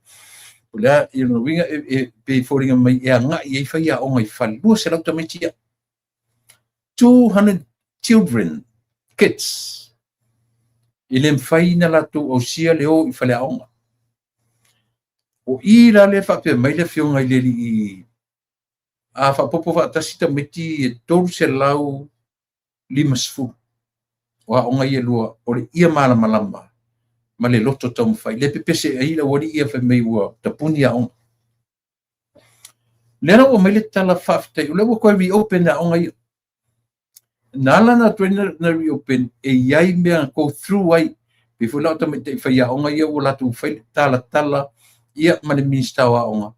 o le a, i lona uiga e pei e foliga mai e agai ai faiaoga i fale, 200 tamaiti ia. 200 children, kids, e le mafai na latou ausia le o i faleaoga. O i la lea faapea mai le afioga i le alii, a faaopoopo faatasi tamaiti e 300 50 o aoga ia e lua, o le ia malamalama ma le loto taumafai. Le pepese ai le aualii ia fai mai ua tapuni aoga. Lea la ua aumai le tala faafetai, o lea ua toe reopen aoga ia. Na ala na toe na reopen, e i ai mea na go through ai. Pei foi la o tamaitai faiaoga ia ua latou fai le talatala ia ma le Minisita o Aoga.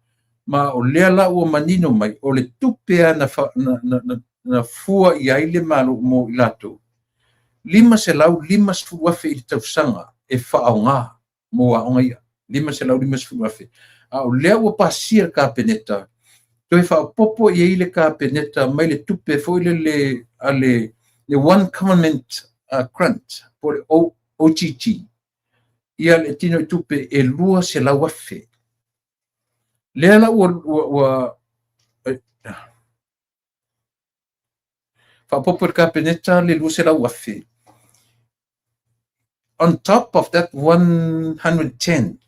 Ma o lea la ua manino mai, o le tupe lava na, na, na, na na fua i ai le Malo mo i latou, $550,000 i le tausaga e faaaoga mo aoga ia, $550,000. A o lea ua pasia le Kapeneta, toe faaopoopo i ai le Kapeneta mai le tupe foi lele a le One Government Grant po o le OGG. Ia le tino i tupe e 200,000. Lea la ua faaopoopo i le Kapeneta le 200,000. On top of that 110,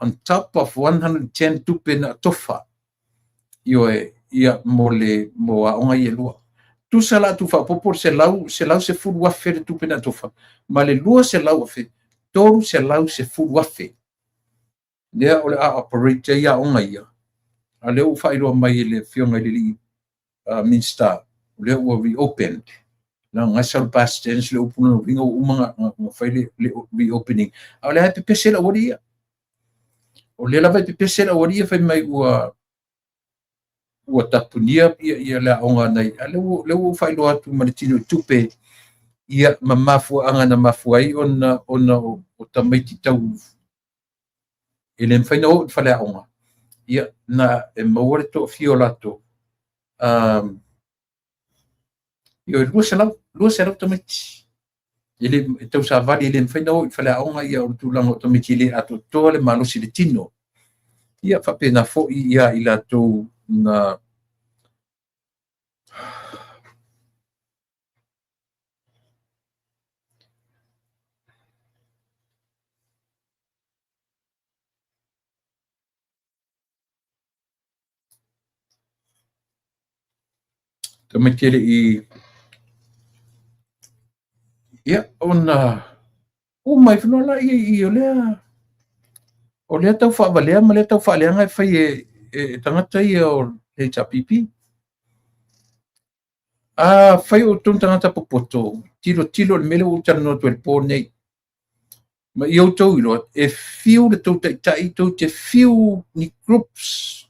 on top of 110 tupe na tofa, ioe, ia mo le mo aoga ia e lua. Tusa la tu faaopoopo le 110,000 le tupe na tofa, ma le 200,000, 310,000. Lea o le a operate ai aoga ia, a lea ua faailoa mai e le afioga i le alii Minista, o lea ua reopened. Leaga sau le past tense le upu lona uiga ua uma ona fai le reopening. A o lea e pepese le aualii ia. O lea lava e pepese le aualii ia fai mai ua tapunia ia le aoga nei. A lea ua faailoa atu ma le tino i tupe ia ma mafuaaga na mafua ai ona o tamaiti tau e le mafai ona oo i le faleaoga, ia na e maua le toafia o latou. Ioe, 200 tamaiti. E le tausavali e le mafai ona oo i le faleaoga ia o le tulaga o tamaiti e le atoatoa le malosi i le tino. Ia faapena foi ia i latou na tamaiti e le i ia ona uma ai fanua la ia o lea tau faavalea ma lea tau faaleaga e fai e tagata ia o HRPP. A fai o outou tagata popoto, tilotilo i le mea lea ua ou talanoa atu ai i le po nei. Ma ia outou iloa, e fiu le tou taitai, tou te fiu ni groups.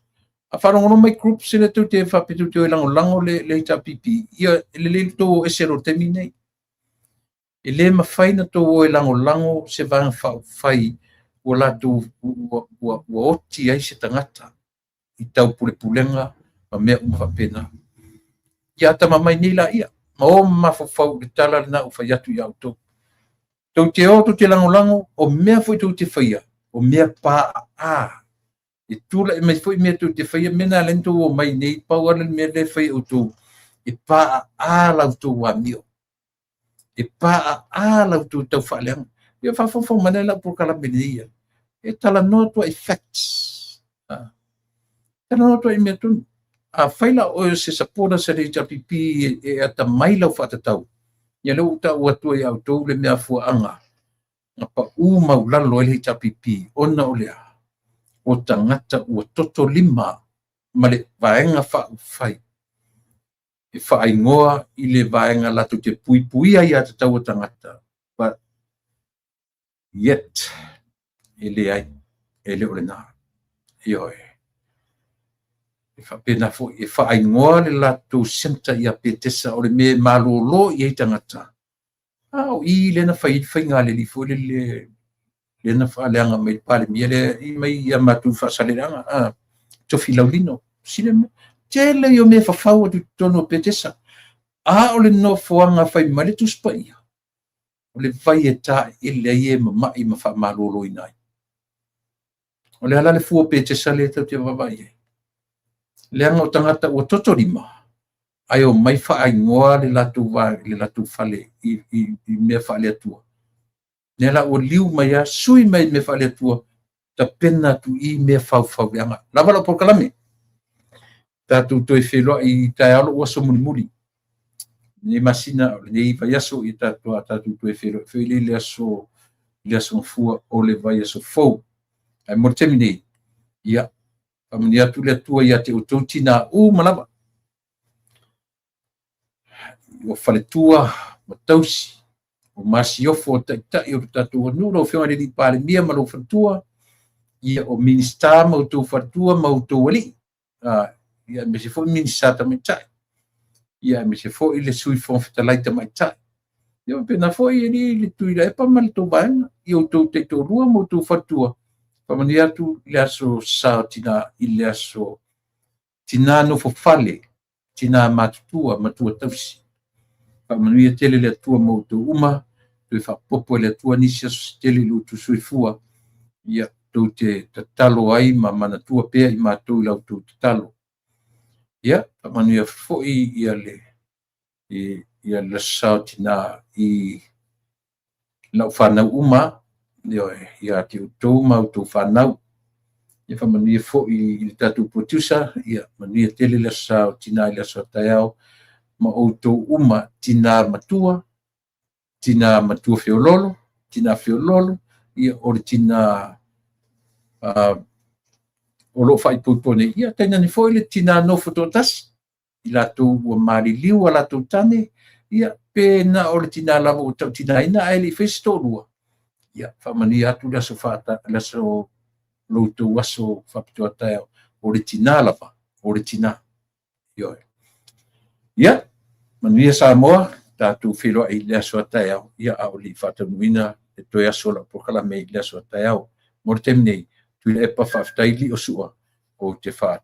A faalogologo mai groups lea tou te faapea tou te o e lagolago le HRPP, ia e lelei le tou o ese loa i le taimi lenei. E le mafai na tou o e lagolago se vaega faaupufai ua latou ua oti ai se tagata i taupulepulega ma mea uma faapena. Ia atamamai nei laia, ma o mafaufau i le tala lena ua fai atu ia outou. Tou te o, tou te lagolago, o mea foi tou te faia, o mea paaa. E tulai mai foi mea tou te faia, mea na alai tou o mai nei, pau lava le mea lea e fai e outou, e paaa la outou amio. E paaa la outou taufaaleaga. Ia faafofoga mai lau polokalame lenei ia. E talanoa atu ai facts. Talanoa atu ai mea tonu. A fai la oe o se supporter sa le HRPP e atamai lau faatatau, ia lea ua ou taua atu ai ia outou le mea fuaaga na pau maulalo ai le HRPP ona o le a? O tagata ua toto lima ma le vaega faaupufai e faaingoa i le vaega latou te puipuia ia tatau o tagata, but yet e leai, e le o lena. Ioe. E faapena foi, e faaingoa le latou centre ia Petesa o le mea e malolo i ai tagata. A o i lea na fai ai le faiga a le alii foi lele, lea na faaleaga mai le Palemia lea i mai ia matou faasaleleaga, Tofi Laulino. Sile mea. Tele ia mea fafau atu i totonu o Petesa. A o le nofoaga fai mai le Tusi Paia, o le vai e taeele ai e mamai ma faamaloloina ai. O le ala le fua Petesa lea tou te vaavaai ai. Leaga o tagata ua toto lima, ae o mai faaingoa le latou fale i mea faaleatua. Lea la ua liu mai a sui mai mea faaleatua, tapena atu i mea faufauleaga. Lava lau polokalame. Tatou toe feiloai i taeao lou aso mulimuli. Lenei masina, o lenei vaiaso, ia tatou toe feiloai foi le aso gafua o le vaiaso fou. Ae mo le taimi nei, ia, faamanuia atu le Atua ia te outou tina uma lava. O faletua ma tausi, o masiofo o taitai o le tatou atunuu, lau afioga i le alii Palemia ma lou faletua, ia o Minista ma outou faletua ma outou alii, ia aemaise foi Minista tamaitai, ia aemaise foi le Sui Fofoga Fetalai tamaitai. Ia faapena foi alii le Tuilaepa ma le tou vaega, ia outou taitoalua ma outou faletua, faamanuia atu le aso sa o tina i le aso tina nofofale, tina matutua, matua tausi. Faamanuia tele le Atua ma outou uma. Toe faaopoopo e le Atua nisi aso se tele i lo outou soifua, ia, tou te tatalo ai ma manatua pea i matou i la outou tatalo. Ia, faamanuia foi le Aso Sa o Tina i lau fanau uma, ioe, ia te outou ma outou fanau. Ia faamanuia foi i le tatou producer, ia manuia tele le Aso Sa o Tina i le aso a taeao, ma outou uma, tina matua, tina matua feoloolo, tina feoloolo, ia o le tina o lo o faaipoipo nei, ia tainane foi le tina nofo toatasi, i latou ua maliliu a latou tane, ia pe na o le tina lava ua tautinaina ae le i faia se toalua, ia faamanuia atu le aso lo outou aso faapitoa taeao, o le tina lava, o le tina. Ioe. Ia, manuia Samoa, tatou feiloai i le aso a taeao, ia a o le i faataunuuina le toe aso o lau polokalame i le aso a taeao. Mo le taimi nei, Tuilaepa faafetai Liosua, ou te